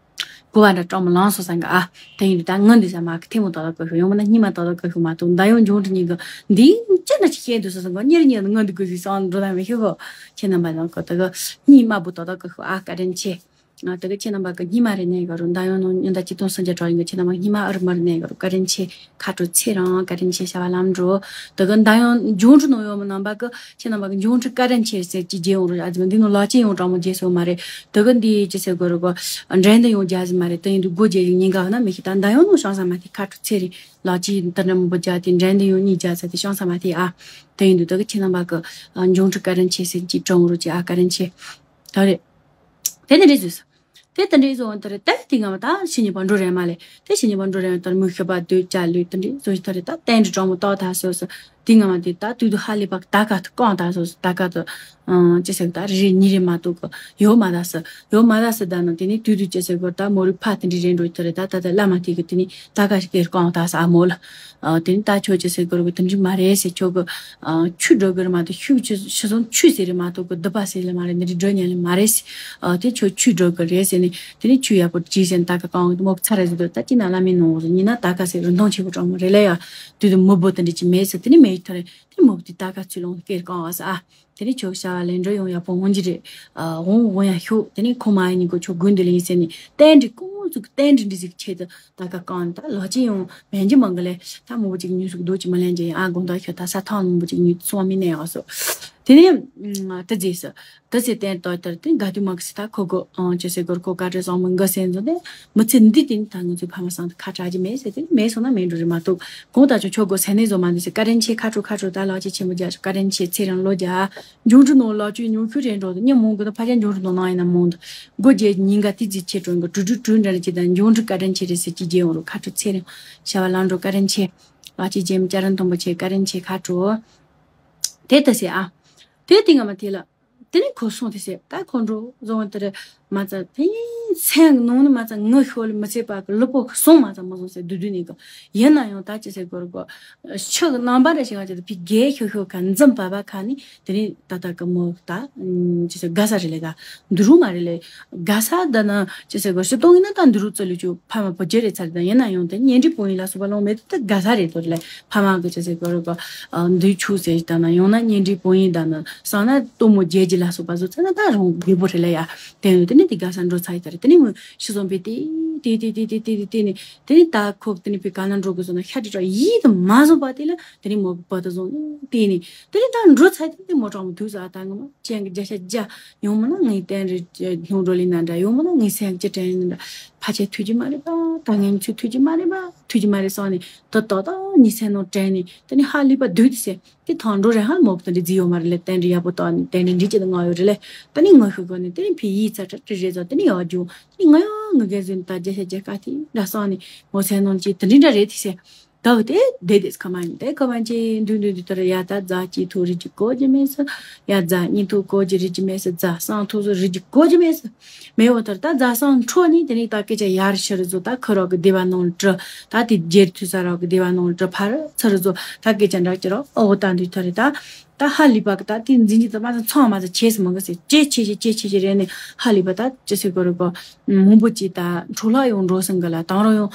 གོ་བ་འདྲ་གྲོང་མོ་ལངས་སོང་སང་གི་ཨ། དེ་ཡིན་དུས་ད་ང་འདུས་ས་མ་གི་ཐེ་མོ་ཏག་ཏག་གི་ཤོག་ཡོང་མ་ན་སྙིང་མ་ཏག་ཏག་གི་ཤོག་མ་གཏོགས་ད་ཡོང་འབྱུང་འགྲོ་ཉིན་གི་འདི་ཅི་འདྲ་ཅི་ཤེས་འདུས་སོང་སང་གི་གཉེར་གཉེར་ང་འདུས་གི་ཟིག་སང་འགྲོ་ད་མི་ཤེས་གོ། ཁྱེད་རྣམ་པ་ལ་གོ་ད་གི་སྙིང་མ་བུ་ཏག་ཏག་གི་ཤོག་ཨ། བཀའ་དྲིན་ཆེ། ང་དེ་ག་ཁྱེད་རྣམ་པ་གི་སྙིང་མ་རེ་གནས་ག་རུ་མདའ་ཡོང་ནང་ཉི་ཟླ་གཅིག་སྟོང་སུམ་བརྒྱ་གྲོགས་ཡིན་གི་ཁྱེད་རྣམ་པ་སྙིང་མ་ཨ་རུ་མ་རེ་གནས་ག་རུ་བཀའ་དྲིན་ཆེ། ཁ་དྲོ་ཚེ་རིང་བཀའ་དྲིན་ཆེ་བྱ་བ་ལམ་འགྲོ། དེ་ག་མདའ་ཡོང་འབྱུང་འགྲོ་ནང་ཡོང་མི་རྣམ་པ་གི་ཁྱེད་རྣམ་པ་གི་འབྱུང་འགྲོ་བཀའ་དྲིན་ཆེ་ཟེར་གྱི་རྗེས་ཡོང་རུ་ཨ་ཙི་འདི་ནང་ལག་ཅི་ཡོང་གྲོགས་མོ་རྗེས་སོ་མ་རེད། དེ་ག་འདི་ཅི་ཟེར་དགོས་རུ་གོ་འགྲན་འདི་ཡོང་རྒྱ་ཟི་མ་རེད། དེ་ཡིན་དུས་སྒོ་རྒྱག་ཡིན་ཉིན་ག་ན་མི་ཤི་ད་མདའ་ཡོང་ནང་བྱང་ས་མ་ཐེ་ཁ་དྲོ་ཚེ་རིང་ལག་ཅི་དེ་འདྲ་མི་འབུ་རྒྱ་དེ་འགྲན་འདི་ཡོང་གཉིས་རྒྱ་ས་དེ་བྱང་ས་མ་ཐེ་ཨ། དེ་ཡིན་དུས་དེ་ག་ཁྱེད་རྣམ་པ་གི་འབྱུང་འགྲོ་བཀའ་དྲིན་ཆེ་ཟེར་གྱི་གྲོགས་རུ་ཅི་ཨ་བཀའ་དྲིན་ཆེ། ད་རེད། དེ་ནི་རེད་ཟེར། དེ་དེ་འདྲའི་བཟོ་འོང་དེ་རེད། དེ་དེ་སྔ་མ་ད་ཕྱི་ཉིན་པ་འགྲོ་རེད་མ་ལེ། དེ་ཕྱི་ཉིན་པ་འགྲོ་རེད་དེ་མི་ཤི་བ་སྡོད་ཅ་ལུས་དེ་འདྲའི་བཟོ་ཞིག་དེ་རེད། ད་བསྟན་འགྲོ་གྲོགས་མོ་ཏོག་ད་སོ་སོ། དེ་སྔ་མ་དེ་ད་དུས་དུ་ཧ་ལས་པ་ད་ག་དུ་གང་ད་སོ་སོ་ད་ག་དུ། ཅི་ཟེར་ད་རེ་རེ་ཉི་རེ་མ་གཏོགས་གི་ཡོད་མ་ད་སི་ཡོད་མ་ད་སི་ད་ནི་དེ་ནི་དུས་དུ་ཅི་ཟེར་གོ་ད་མོ་རི་ཕ་དེ་འདྲའི་རེད་འགྲོ་དེ་རེད། ད་ད་ད་བླ་མ་དེ་གི་དེ་ནི་ད་ག་ཞིག་གི་གང་ད་སི་ཨ་མོ་ལ། ཨ་དེ་ནི་ད་ཁྱོད་ཅི་ཟེར་དགོས་རེད་གི་དེ་འདྲི་མ་རེད་ཟེར། ཁྱོད་གི་ཨ་ཆུ་འགྲོ་གི་རེད་མ་གཏོགས་ཤུགས་ཆུ་ཤི་སོང་ཆུ་ཟེར་རེད་མ་གཏོགས་གི་སྡུག་པ་ཟེར་ལེ་མ་རེད། འདི་འདྲི་འགྲོ་ཉན་ལེ་མ་རེད་ཟེར། ཨ་དེ་ཁྱོད་ཆུ་འགྲོ་གི་རེད་ཟེར་ནས་དེ་ནི་ཆུ་ཡག་པོ་བྲིས་ཟེར་ནས་ད་ག་གང་གི་མོ་ཚ་རེད་ཟེར་དུས་ད་ཅི་ན་བླ་མའི་ནང་ཟེར་ཉིན་ན་ད་ག་ཟེར་རུ་མདོང་ཆེ་པོ་གྲོགས་མོ་རེད་ལེ་ཡ། དུས་དུ་མི་བུ་དེ་འདྲི་ཅི་མེད་ཟེར་དེ་ནི་མེད་ཐ་རེད། དེ་མོ་དེ་ད་ག་ཚུར་ལོང་སྐེར་གང་བ་ཟེར་ཨ། དེ་ནས་ཁྱོད་བྱ་བ་ལེན་འགྲོ་ཡོང་ཡག་པོ་འོང་གི་རེད། ཨ་འོང་འོང་ཡ་ཤོག་དེ་ནས་ཁོ་མ་ཡིན་ནི་གོ་ཁྱོད་དགོན་འདི་ལ་ཡིན་ཟེར་ནས་བསྟན་འགྲིག་ཀུང་ཟུག་བསྟན་འགྲིག་འདི་ཟིག་ཆེད་དུ་ད་ག་གང་ད་ལོ་ཅི་ཡོང་མེན་གྱི་མང་གི་ལས་ད་མང་པོ་ཅིག་ཉུས་ཟུག་རྡོ་ཅི་མ་ལེན་གྱི་ཡིན། ཨ་དགོང་དག་ཁྱོད་ད་ས་ཐང་མང་པོ་ཅིག་ཉུས་སོང་མི་ནས་ཡག་སོ། དེ་ནས་ད་རྗེས་སུ་ད་ཟེར་བསྟན་ཏོ་ལྟར་དེ་དགའ་དུས་མ་གི་སི་ད་ཁོ་གོ་ཅི་ཟེར་གོར་ཁོ་བཀའ་དྲིན་བཟང་མོ་འགའ་སེན་ཟོ་ནས་མི་ཚེ་འདི་དེ་ནི་ད་ང་ཚོའི་ཕ་མ་སང་དུ་ཁ་གྲག་གི་མེད་ཟེར་དེ་ནི་མེད་སོང་ན་མེད་འགྲོ་རེད་མ་གཏོགས་གོང་ད་ཆོ་ཆོ་གོ་སེ་ནས་བཟོ་མ་འདུག་ཟེར། བཀའ་དྲིན་ཆེ་ཁ་དྲོ་ཁ་དྲོ་ད་ལག་ཅི་ཆེན་པོ་རྒྱ་ཆོ་བཀའ་དྲིན་ཆེ་ཚེ་རིང་ལོ་རྒྱ། འབྱུང་འགྲོ་ནང་ལག་ཆོས་ཉུང་ཤོས་རེད་འགྲོ་དུ་ཉིན་མང་གི་ད་ཕ་ཆ་འབྱུང་འགྲོ་ནང་ནང་ཡིན་ན་མང་དུ་སྒོ་རྒྱལ་ཉིན་ག་ཏི་ཙི་ཆེ་གྲོང་གི་དྲུ་དྲུ་དྲུ་འདྲ་རེ་ཅི་ད་འབྱུང་འགྲོ་བཀའ་དྲིན་ཆེ་རེད་ཟེར་ཅི་རྒྱལ་འོང་རུ་ཁ་དྲོ་ཚེ་རིང་བྱ་བ་ལང་འགྲོ་བཀའ་དྲིན་ཆེ། ལག་ཅི་རྒྱལ་མི་ཅ་རིན་མཐོན་པོ་ཆེ་བཀའ་དྲིན་ཆེ་ཁ་དྲོ། དེ་ད་ཟེར་ཨ། དེ་དེ་ང་མ་དེ་ལ། དེ་ནས་ཁོ་སོང་དེ་ཟེར། ད་ཁོ་འགྲོ་བཟོ་བ་དེར་མ་ཚད་དེ་སེམས་ནང་ནས་མ་ཚད་ངུ་ཤོར་ལ་མི་ཚེ་བར་གི་ལུས་པོ་གི་སོང་མ་ཚད་མི་བཟོ་ཟེར་བསྡུས་བསྡུས་ནས་གི། ཡིན་ན་ཡང་ད་ཅི་ཟེར་དགོས་རེད་གོ། ཕྱི་གི་རྣམ་པ་རེ་ཞིག་ང་ཚོ་ཕི་རྒྱལ་ཤོ་ཤོ་ག་འཛམ་བབ་པ་ཁ་ནས་དེ་ནས་ད་ལྟ་གི་མོ་ད་ཅི་ཟེར་དགའ་ས་རེད་ལེ། ད་འདི་རུ་མ་རེད་ལེ། དགའ་ས་ད་ན་ཅི་ཟེར་དགོས། སྤྱིར་བཏང་ཡིན་ན་ད་འདི་རུ་རྩི་ལུས་ཆུ་ཕ་མ་བུ་རྒྱུད་རེད་ཚར། ད་ཡིན་ན་ཡང་དེ་གཉེན་སྒྲིག་སྤོ་ཡིན་ལ་སོགས་པ་ལོང་མེད་དུ་ད་དགའ་ས་རེད་དོ་ལེ། ཕ་མ་གི་ཅི་ཟེར་དགོས་རེད་གོ། འདུས་ཆུ་ཟེར་ད་ན་ཡང་ན་གཉེན་སྒྲིག་སྤོ་ཡིན་ད་ན་སང་ན་སྟོན་མོ་རྒྱལ་གྱི་ལ་སོགས་པ་བཟོ་ཚར་ན་ད་རང་རྒད་པོ་རེད་ལེ་ཡ། དེ་ནས་དེ་ནས་དེ་དགའ་ས་འགྲོ་ཚར་ཡི་ད་རེད། དེ་ནས་མོ་ཤི་སོང་པས་དེ་དེ་དེ་དེ་དེ་དེ་དེ་ནས་དེ་ནས་ད་ཁོ་དེ་ནས་པའི་ག་ན་འགྲོ་དགོས་སོང་ན་ཤ་དྲི་དྲག་ཡིད་དུ་མ་བཟུང་པ་དེ་ལ་དེ་ནས་མོ་བུ་དུ་བཟུང་དེ་ནས་དེ་ནས་ད་འགྲོ་ཚར་དེ་ནས་མོ་གྲོགས་མོ་དུས་ས་ད་ངོ་མ་ཅན་གྱི་བརྒྱ་ཆ་བརྒྱ་ཡོང་མ་ན་ངའི་བསྟན་རེ་ལྷུང་འགྲོ་ལི་ན་འདྲ། ཡོང་མ་ན་ངའི་སེམས་ཀྱི་དྲན་ཡིན་འདྲ། ཕ་ཆེ་ཐུགས་རྗེ་མ་རེད་པ། ད་ངའི་མི་ཚོས་ཐུགས་རྗེ་མ་རེད་པ། ཐུགས་རྗེ་མ་རེད་སོང་ནས་ད་ཏོག་ཏོག་ཉི་ཚེ་ནང་དྲན་ནས་དེ་ནས་ཧ་ལས་པ་སྡུག་དེ་ཟེར། དེ་ཐང་འགྲོ་རེ་ཧང་མོག་དང་འདྲི་རྫི་ཡོད་མ་རེད་ལེ། བསྟན་འདྲི་ཡག་པོ་བཏང་ནས་བསྟན་འདྲི་འདྲི་ཅི་དང་ང་ཡོད་རེད་ལེ། ད་ནི་ང་ཤུ་གོ་ནས་དེ་ནི་ཕི་ཡིས་ཚ་ཁྲ་ཁྲི་རེ་ཙོ་དེ་ནི་ཡག་རྒྱུ་དེ་ནི་ང་ཡང་ངི་གེ་ཟིན་ད་རྒྱ་ཤ་རྒྱ་ཀ་ཐི་འདྲ་སོང་ནས་ངོ་ཚེ་ནོན་ཅི་དེ་འདྲི་འདྲ་རེད་དེ་ཟེར། ད་གི་དེ་བསྡད་དེ་ཁ་མ་ཉིན་དེ་ཁ་མ་ཅི་འདུག་འདུག་འདུག་ད་ར་ཡ་ད་རྫ་གཅིག་ཐུག་རི་གཅིག་གོ་གི་མེད་ས། ཡ་རྫ་གཉིས་ཐུག་གོ་གི་རི་གཅིག་མེད་ས། རྫ་སང་ཐུག་སོ་རི་གཅིག་གོ་གི་མེད་ས། མེད་འོ་ཐར་ད་རྫ་སང་འཕྲོ་ནི་དེ་ནི་ད་སྐད་ཆ་ཡར་ཤི་རི་ཟོ། ད་ཁུ་རོག་གི་སྡེ་བ་ནང་བྲི། ད་དེ་རྒྱལ་ཐུ་ས་རོག་གི་སྡེ་བ་ནང་བྲི་ཕར་ཚུ་རི་ཟོ། ད་སྐད་ཆ་འདྲ་ཅི་རོག་ཨོ་ད་འདུས་ཐར་རི་ད། ད་ཧ་ལི་པ་གི་ད་དེ་འཛིན་གྱི་ད་མ་ཚང་མ་ཚ་ཆེ་སི་མང་གི་སི་ཅེ་ཆེ་ཆེ་ཆེ་ཆེ་ཆེ་རེ་ནི་ཧ་ལི་པ་ད་ཅི་སི་གོ་རི་གོ། མང་པོ་ཅི་ད་འཕྲོ་ལ་ཡོང་འགྲོ་སང་གི་ལ་དང་རོ་ཡོང་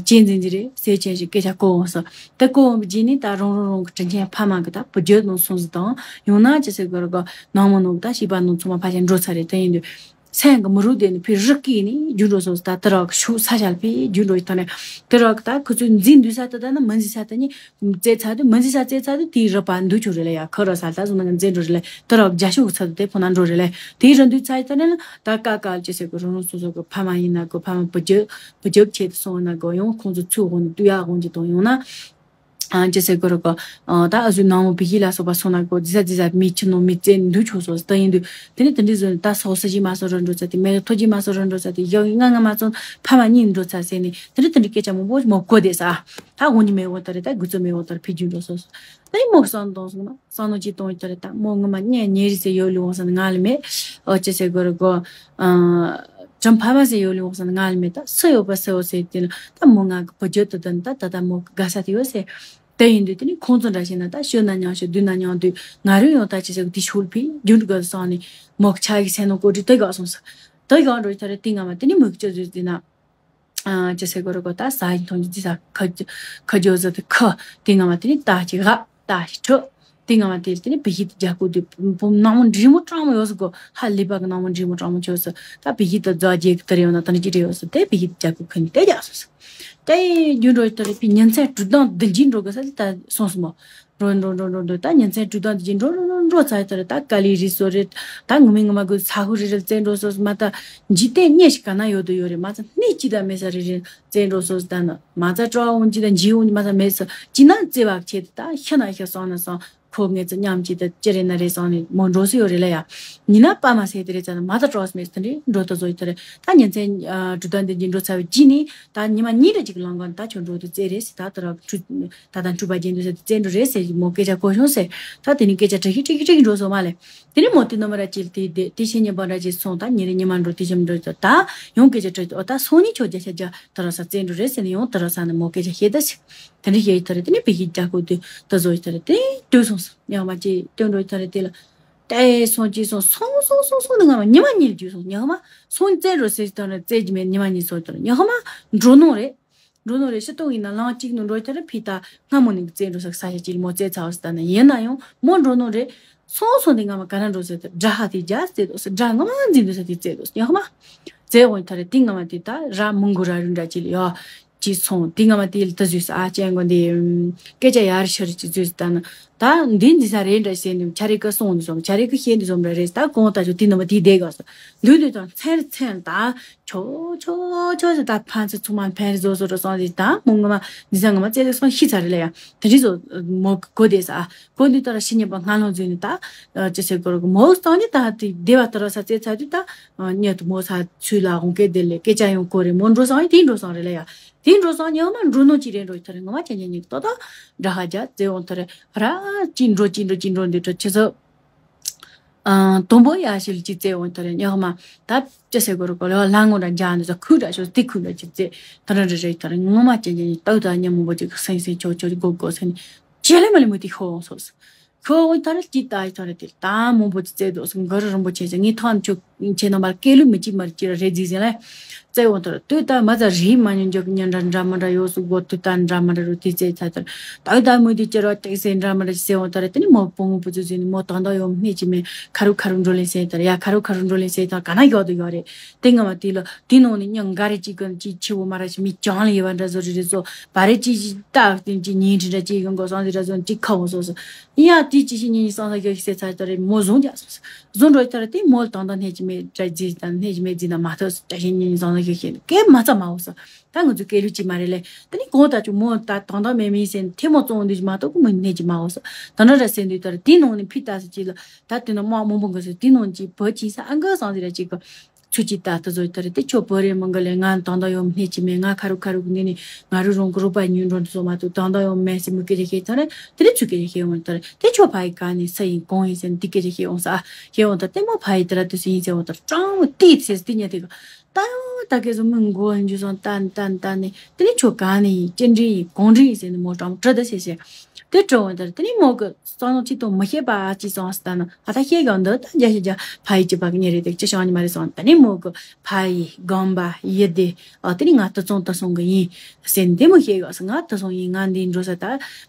ཅེ་འཛིན་གྱི་རེ་སེ་ཆེ་ཆེ་སྐད་ཆ་གོ་འོང་སི། ད་གོ་འོང་བི་ཇི་ནི་ད་རང་རང་རང་གི་དྲིན་ཆེན་ཕ་མ་གི་ད་བུ་རྒྱུད་ནང་སོང་སི་དང་ཡང་ན་ཅི་སི་གོ་རི་གོ་ནང་མོ་ནང་གི་ད་ཤི་པ་ནང་ཚང་མ་ཕ་ཆེན་འགྲོ་ཚར་རེ་ད་ཡིན་དུས། སེམས་ཀྱི་མི་རུ་དེ་ནི་ཕི་རི་ཀི་ནི་རྒྱུ་འགྲོ་སོང་ཟེར། ད་དེ་རག་ཤུགས་ས་ཞལ་ཕི་རྒྱུ་འགྲོ་ཡི་ཐ་ནས་དེ་རག་ད་ཁུ་ཚོས་འཛིན་འདུས་ས་དེ་ད་ནི་མི་འཛིན་ས་དེ་ནི་རྩེ་ཚ་དུ་མི་འཛིན་ས་རྩེ་ཚ་དུ་དེའི་རི་པ་འདུ་ཆུ་རེ་ལ་ཡ་ཁུ་རོ་ས་ད་སོང་ན་འཛིན་འགྲོ་རེ་ལ་དེ་རག་རྒྱ་ཤུགས་ཚ་དུ་དེ་ཕོ་ན་འགྲོ་རེ་ལ་དེའི་རི་འདུས་ཚ་ཡི་ཐ་ནས་ད་ཀ་ཀ་ཅི་ཟེར་གི་རང་རང་སོ་སོ་གི་ཕ་མ་ཡིན་ན་གི་ཕ་མ་བུ་རྒྱུད་བུ་རྒྱུད་ཆེད་དུ་སོང་ན་གི་ཡང་ཁོང་ཚོ་ཚུར་འོང་ནས་དུ་ཡ་འོང་གི་དང་ཡང་ན། ཅི་ཟེར་དགོས་རེད་པ། ད་ཨ་ཟུ་ནང་མོ་བི་ཧི་ལ་སོགས་པ་སོང་ན་གོ་ཛི་ས་ཛི་ས་མི་ཆུ་ནོ་མི་བཙན་འདུ་ཆོག་སོ་ད་ཡིན་དུས་དེ་ནི་དེ་འདྲའི་ཟོ་ནི་ད་སོག་ས་ཞིག་མ་སོ་ར་འགྲོ་ཚ་དེ་མེ་ཐོ་ཞིག་མ་སོ་ར་འགྲོ་ཚ་དེ་ཡག་ཡིན་ང་ང་མ་ཚོ་ཕ་མ་གཉིས་འགྲོ་ཚ་ཟེར་ནི་དེ་འདྲ་དེ་འདྲའི་སྐད་ཆ་མང་པོ་མོ་གོ་བསྡད་ས། ད་འོང་གི་མེད་འོང་ད་རེད། ད་དགུ་ཚོ་མེད་འོང་ད་རེད་ཕི་རྒྱུ་འགྲོ་སོ་སོ་ད་ཡིན་མོ་གསང་དོང་སོང་ན་གསང་ནོ་ཅི་གཏོང་ཡོད་ད་རེད། ད་མོ་ངི་མ་ཉན་ཉེ་རི་ཟེར་ཡོད་ལུས་འོང་ས་ནི་ང་ལ་མེད། ཨོ་ཅི་ཟེར་དགོས་རེད་གོ། ཅམ་ཕ་མ་ཟེར་ཡོད་ལུས་འོང་ས་ནི་ང་ལ་མེད། ད་སུ་ཡོད་པ་སུ་ཡོད་ཟེར་དེ་ན་ད་མོ་ང་གི་བུ་རྒྱུད་དུ་དོན་ད་ད་ད་མོ་གི་དགའ་ས་དེ་ཡོད་ཟེར། དེ་ཡིན་དུས་དེ་ནི་ཁོང་ཚོ་འདྲ་བྱས་ན་ད་ཤོད་ན་མྱང་ཤོད་སྡུད་ན་མྱང་སྡུད་ང་རུ་ཡང་ད་ཅི་ཟེར་དེ་ཤུལ་ཕི་རྒྱུན་དུ་དགའ་སོང་ནི་མོ་གི་ཆ་གི་སེམས་ནང་བཀོད་དྲི་དེ་དགའ་སོང་ས། དེ་དགའ་འགྲོ་ད་རེ་དེ་ང་མ་དེ་ནི་མོ་གི་ཅི་ཟེར་དེ་ན། ཅི་ཟེར་གོ་རེ་གོ་ད་ས་ཡི་མཐོང་རྒྱུ་ཅི་ས་ཁ་ཁ་ཇོ་ཟེར་དེ་ཁ་དེ་ང་མ་དེ་ནི་ད་ཅི་ག་ད་ཤི་ཁྲོ། དེ་ང་མ་དེ་དེ་ནི་བི་ཧི་དེ་རྒྱ་ཁུ་དེ་བུམ་ནང་མོ་འདྲི་མོ་སྤྲང་མོ་ཡོད་ཟེར་གོ་ཧ་ལི་པ་གི་ནང་མོ་འདྲི་མོ་སྤྲང་མོ་ཆོས་ཟེར། ད་བི་ཧི་དེ་རྫ་རྒྱལ་གི་དེ་རེ་ཡོད་ན་ད་ནི་ཅི་རེ་ཡོད་ཟེར་དེ་བི་ཧི་དེ་རྒྱ་ཁུ་ཁ་ནི་དེ་རྒྱ་སོང་ཟེར། དེ་རྒྱུ་འགྲོ་ཡི་ད་རེ་ཕི་ཉིན་མཚན་དྲུག་དང་བདུན་གྱི་འགྲོ་གི་ས་དེ་ད་སོང་སོང་མོ། འགྲོ་འགྲོ་འགྲོ་འགྲོ་འགྲོ་ད་ཉིན་མཚན་དྲུག་དང་བདུན་གྱི་འགྲོ་འགྲོ་འགྲོ་འགྲོ་ཚ་ཡི་ད་རེ་ད་ཀ་ལི་རི་སོ་རེད། ད་ངུ་མི་ངུ་མ་གི་ས་ཧུ་རི་རེད་བཙན་འགྲོ་སོ་མ་ད་འཇིག་རྟེན་གཉིས་ཤིག་ག་ན་ཡོད་དུ་ཡོད་རེད། མ་ཚད་སྣེ་གཅིག་དང་མེད་ས་རེ་རེ་བཙན་འགྲོ་སོ་ད་ན་མ་ཚད་སྤྲོ་བ་འོང་གཅིག་དང་འཇིག་འོང་གཅིག་མ་ཚད་མེད་སོ་གཅིག་ན་བརྩེ་བ་ཆེད་དུ་ད་ཤི་ན་ཤི་སོང་ན་སོང་། ཁོ་ངེད་ཚོ་མཉམ་གཅིག་ཏུ་ཅི་རེད་ན་རེད་སོང་ནས་མོ་འགྲོ་སྲིད་ཡོད་རེད་ལ་ཡ། ཉི་ན་པ་མ་ཟེར་དེ་རེད་ཙང་མ་ད་གྲོགས་མེད་དེ་འདྲའི་འགྲོ་ད་བཟོ་ཡི་དེ་རེད། ད་ཉིན་མཚན་དྲུག་དང་དེ་གྱིས་འགྲོ་ཚར་བའི་རྗེས་ནས་ད་ཉི་མ་གཉིས་རེ་གཅིག་ལང་གང་ད་ཁྱོད་འགྲོ་དུ་རྩེ་རེད་ཟེར། ད་ད་ར་ད་ད་འཁྲུག་པ་རྒྱན་དུ་ཟེར་དུ་རྩེ་འགྲོ་རེད་ཟེར་མོ་སྐད་ཆ་གོ་བྱུང་ཟེར། ད་དེ་ནས་སྐད་ཆ་དྲི་གི་དྲི་གི་དྲི་གི་འགྲོ་སོང་མ་ལས། དེ་ནས་མོ་དེ་ནོ་མ་ར་ཅིལ་དེ་དེ་དེ་ཤེས་ཉན་པ་འདྲ་ཅིག་སོང་ད་ཉིན་རེ་ཉི་མ་འགྲོ་དེ་བཞིན་འགྲོ་ད་ཡང་སྐད་ཆ་དྲི་ཨོ་ད་སོང་ཉིན་ཁྱོད་བརྒྱ་ཆ་བརྒྱ་ད་ར་ས་རྩེ་འགྲོ་རེད་ཟེར་ནས་ཡང་ད་ར་ས་ནས་མོ་སྐད་ཆ་བཤད་ད་ཟེར། དེ་འདྲ་བཤད་ཡོད་ཐ་རེ་དེ་ནས་བི་ཧི་རྒྱ་ཁུ་དེ་ད་བཟོ་ཡོད་ཐ་རེ་དེ་ལྟོས་སོང་ཟེར། ཉག་མ་ཅིག་སྟོན་འགྲོ་ཡོད་ཐ་རེ་དེ་ལ་ལྟོས་སོང་ཅིག་སོང་སོང་སོང་སོང་སོང་ནི་ང་མ་ཉི་མ་གཉིས་ལ་འཇུས་སོང་། ཉག་མ་སོང་རྩེ་འགྲོ་ཟེར་ཐ་རེ་རྩེ་གི་མེད། ཉི་མ་གཉིས་སོང་ཐ་རེ་ཉག་མ་འགྲོ་ནོ་རེད། འགྲོ་ནོ་རེད། ཤི་ཏོང་ཡིན་ན་ལང་གཅིག་ནོ་འགྲོ་ཡོད་ཐ་རེ་ཕི་ད་སྔ་མོ་ནས་རྩེ་འགྲོ་ས་ས་ཡ་ཅིག་མོ་རྩེ་ཚ་བ་ཟེར་ད་ན་ཡིན་ན་ཡང་མོ་འགྲོ་ནོ་རེད། སོང་སོང་དེ་ང་མ་ག་ར་འགྲོ་ཟེར་ད་དགྲ་ཧ་དེ་རྒྱ་རྩེ་དོ་ཟེར། དགྲ་ང་མ་འཛིན་དོ་ས་དེ་རྩེ་དོ་ཉག་མ་རྩེ་འོང་ཐ་རེ་དེ་ང་མ་དེ་ད་ར་མུང་གུ་ར་རུ་འདྲ་ཅིག་ལ་ཡོད། ཅི་སོང་དེ་ང་མ་དེ་ལ་ད་བཟོས་ས་ཨ་ཅན་གོ་འདི་སྐད་ཆ་ཡར་ཤར་ཅིག་བཟོས་ས་ད་ན་ད་འདི་འདི་ས་རེད་འདྲ་བཤད་འདུག་ཆ་རེ་ཀ་སོང་འདི་སོང་ཆ་རེ་ཀ་ཤེས་འདི་སོང་འདྲ་རེད། ད་གོང་ད་ཆོ་དེ་ནི་མ་དེ་བསྡད་ག་སོ་འདུག་འདུག་དང་མཚན་རེ་མཚན་ད་ཆོ་ཆོ་ཆོ་ཟེར་ད་ཕན་ཚུན་ཚུགས་མ་ཕན་རེ་བཟོ་བཟོ་འདྲ་སོང་དེ་ད་མོ་ང་མ་འདི་ས་ང་མ་རྩེ་ལེ་སོང་ཤི་ཚར་རེད་ལ་ཡ། དེ་རིགས་བཟོ་མོ་གོ་བསྡད་ས་ཨ་གོ་འདི་ད་ར་ཤི་ཉེ་པ་སྔ་ལོང་བཟོས་ནི་ད་ཅི་ཟེར་གོ་ར་གོ་མོ་སོང་ནི་ད་དེ་བདེ་བ་ད་ར་ས་རྩེ་ཚར་དུས་ད་ཉེ་དུ་མོ་ས་ཚུལ་ལ་འོང་སྐད་དེ་ལས་སྐད་ཆ་ཡོང་གོ་རེད། མོ་འགྲོ་སོང་ཡིན་དེ་འགྲོ་སོང་རེད་ལ་ཡ། དེ་འགྲོ་སོང་ཉི་མ་འགྲོ་ནོ་ཅི་རེད་འགྲོ་ཡི་ཐ་རེ་ངོ་མ་ཅན་ཅན་ཉིག་ཏོ་ཏོ་འདྲ་ཧ་རྒྱ་རྩེ་འོང་ཐ་རེ་ར་ཅི་འགྲོ་ཅི་འགྲོ་ཅི་འགྲོ་འདི་འགྲོ་ཆེ་ཚོ་ ཨང་། དུམ་བུ་ཡ་ཞིག་ལ་ཅིག་བཙལ་འོང་དེ་རེད། ཉག་མ་ད་ཅི་ཟེར་དགོས་རེད། གོ་ལ་ལ་ངོ་ར་འཇག་འདི་ཚོ་ཁུག་ར་ཤོག་དེ་ཁུག་ར་ཅིག་བཙལ་དེ་ར་རེ་རེ་དེ་རེད། ངོ་མ་ཅན་ཅན་ནི་ཏག་ཏག་ཉ་མང་པོ་ཅིག་སེང་སེང་ཆོག་ཆོག་གོ་གོ་སེང་ནི་ཅི་ལེ་མ་ལེ་མོ་དེ་ཤོག་འོང་སོགས། ཤོག་འོང་དེ་ར་ཅི་ད་ཡི་དེ་རེད། དེ་ད་མང་པོ་ཅིག་བཙལ་འདུག་སེང་ག་རུ་རིན་པོ་ཆེ་ཟེར་ངའི་ཐང་ཆོག་ཁྱེད་རྣམ་པར་སྐད་ལུགས་མི་གཅིག་མ་རེད་ཅི་ར་རེད་ཟིག་ཟེར་ལ། བཙལ་འོང་དེ་ར་དུས་ད་མ་ཚ་རིག་མ་ཉན་འཇོག་ཉན་འདྲ་འདྲ་མ་འདྲ་ཡོད་སུ་གོ་དུས་ད་འདྲ་མ་འདྲ་རུ་དེ་བཙལ་ཚ་དེ་ར་ད་ཡོད་ད་མོ་དེ་ཅི་ར་ཏེག་སེ་འདྲ་མ་འདྲ་ཟེར་འོང་དེ་ར། དེ་ནི་མོ་བུ་མོ་བུ་ཚོ་ཟེར་ནི་མོ་དང་དང་ཡོད་སྣེ་ཅི་མེད་ཁ་རུ་ཁ་རུ་འགྲོ་ལེན་ཟེར་དེ་ར། ཡ་ཁ་རུ་ཁ་རུ་འགྲོ་ལེན་ཟེར་དེ་ར་ག་ན་ཡོད་དུ་ཡོད་རེད། དེ་ངམ་དེ་ལ་དེ་ནང་ནི་ཉ་འགའ་རེ་ཅིག་གི་ཅིག་ཆེ་བོ་མ་ར་ཅིག་མི་ཅང་ལ་ཡོད་པ་འདྲ་བཟོ་རེ་རེ་བཟོ་བ་རེ་ཅིག་ཅིག་ལྟ་བསྟན་ཅིག་ཉིན་ཁྲི་འདྲ་ཅིག་གི་མགོ་སང་ཟེར་ར་བཟོ་ཅིག་ཁ་བོ་སོ་སོ། ཡ་དེ་ཅི་ཞིག་ཉིན་སང་ས་གི་ཟེར་ཚ་དེ་རེད། མོ་བཟུང་རྒྱག་སོ་སོ། བཟུང་འགྲོ་དེ་ར་དེ་མོ་ལ་དང་དང་སྣེ་ཅི་མེད་འདྲ་ཟིག་དང་སྣེ་ཅི་མེད་ཟིག་ན་མ་ཐོག་སོ་ཅི་ཞིག་ཉིན་སང་ས་གི་ཤེས་ནི་སྐད་མ་ཚ་མ་བོ་སོ། ད་ང་ཚོ་སྐད་ལུགས་ཅིག་མ་རེད་ལེ། དེ་ནི་གང་ལྟར་ཅུ་མོ་ད་དང་དང་མེད་མིན་ཟེར་ཐལ་མོ་བཙོང་འདི་ཅིག་མ་གཏོགས་ཀུ་མི་སྣེ་ཅིག་མ་འོ་ཟེར། ད་འདྲ་འདྲ་ཟེར་འདུག་ད་ར་དེའི་ནང་ནས་ཕི་ལྟ་ཟེར་ཅིག་ལ་ད་དེ་ན་དམག་མང་པོ་འགའ་ཟེར། དེའི་ནང་གི་བུ་ཅིག་ས་ཨ་འགའ་སང་ཟེར་ར་ཅིག་གི་ཚུ་ཅིག་ད་ད་ཟོ་ད་ར་དེ་ཁྱོད་བུ་རེད་མོ་འགའ་ལས་ང་དང་དང་ཡོང་སྣེ་ཅིག་མེད། ང་ཁ་རུ་ཁ་རུ་གི་ནི་ནི་ང་རུ་རང་གི་རུ་པ་ཉུང་འགྲོ་འདུག་ཟོ་མ་གཏོགས་དང་དང་ཡོང་མེད་ཟེར་མོ་སྐད་ཆ་བཤད་ད་ར། དེ་ནས་ཚུ་སྐད་ཆ་བཤད་འོང་ད་ར། དེ་ཁྱོད་ཕ་ཡི་ག་ནས་ས་ཡིན་གང་ཡིན་ཟེར་ནས་དེ་སྐད་ཆ་བཤད་འོང་ས་ཨ་བཤད་འོང་ད། དེ་མོ་ཕ་ཡི་དེ་ར་དུ་ཟེར་ཡིན་ཟེར་འོང་ད་ཀྲང་མོ་ཏི་ཟེར་དེ་ཉལ་དེ་གི་ད་ཡང་ད་གེ་སོ་མི་མགོ་འཇུ་སོང་ཏན་ཏན་ཏན་ནི། དེ་ནི་ཁྱོད་ག་ནས་ཡིན། ཅི་འདྲ་ཡིན། གང་འདྲ་ཡིན་ཟེར་ནི་མོ་ཀྲང་དྲི་ད་ཟེར་ཟེར། དེ་དྲི་འོང་ད་ར། དེ་ནི་མོ་གི་སང་ལོ་ཅི་དང་མི་ཤེས་པ་ཨ་ཅི་སོང་ས་ད་ན་ཨ་ད་ཤེས་གང་འདི་ད་རྒྱ་ཤེས་རྒྱ་ཕ་ཡི་ཅི་པ་གི་ཉེ་རེད་དེ་ཅི་བྱང་ཉི་མ་རེད་སོང་། དེ་ནི་མོ་གི་ཕ་ཡི་དགོན་པ་ཡི་དེ་ཨ་དེ་ནི་ང་དུ་སོང་དུ་སོང་གི་ཡིན་ཟེར་ནི་དེ་མོ་ཤེས་ག་སོང་། ང་དུ་སོང་ཡིན། ང་འདི་འགྲོ་ས་ད་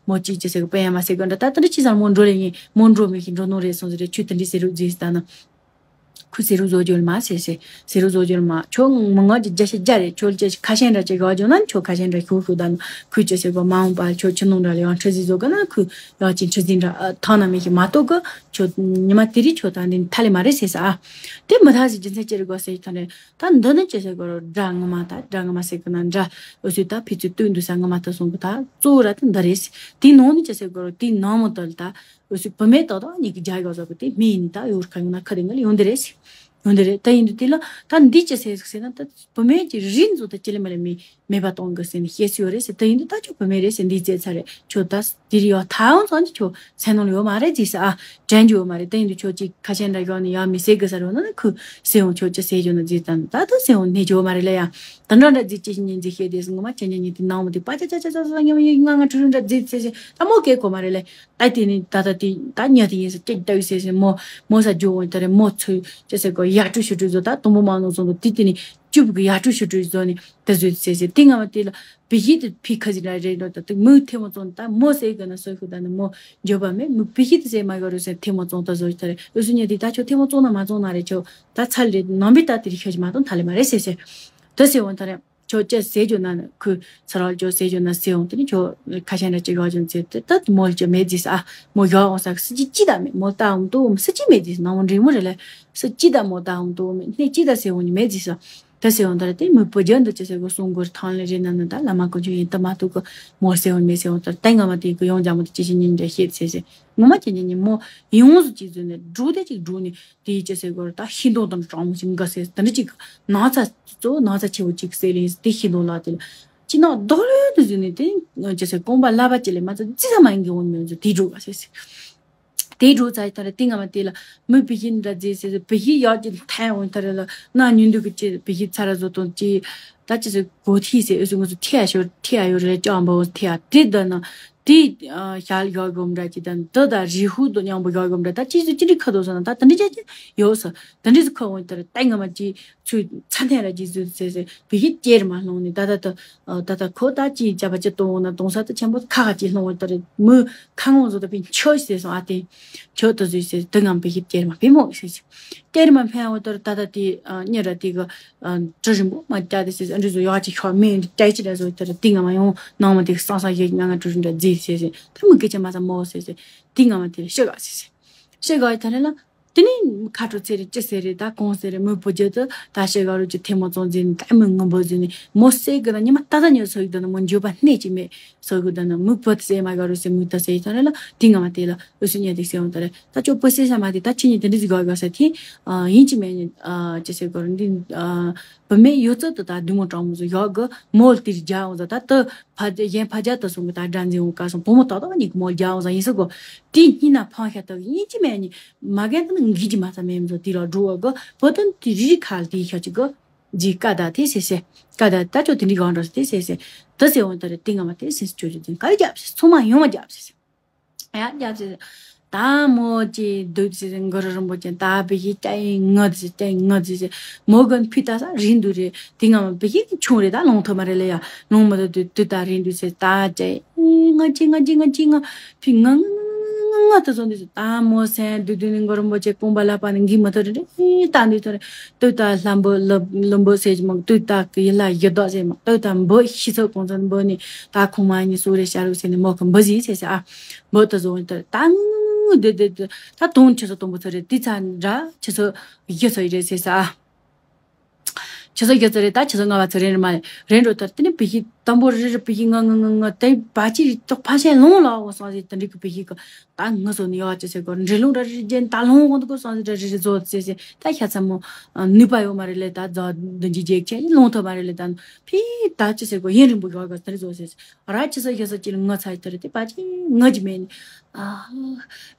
མོ་ཅི་ཅི་ཟེར་གི་པེ་ཡ་མ་ཟེར་གི་འདྲ། ད་དེ་འདྲ་ཅི་ཟེར་མོ་འགྲོ་ལེ་ཡིན། མོ་འགྲོ་མི་ཤེས་འགྲོ་ནོ་རེད་སོང་ཟེར་རེད། ཁྱོད་དེ་འདྲ་ཟེར་རུ་ཟེར་ད་ན། ཁོས་ཟེར་རུ་བཟོ་རྒྱུ་མ་ཟེར་ཟེར། ཟེར་རུ་བཟོ་རྒྱུ་མ། ཁྱོད་མི་ངོ་ཅི་རྒྱ་ཤེས་རྒྱ་རེད། ཁྱོད་ཅི་ཁ་ཤས་འདྲ་ཅི་ག་རྒྱུ་ན་ཁྱོད་ཁ་ཤས་འདྲ་ཤུ་ཤུ་ད་ན་ཁོས་ཅི་ཟེར་གོ་མ་འོངས་པ་ཁྱོད་ཁྱི་ནང་འདྲ་ལ་ཡང་ཁྲི་ཟི་བཟོ་ག་ན་ཁོས་ཡང་ཅི་ཁྲི་ཟི་འདྲ་ཐང་ན་མི་ཤེས་མ་གཏོགས་གི་ཁྱོད་ཉི་མ་དེ་རིང་ཁྱོད་ད་འདི་ཐ་ལེ་མ་རེད་ཟེར་ས་ཨ། དེ་མི་ཐ་ཟེར་རྒྱུ་མཚན་ཅི་རེད་གོ་ཟེར་ཐང་རེད། ད་འདི་ནི་ཅི་ཟེར་གོ་རོ་དགྲ་ངོ་མ་ད་དགྲ་ངོ་མ་ཟེར་གི་ན་འདྲ་འུ་སུ་ད་ཕི་ཚུ་སྟོན་འདུག་ས་ངོ་མ་ད་སོང་གི་ད་གཙོ་བོ་ར་ད་འདི་རེད་ཟེར། དེ་ནང་ནི་ཅི་ཟེར་གོ་རོ་དེ་ནང་མོ་ད་ལ་ད། འུ་སུ་བུད་མེད་ཏག་ཏག་གཉིས་ཀྱི་རྒྱ་ཡོད་ཟེར་གི་དེ་མི་ཡིན་ནི་ད་ཡོད་ཁ་ཡོང་ན་ཁ་དེ་ངལ་ཡོང་དེ་རེད་ཟེར། ཡོང་དེ་རེད། ད་ཡིན་དུས་དེ་ལ་ད་འདི་ཅི་ཟེར་ཟེར་ན་ད་བུད་མེད་ཀྱི་རིགས་ཚོ་ད་ཅི་ལ་མ་ལ་མི་མེད་པ་གཏོང་གི་ཟེར་ནས་བཤད་སྲོལ་ཡོད་རེད་ཟེར། ད་ཡིན་དུས་ད་ཁྱོད་བུད་མེད་རེད་ཟེར་འདི་བཙལ་ཚར་རེད། ཁྱོད་ད་དེ་རིགས་ཡོད་ཐ་ཡོང་ཚང་གི་ཁྱོད་སེམས་ནང་ལ་ཡོད་མ་རེད་ཟེར་ས་ཨ། དྲན་རྒྱུ་ཡོད་མ་རེད། ད་ཡིན་དུས་ཁྱོད་ཅིག་ཁ་ཆེན་འདྲ་ཡོད་ནི་ཡ་མི་ཟེར་གི་ས་རོ་ན་ཁུ་ཟེར་ཡོང་ཁྱོད་ཅི་ཟེར་རྒྱུ་ན་ཟེར་ད་ད་ད་ཟེར་ཡོང་ནས་ཡོད་མ་རེད་ལ་ཡ། ད་འདྲ་འདྲ་ཟེར་ཅི་ཞིག་ཉིན་ཟེར་བཤད་དེ་ངོ་མ་ཅན་ཅན་ཉིན་དེ་ནང་མ་དེ་པ་ཅ་ཅ་ཅ་ཅ་ཅ་ཡ་ང་ང་ཁྲུ་རུ་འདྲ་ཟེར་ཟེར་ཟེར་ད་མོ་སྐད་གོ་མ་རེད་ལ། ད་དེ་ནི་ད་ད་དེ་ད་ཉ་དེ་ཡིན་ཟེར་སྐད་ལྟ་བུ་ཟེར་ཟེར་མོ་མོ་ས་ཇོ་འོན་ད་རེ་མོ་ཚོས་ཅི་ཟེར་གོ་ཡ་ཀྲུ་ཤུ་ཀྲུ་ཟོ་ད་དུམ་བུ་མང་ནོ་སོང་དུ་དེ་དེ་ནི་ཅུབ་གི་ཡ་ཀྲུ་ཤུ་ཀྲུ་ཟོ་ནི་ད་ཟོས་ཟེར་ཟེར་དེ་ང་མ་དེ་ལ་བི་ཤི་དེ་ཕི་ཁ་ཟི་ར་རེ་རོ་ད་དེ་མོ་ཐེ་མོ་ཙོང་ད་མོ་ཟེར་གི་ན་སོ་ཤུ་ད་ནི་མོ་འཇོ་བ་མེ་མོ་བི་ཤི་དེ་ཟེར་མ་ག་རུ་ཟེར་ཐེ་མོ་ཙོང་ད་ཟོ་ད་རེ་འུ་སུ་ཉ་དེ་ད་ཁྱོད་ཐེ་མོ་ཙོང་ན་མ་ཙོང་ན་རེ་ཁྱོད་ད་ཚ་ལེ་ནམ་བི་ད་དེ་རི་ཁ་ཅི་མ་ཏོང་ཐ་ལེ་མ་རེ་ཟེར་ཟེར་ད་ཟེར་འོན་ད་རེ། ཁྱོད་ཅི་ཟེར་རྒྱུ་ན་ནི་ཁོས་ཚ་རོགས་ཁྱོད་ཟེར་རྒྱུ་ན་ཟེར་འོང་དེ་ནི་ཁྱོད་ཁ་ཆེན་ར་ཅིག་ཡོད་ཅུང་ཟེར་དེ་ད་མོལ་ཅི་མེད་ཟིག་ཨ། མོ་ཡོད་འོང་ས་སི་ཅི་ཅི་ད་མེད་མོ་ད་འོང་དུ་འོང་སི་ཅི་མེད་ཟིག་ནང་མོ་འདྲེ་མོ་རེ་ལ་སི་ཅི་ད་མོ་ད་འོང་དུ་འོང་མེད་སྣེ་ཅི་ད་ཟེར་འོང་ནི་མེད་ཟིག་ས་ད་ཟེར་འོང་ད་ར་དེ་མོ་བུ་རྒྱུ་འདི་ཅི་ཟེར་གོ་སོང་གོ་ཐང་ལེ་རེ་ན་ནི་ད་བླ་མ་ཀུན་ཆུ་ཡིན་ད་མ་ཐུག་གོ་མོ་ཟེར་འོང་མེད་ཟེར་འོང་ད་ད་ང་མ་དེ་གོ་ཡོང་རྒྱ་མོ་དེ་ཅི་ཞིག་ཉིན་འདྲ་ཤེས་ཟེར་ཟེར་ངོ་མ་ཅི་ཉིན་ཉིན་མོ་ཡོང་སུ་ཅིག་ཟེར་ནི་འགྲོ་དེ་ཅིག་འགྲོ་ནི། དེའི་ཅི་ཟེར་གོ་ར་ད་ཤིང་སྡོང་དང་གྲང་མོ་ཞིག་འགའ་ཟེར་དེ་འདྲ་ཅིག་ན་ཚ་གཙོ་བོ་ན་ཚ་ཆེ་བོ་ཅིག་ཟེར་ལེ་དེ་ཤིང་སྡོང་ལ་དེ་ལ་ཅི་ན་རྡོ་ལོས་དུ་ཟེར་ནས་དེ་ཅི་ཟེར་རྐང་པ་ལ་བ་ཅི་ལས་མ་ཚ་ཙི་ས་མ་ཡིན་གི་འོང་མི་འོང་ཟེར་དེ་འགྲོ་ག་ཟེར་ཟེར། དེ་འགྲོ་ཚ་ཡི་ད་ར་དེ་ང་མ་དེ་ལ་མི་བི་ཤི་འདྲ་ཟེར་ཟེར་བི་ཤི་ཡག་ཅིག་ཐན་འོང་ད་ར་ལ་ན་ཉུང་དུ་གི་ཅི་བི་ཤི་ཚ་ར་བཟོ་དང་ཅི་ད་ཅི་ཟེར་གོ་ཐི་ཟེར་ཨུ་ཟུ་ངུ་ཟུ་ཐི་ཡ་ཤོར་ཐི་ཡ་ཡོ་རེ་ཅང་བོ་ཐི་ཡ་དེ་ད་ན། དེ་ཞལ་ཡོད་དགོམ་འདྲ་ཅིག་དང་དེ་དང་རི་ཧུ་དོ་མཉམ་པོ་ཡོད་དགོམ་འདྲ་ད་ཅི་ཟིག་ཅི་འདྲ་ཁ་དོ་སོང་ན་ད་དེ་འདྲ་ཅི་ཅི་ཡོད་སོ། དེ་འདྲ་ཟིག་ཁོ་འོང་དེར་ད་ང་མ་ཅི་ཚུ་ཚ་ཐན་ར་ཅི་ཟིག་ཟེར་ཟེར་བི་ཡི་ཅེར་མ་ལྷུང་ནི་ད་ད་ད་ད་ད་ཁོ་ད་ཅི་བྱ་བ་ཅི་གཏོང་འོང་ན་གཏོང་ས་ད་ཆེན་པོ་ཁ་ཁ་ཅི་ལྷུང་འོང་དེར་མོ་ཁ་ངོ་ཟོ་ད་བི་ཆོ་ཟེར་སོང་ཨ་དེ་ཆོ་ད་ཟོས་ཟེར་དེ་ང་བི་ཡི་ཅེར་མ་བི་མོ་ཟེར་ཟེར་ཅེར་མ་ཕན་འོང་དེར་ད་ད་དེ་ཉེ་ར་དེ་གི་གྲི་རིང་པོ་མ་བཀྱག་དེ་ཟེར་ཨ་འདྲ་ཟོ་ཡག་ཅིག་ཤོག་མེད་འདྲ་ཅི་འདྲ་ཟོ་དེར་དེ་ང་མ་ཡོང་ནང་མ་དེ་གསང་ས་ཡེ་ང་ང་གྲི་རིང་འདྲ་ཟེར་ཟེར་ཟེར་ད་མི་སྐད་ཆ་མ་ཟ་མོ་ཟེར་ཟེར་དེ་ང་མ་དེ་ཤི་ག་ཟེར་ཟེར་ཤི་ག་ཡི་ད་རེ་ལ་དེ་ནི་ཁ་དྲོ་ཚེ་རེ་ཅི་ཟེར་རེ་ད་གང་ཟེར་རེ་མོ་བུ་རྒྱུད་དུ་ད་ཤི་ག་རུ་ཅི་ཐེ་མོ་ཙོང་ཟེར་ནི་ད་མི་ངུ་འབོ་ཟེར་ནི་མོ་ཟེར་གི་ན་ཉི་མ་ད་ད་ཉོ་ཚོ་ཡི་ད་ན་མོ་འཇུ་པ་སྣེ་ཅི་མེད་ཚོ་གི་ད་ན་མོ་བུ་ད་ཟེར་མ་ག་རུ་ཟེར་མོ་ད་ཟེར་ཡི་ད་རེ་ལ་དེ་ང་མ་དེ་ལ་འུ་སུ་ཉེ་དེ་ཟེར་འོང་ད་རེ། ད་ཅོ་པོ་སེ་ས་མ་དེ་ད་ཁྱེད་གཉིས་དེ་འདྲ་ཟིག་གོ་གོ་ས་དེ། ཡིན་གཅིག་མིན་གཉིས། ཅི་ཟེར་གོ་ར་འདི། བུད་མེད་ཡོད་ཚད་དུ་ད་བདུད་མོ་གྲང་མོ་ཟིག་ཡོད་གི་མོ་དེར་རྒྱ་འོང་ཟ་ད་དུ་ཕ་གཞན་ཕ་རྒྱ་དུ་སོང་གི་ད་དགྲ་འཛིན་འོང་ག་སོང་བུ་མོ་ཏག་ཏག་གཉིས་གི་མོ་རྒྱ་འོང་ཟ་ཡིན་ས་གོ་དེ་གཉིས་ན་ཕང་ཤ་ད་ཡིན་གཅིག་མིན་གཉིས་མ་རྒན་དུ་ འགིག་གི་མ་ཚ་མེད་མི་ཚོ་དེ་ལ་འགྲོ་བ་གི་བོ་དོན་དེ་རི་རི་ཁ་ལ་དེ་ཤ་ཅིག་གི་ཇི་ཀ་ད་དེ་སེ་སེ། ཀ་ད་ད་ཅོ་དེ་འདྲི་གང་འགྲོ་སེ་དེ་སེ་སེ། དེ་སེ་འོང་ད་རེ་དེ་ང་མ་དེ་སེ་སེ་ཅོ་ཅོ་དེ་ག་རེ་རྒྱབ་སེ་ཚང་མ་ཡོང་བ་རྒྱབ་སེ་སེ། ཡ་རྒྱབ་སེ་སེ། ད་མོ་ཅི་སྡོད་སེ་སེ་གུ་རུ་རིན་པོ་ཆེ་ད་བི་ཡི་ཅ་ཡི་ང་དེ་སེ་ཅ་ཡི་ང་དེ་སེ། མོ་གན་ཕི་ད་ས་རིན་དུ་རེ་དེ་ང་མ་བི་ཡི་ཆུང་རེ་ད་ལོང་ཐོ་མ་རེ་ལེ་ཡ་ལོང་མ་དོ་དུ་དུ་ད་རིན་དུ་སེ་ད་ཅ་ཡི་ང་ཅི་ང་ཅི་ང་ཅི་ང་ཕི་ང་ང་ང་ང་ད་ཚོ་འདི་སེ་ད་མོ་སེ་དུ་དུ་ནི་གུ་རུ་རིན་པོ་ཆེ་དཔུང་པ་ལ་པ་ནི་འགི་མ་ཐོ་རེ་རེ་ད་འདི་ཐོ་རེ། ཏུ་ཏ་ལྷ་འབོ་ལ་ལུམ་བུ་ཟེར་གྱི་མང་ཏུ་ཏ་གི་ཡི་ལ་ཡི་དོག་ཟེར་མང་ཏུ་ཏ་འབོ་ཤི་ཚོ་གོང་ཚོ་འབོ་ནི་ད་ཁུང་མ་ནི་སུ་རེ་ཤ་རུ་ཟེར་ནི་མོ་གི་འབོ་ཟི་ཟེར་ཟེར་ཨ། འབོ་ཏུ་ཟོ་ཏུ་ད་ངུ་དེ་དེ་དེ་ད་དུང་ཆུ་ཚོ་དུང་བུ་ཚོ་རེ་ཏི་ཚ་འདྲ་ཆུ་ཚོ་ཡི་ཚོ་ཡི་རེ་ཟེར་ཟེར་ཨ། ཆུ་ཚོ་ཡི་ཚོ་རེ་ད་ཆུ་ཚོ་ང་བ་ཚོ་རེ་རེ་མ་རེ་འགྲོ་ཏར་ཏི་ནི་བི་ཤི་དམ་པོ་རེ་རེ་བི་ཤི་ང་ང་ང་ང་དེ་བ་ཅི་ཏོག་ཕ་ཤེ་ལོང་ལ་འོ་སོང་ཟེར་ཏི་འདྲི་གི་བི་ཤི་གི་ད་ངུ་སོ་ནི་ཡོད་ཅེས་ཟེར་གོ་འདྲེ་ལུང་ར་རི་རྒྱན་ད་ལོང་གོང་དུ་གོ་སང་ཟེར་ར་རི་རི་ཟོ་ཟེར་ཟེར་ད་ཤ་ཚ་མོ་ནུས་པ་ཡོད་མ་རེད་ལེ། ད་ཛ་འདི་འཇི་རྒྱལ་ཆེ་ལོང་ཐོབ་མ་རེད་ལེ། ད་ཕི་ད་ཅི་ཟེར་གོ་ཡིན་རིང་པོ་ཡོད་ག་ཟེར་ཟོ་ཟེར་ར་ཅི་ཟེར་ཡོད་ཟེར་ཅི་ལ་ངུ་ཚ་ཡི་ཐོ་རེད་དེ་པ་ཅི་ངུ་ཅི་མེད་ནི་ཨ་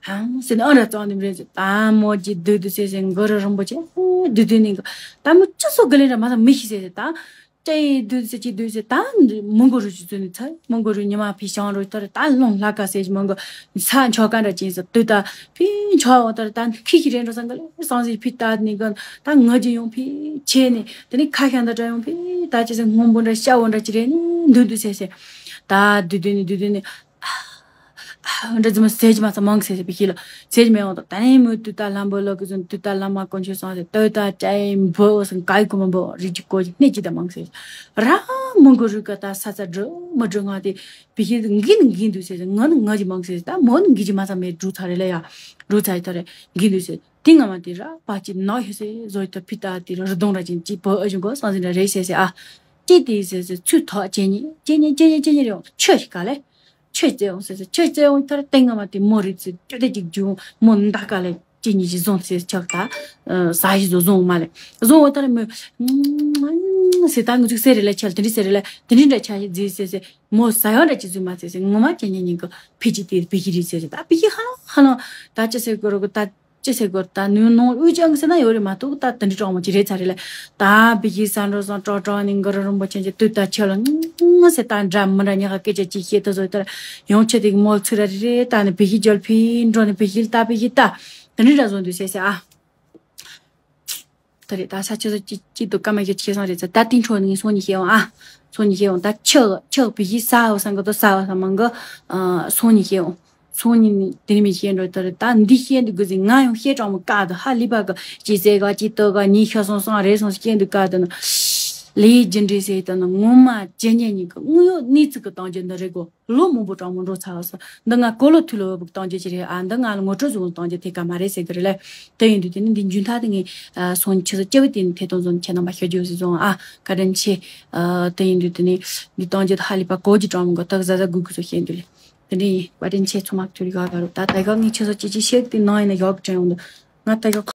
ཧང་ཟེར་ནི་ཨ་ར་ཙང་ནི་རེད་ཟེར། ད་མོ་ཅི་སྡོད་དུ་ཟེར་ཟེར་གོ་ར་རིང་པོ་ཆེ་སྡོད་དུ་ནི་ག་ད་མོ་ཅི་སོ་ག་ལེ་ར་མ་ད་མི་ཤི་ཟེར་ཟེར་ད། ཅེ་དུས་ཟེར་ཅི་དུས་ཟེར་ད་མོན་གྷོ་རུ་ཅི་ཚུ་ནི་ཚ་མོན་གྷོ་རུ་ཉི་མ་ཕི་ཤང་རུ་ལྟར་ད་ལོང་ལྷ་ཀ་ཟེར་མོན་གྷོ་ས་མཆོག་ག་འདྲ་ཅིག་ཟེར་དུས་ད་ཕི་མཆོག་འོ་ལྟར་ད་ཁི་ཁི་རེ་འགྲོ་སང་ག་ལེ་སང་ཟེར་ཕི་ད་ནི་ག་ད་ང་ཅི་ཡོང་ཕི་ཆེ་ནི་དེ་ནི་ཁ་ཤང་ད་འདྲ་ཡོང་ཕི་ད་ཅི་ཟེར་སྔོན་པོ་འདྲ་ཤ་འོ་འདྲ་ཅི་རེ་ནི་འདུ་འདུ་ཟེར་ཟེར་ད་དུས་དུས་ནི་དུས་དུས་ནི། འདྲ་ཙམ་ཟས་ཀྱི་མ་ཚ་མང་ཟས་ཟས་པའི་ཤི་ལ་ཟས་ཀྱི་མེད་འོང་དང་ད་ནས་མོས་དུས་ད་ལམ་བུ་ལོ་གི་ཟུན་དུས་ད་ལམ་མ་དཀོན་མཆོག་སོང་ཟས་དོས་ད་ཅའི་འབུ་འོ་སང་གའི་ཀུ་མ་འབུ་རི་ཅི་ཀོ་ཅི་སྣེ་ཅི་ད་མང་ཟས་ར་མོན་གྷོ་རུ་ཀ་ད་ས་ཚ་འགྲོ་མ་འགྲོ་ང་དེ་པི་ཤི་འགི་ནི་འགི་འདུག་ཟས་ང་ནི་ང་ཅི་མང་ཟས་ད་མོ་ནི་འགི་ཅི་མ་ཚ་མེད་འབྲུ་ཚ་རེ་ལ་ཡ་འབྲུ་ཚ་ཡི་ཐ་རེ་འགི་འདུག་ཟས་དེ་ང་མ་དེ་ར་པ་ཅི་ནག་ཧི་ཟས་ཟོ་ཡི་ཐ་ཕི་ད་དེ་ར་རི་དོང་ར་ཅན་ཅི་བུ་ཨ་ཞུ་གོ་སང་ཟིན་ར་རེ་ཟས་ཟས་ཨ་ཅི་དེ་ཟས་ཟས་ཚུལ་ཐོག་ཅེ་ཉི་ཅེ་ཉི་ཅེ་ཉི་ཅེ་ཉི་རེ་འོང་ཆོས་ཤིག་ག་ལེ། ཆོས་རྩེ་འོང་ཟེར་ཟེར་ཆོས་རྩེ་འོང་ཐར་སྟེང་ང་མ་དེ་མོ་རིག་ཚེ་ཅོ་དེ་ཅིག་ཇུ་མོ་མདའ་ཀ་ལས་ཅི་ཉི་ཞིག་བཟུང་ཟེར་ཆག་ད་ས་ཞིག་བཟོ་བཟུང་མ་ལས་བཟུང་འོ་ཐར་མོ་ཟེར་ད་ངུ་ཚིག་ཟེར་རེ་ལ་ཆལ་དེ་འདྲི་ཟེར་རེ་ལ་དེ་འདྲི་འདྲ་ཆ་ཞིག་རྫི་ཟེར་ཟེར་མོ་ས་ཡང་འདྲ་ཅི་བཟོས་མ་ཟེར་ཟེར་ངོ་མ་ཅི་ཉི་ཉི་གི་ཕི་ཅི་དེ་ཕི་ཅི་རིག་ཟེར་ཟེར་ད་ཕི་ཅི་ཧ་ལ་ཧ་ལ་ད་ཅི་ཟེར་གོ་རོ་གི་ད། ཅི་ཟེར་དགོས་ད་ནུས་ནོ་དབུས་ཅང་ཟེར་ན་ཡོད་རེད་མ་གཏོགས་ད་དེ་འདྲི་གྲོགས་མོ་ཅི་རེད་ཚ་རེད་ལ། ད་བི་ཡི་ས་འགྲོ་སོང་ཀྲོ་ཀྲོ་ནི་གུ་རུ་རིན་པོ་ཆེ་ཅི་དུས་ད་ཆེ་ལ་ངུ་ཟེར་ད་འདྲ་མི་འདྲ་ཉག་ག་སྐད་ཆ་ཅི་བཤད་ད་བཟོ་ད་ཡོང་ཆེ་དེ་མོ་ཚུ་ར་རེ་རེ་ད་ནི་བི་ཡི་འཇོལ་ཕི་འགྲོ་ནི་བི་ཡི་ད་བི་ཡི་ད་དེ་འདྲི་འདྲ་བཟོ་འདུག་ཟེར་ཟེར་ཨ། ད་རེད་ད་ས་ཆེ་ཚོ་ཅི་ཅི་དུ་ཀ་མ་གི་ཆེ་སོང་རེད་ཚ་ད་ཏིང་ཁྲོ་ནི་སོང་ནི་ཤེས་འོང་ཨ། སོང་ནི་ཤེས་འོང་ད་ཆག་ཆག་བི་ཡི་ས་འོ་སང་གི་དོ་ས་འོ་ས་མང་གི་སོང་ནི་ཤེས་འོང་། སང་ཉིན་ནི་དེ་ནི་མི་ཤེས་འགྲོ་ད་རེད་ད་འདི་ཤེས་འདུག་གི་ཟིན་ང་ཡང་ཤེས་གྲོགས་མོ་ཀ་དུ་ཧ་ལི་པ་གི་ཅི་ཟེར་ག་ཅི་ཏོ་ག་ཉི་ཤ་སོང་སང་རེད་སོང་སྐྱེས་འདུག་ཀ་དུ་ན་ལི་ཇི་འདྲི་ཟེར་ད་ན་ངོ་མ་ཇི་ཉེ་ཉི་གི་དངོས་ཡོད་གནས་ཚུལ་གི་སྟངས་རྒྱུ་འདི་རེད་གོ། ལོ་མང་པོ་གྲོགས་མོ་འགྲོ་ཚར་བ་སོང་འདི་ང་གོ་ལོ་ཐུ་ལོ་བུག་སྟངས་རྒྱུ་ཅི་རེད་ཨ། འདི་ང་ལ་ངོ་སྤྲོད་བཟོ་སྟངས་རྒྱུ་དེ་ག་མ་རེད་ཟེར་གི་རེད་ལེ། དེ་ཡིན་དུས་དེ་ནི་འདི་འཇུན་ཐག་དེ་ངས་སང་ཆུ་ཚོད་བཅུ་བའི་དེ་ནི་ཐེ་གཏོང་བཟོ་ནི་ཁྱེད་རྣམ་པ་ཤོད་རྒྱུ་ཟེར་སོང་ཨ། བཀའ་དྲིན་ཆེ། དེ་ཡིན་དུས་དེ་ནི་འདི་སྟངས་རྒྱུ་དེ་ཧ་ལི་པ་གོ་རྒྱུ་གྲོགས་མོ་གི་ད་གཟའ་གཟའ་གུ་གུ་ཚོ་ཤེས་འདུག་ལེ། དེ་འདྲ་ཡིན། བཀའ་དྲིན་ཆེ། ཚང་མ་ཐུགས་རིག་ག་རུ་ད་ད་ག་ངས་ཁྱེད་ཚོ་ཅི་ཅི་བཤད་དེ་ནང་ཡིན་ན་ཡག་དྲན་ཡོང་འདུག་ང་ད་ག་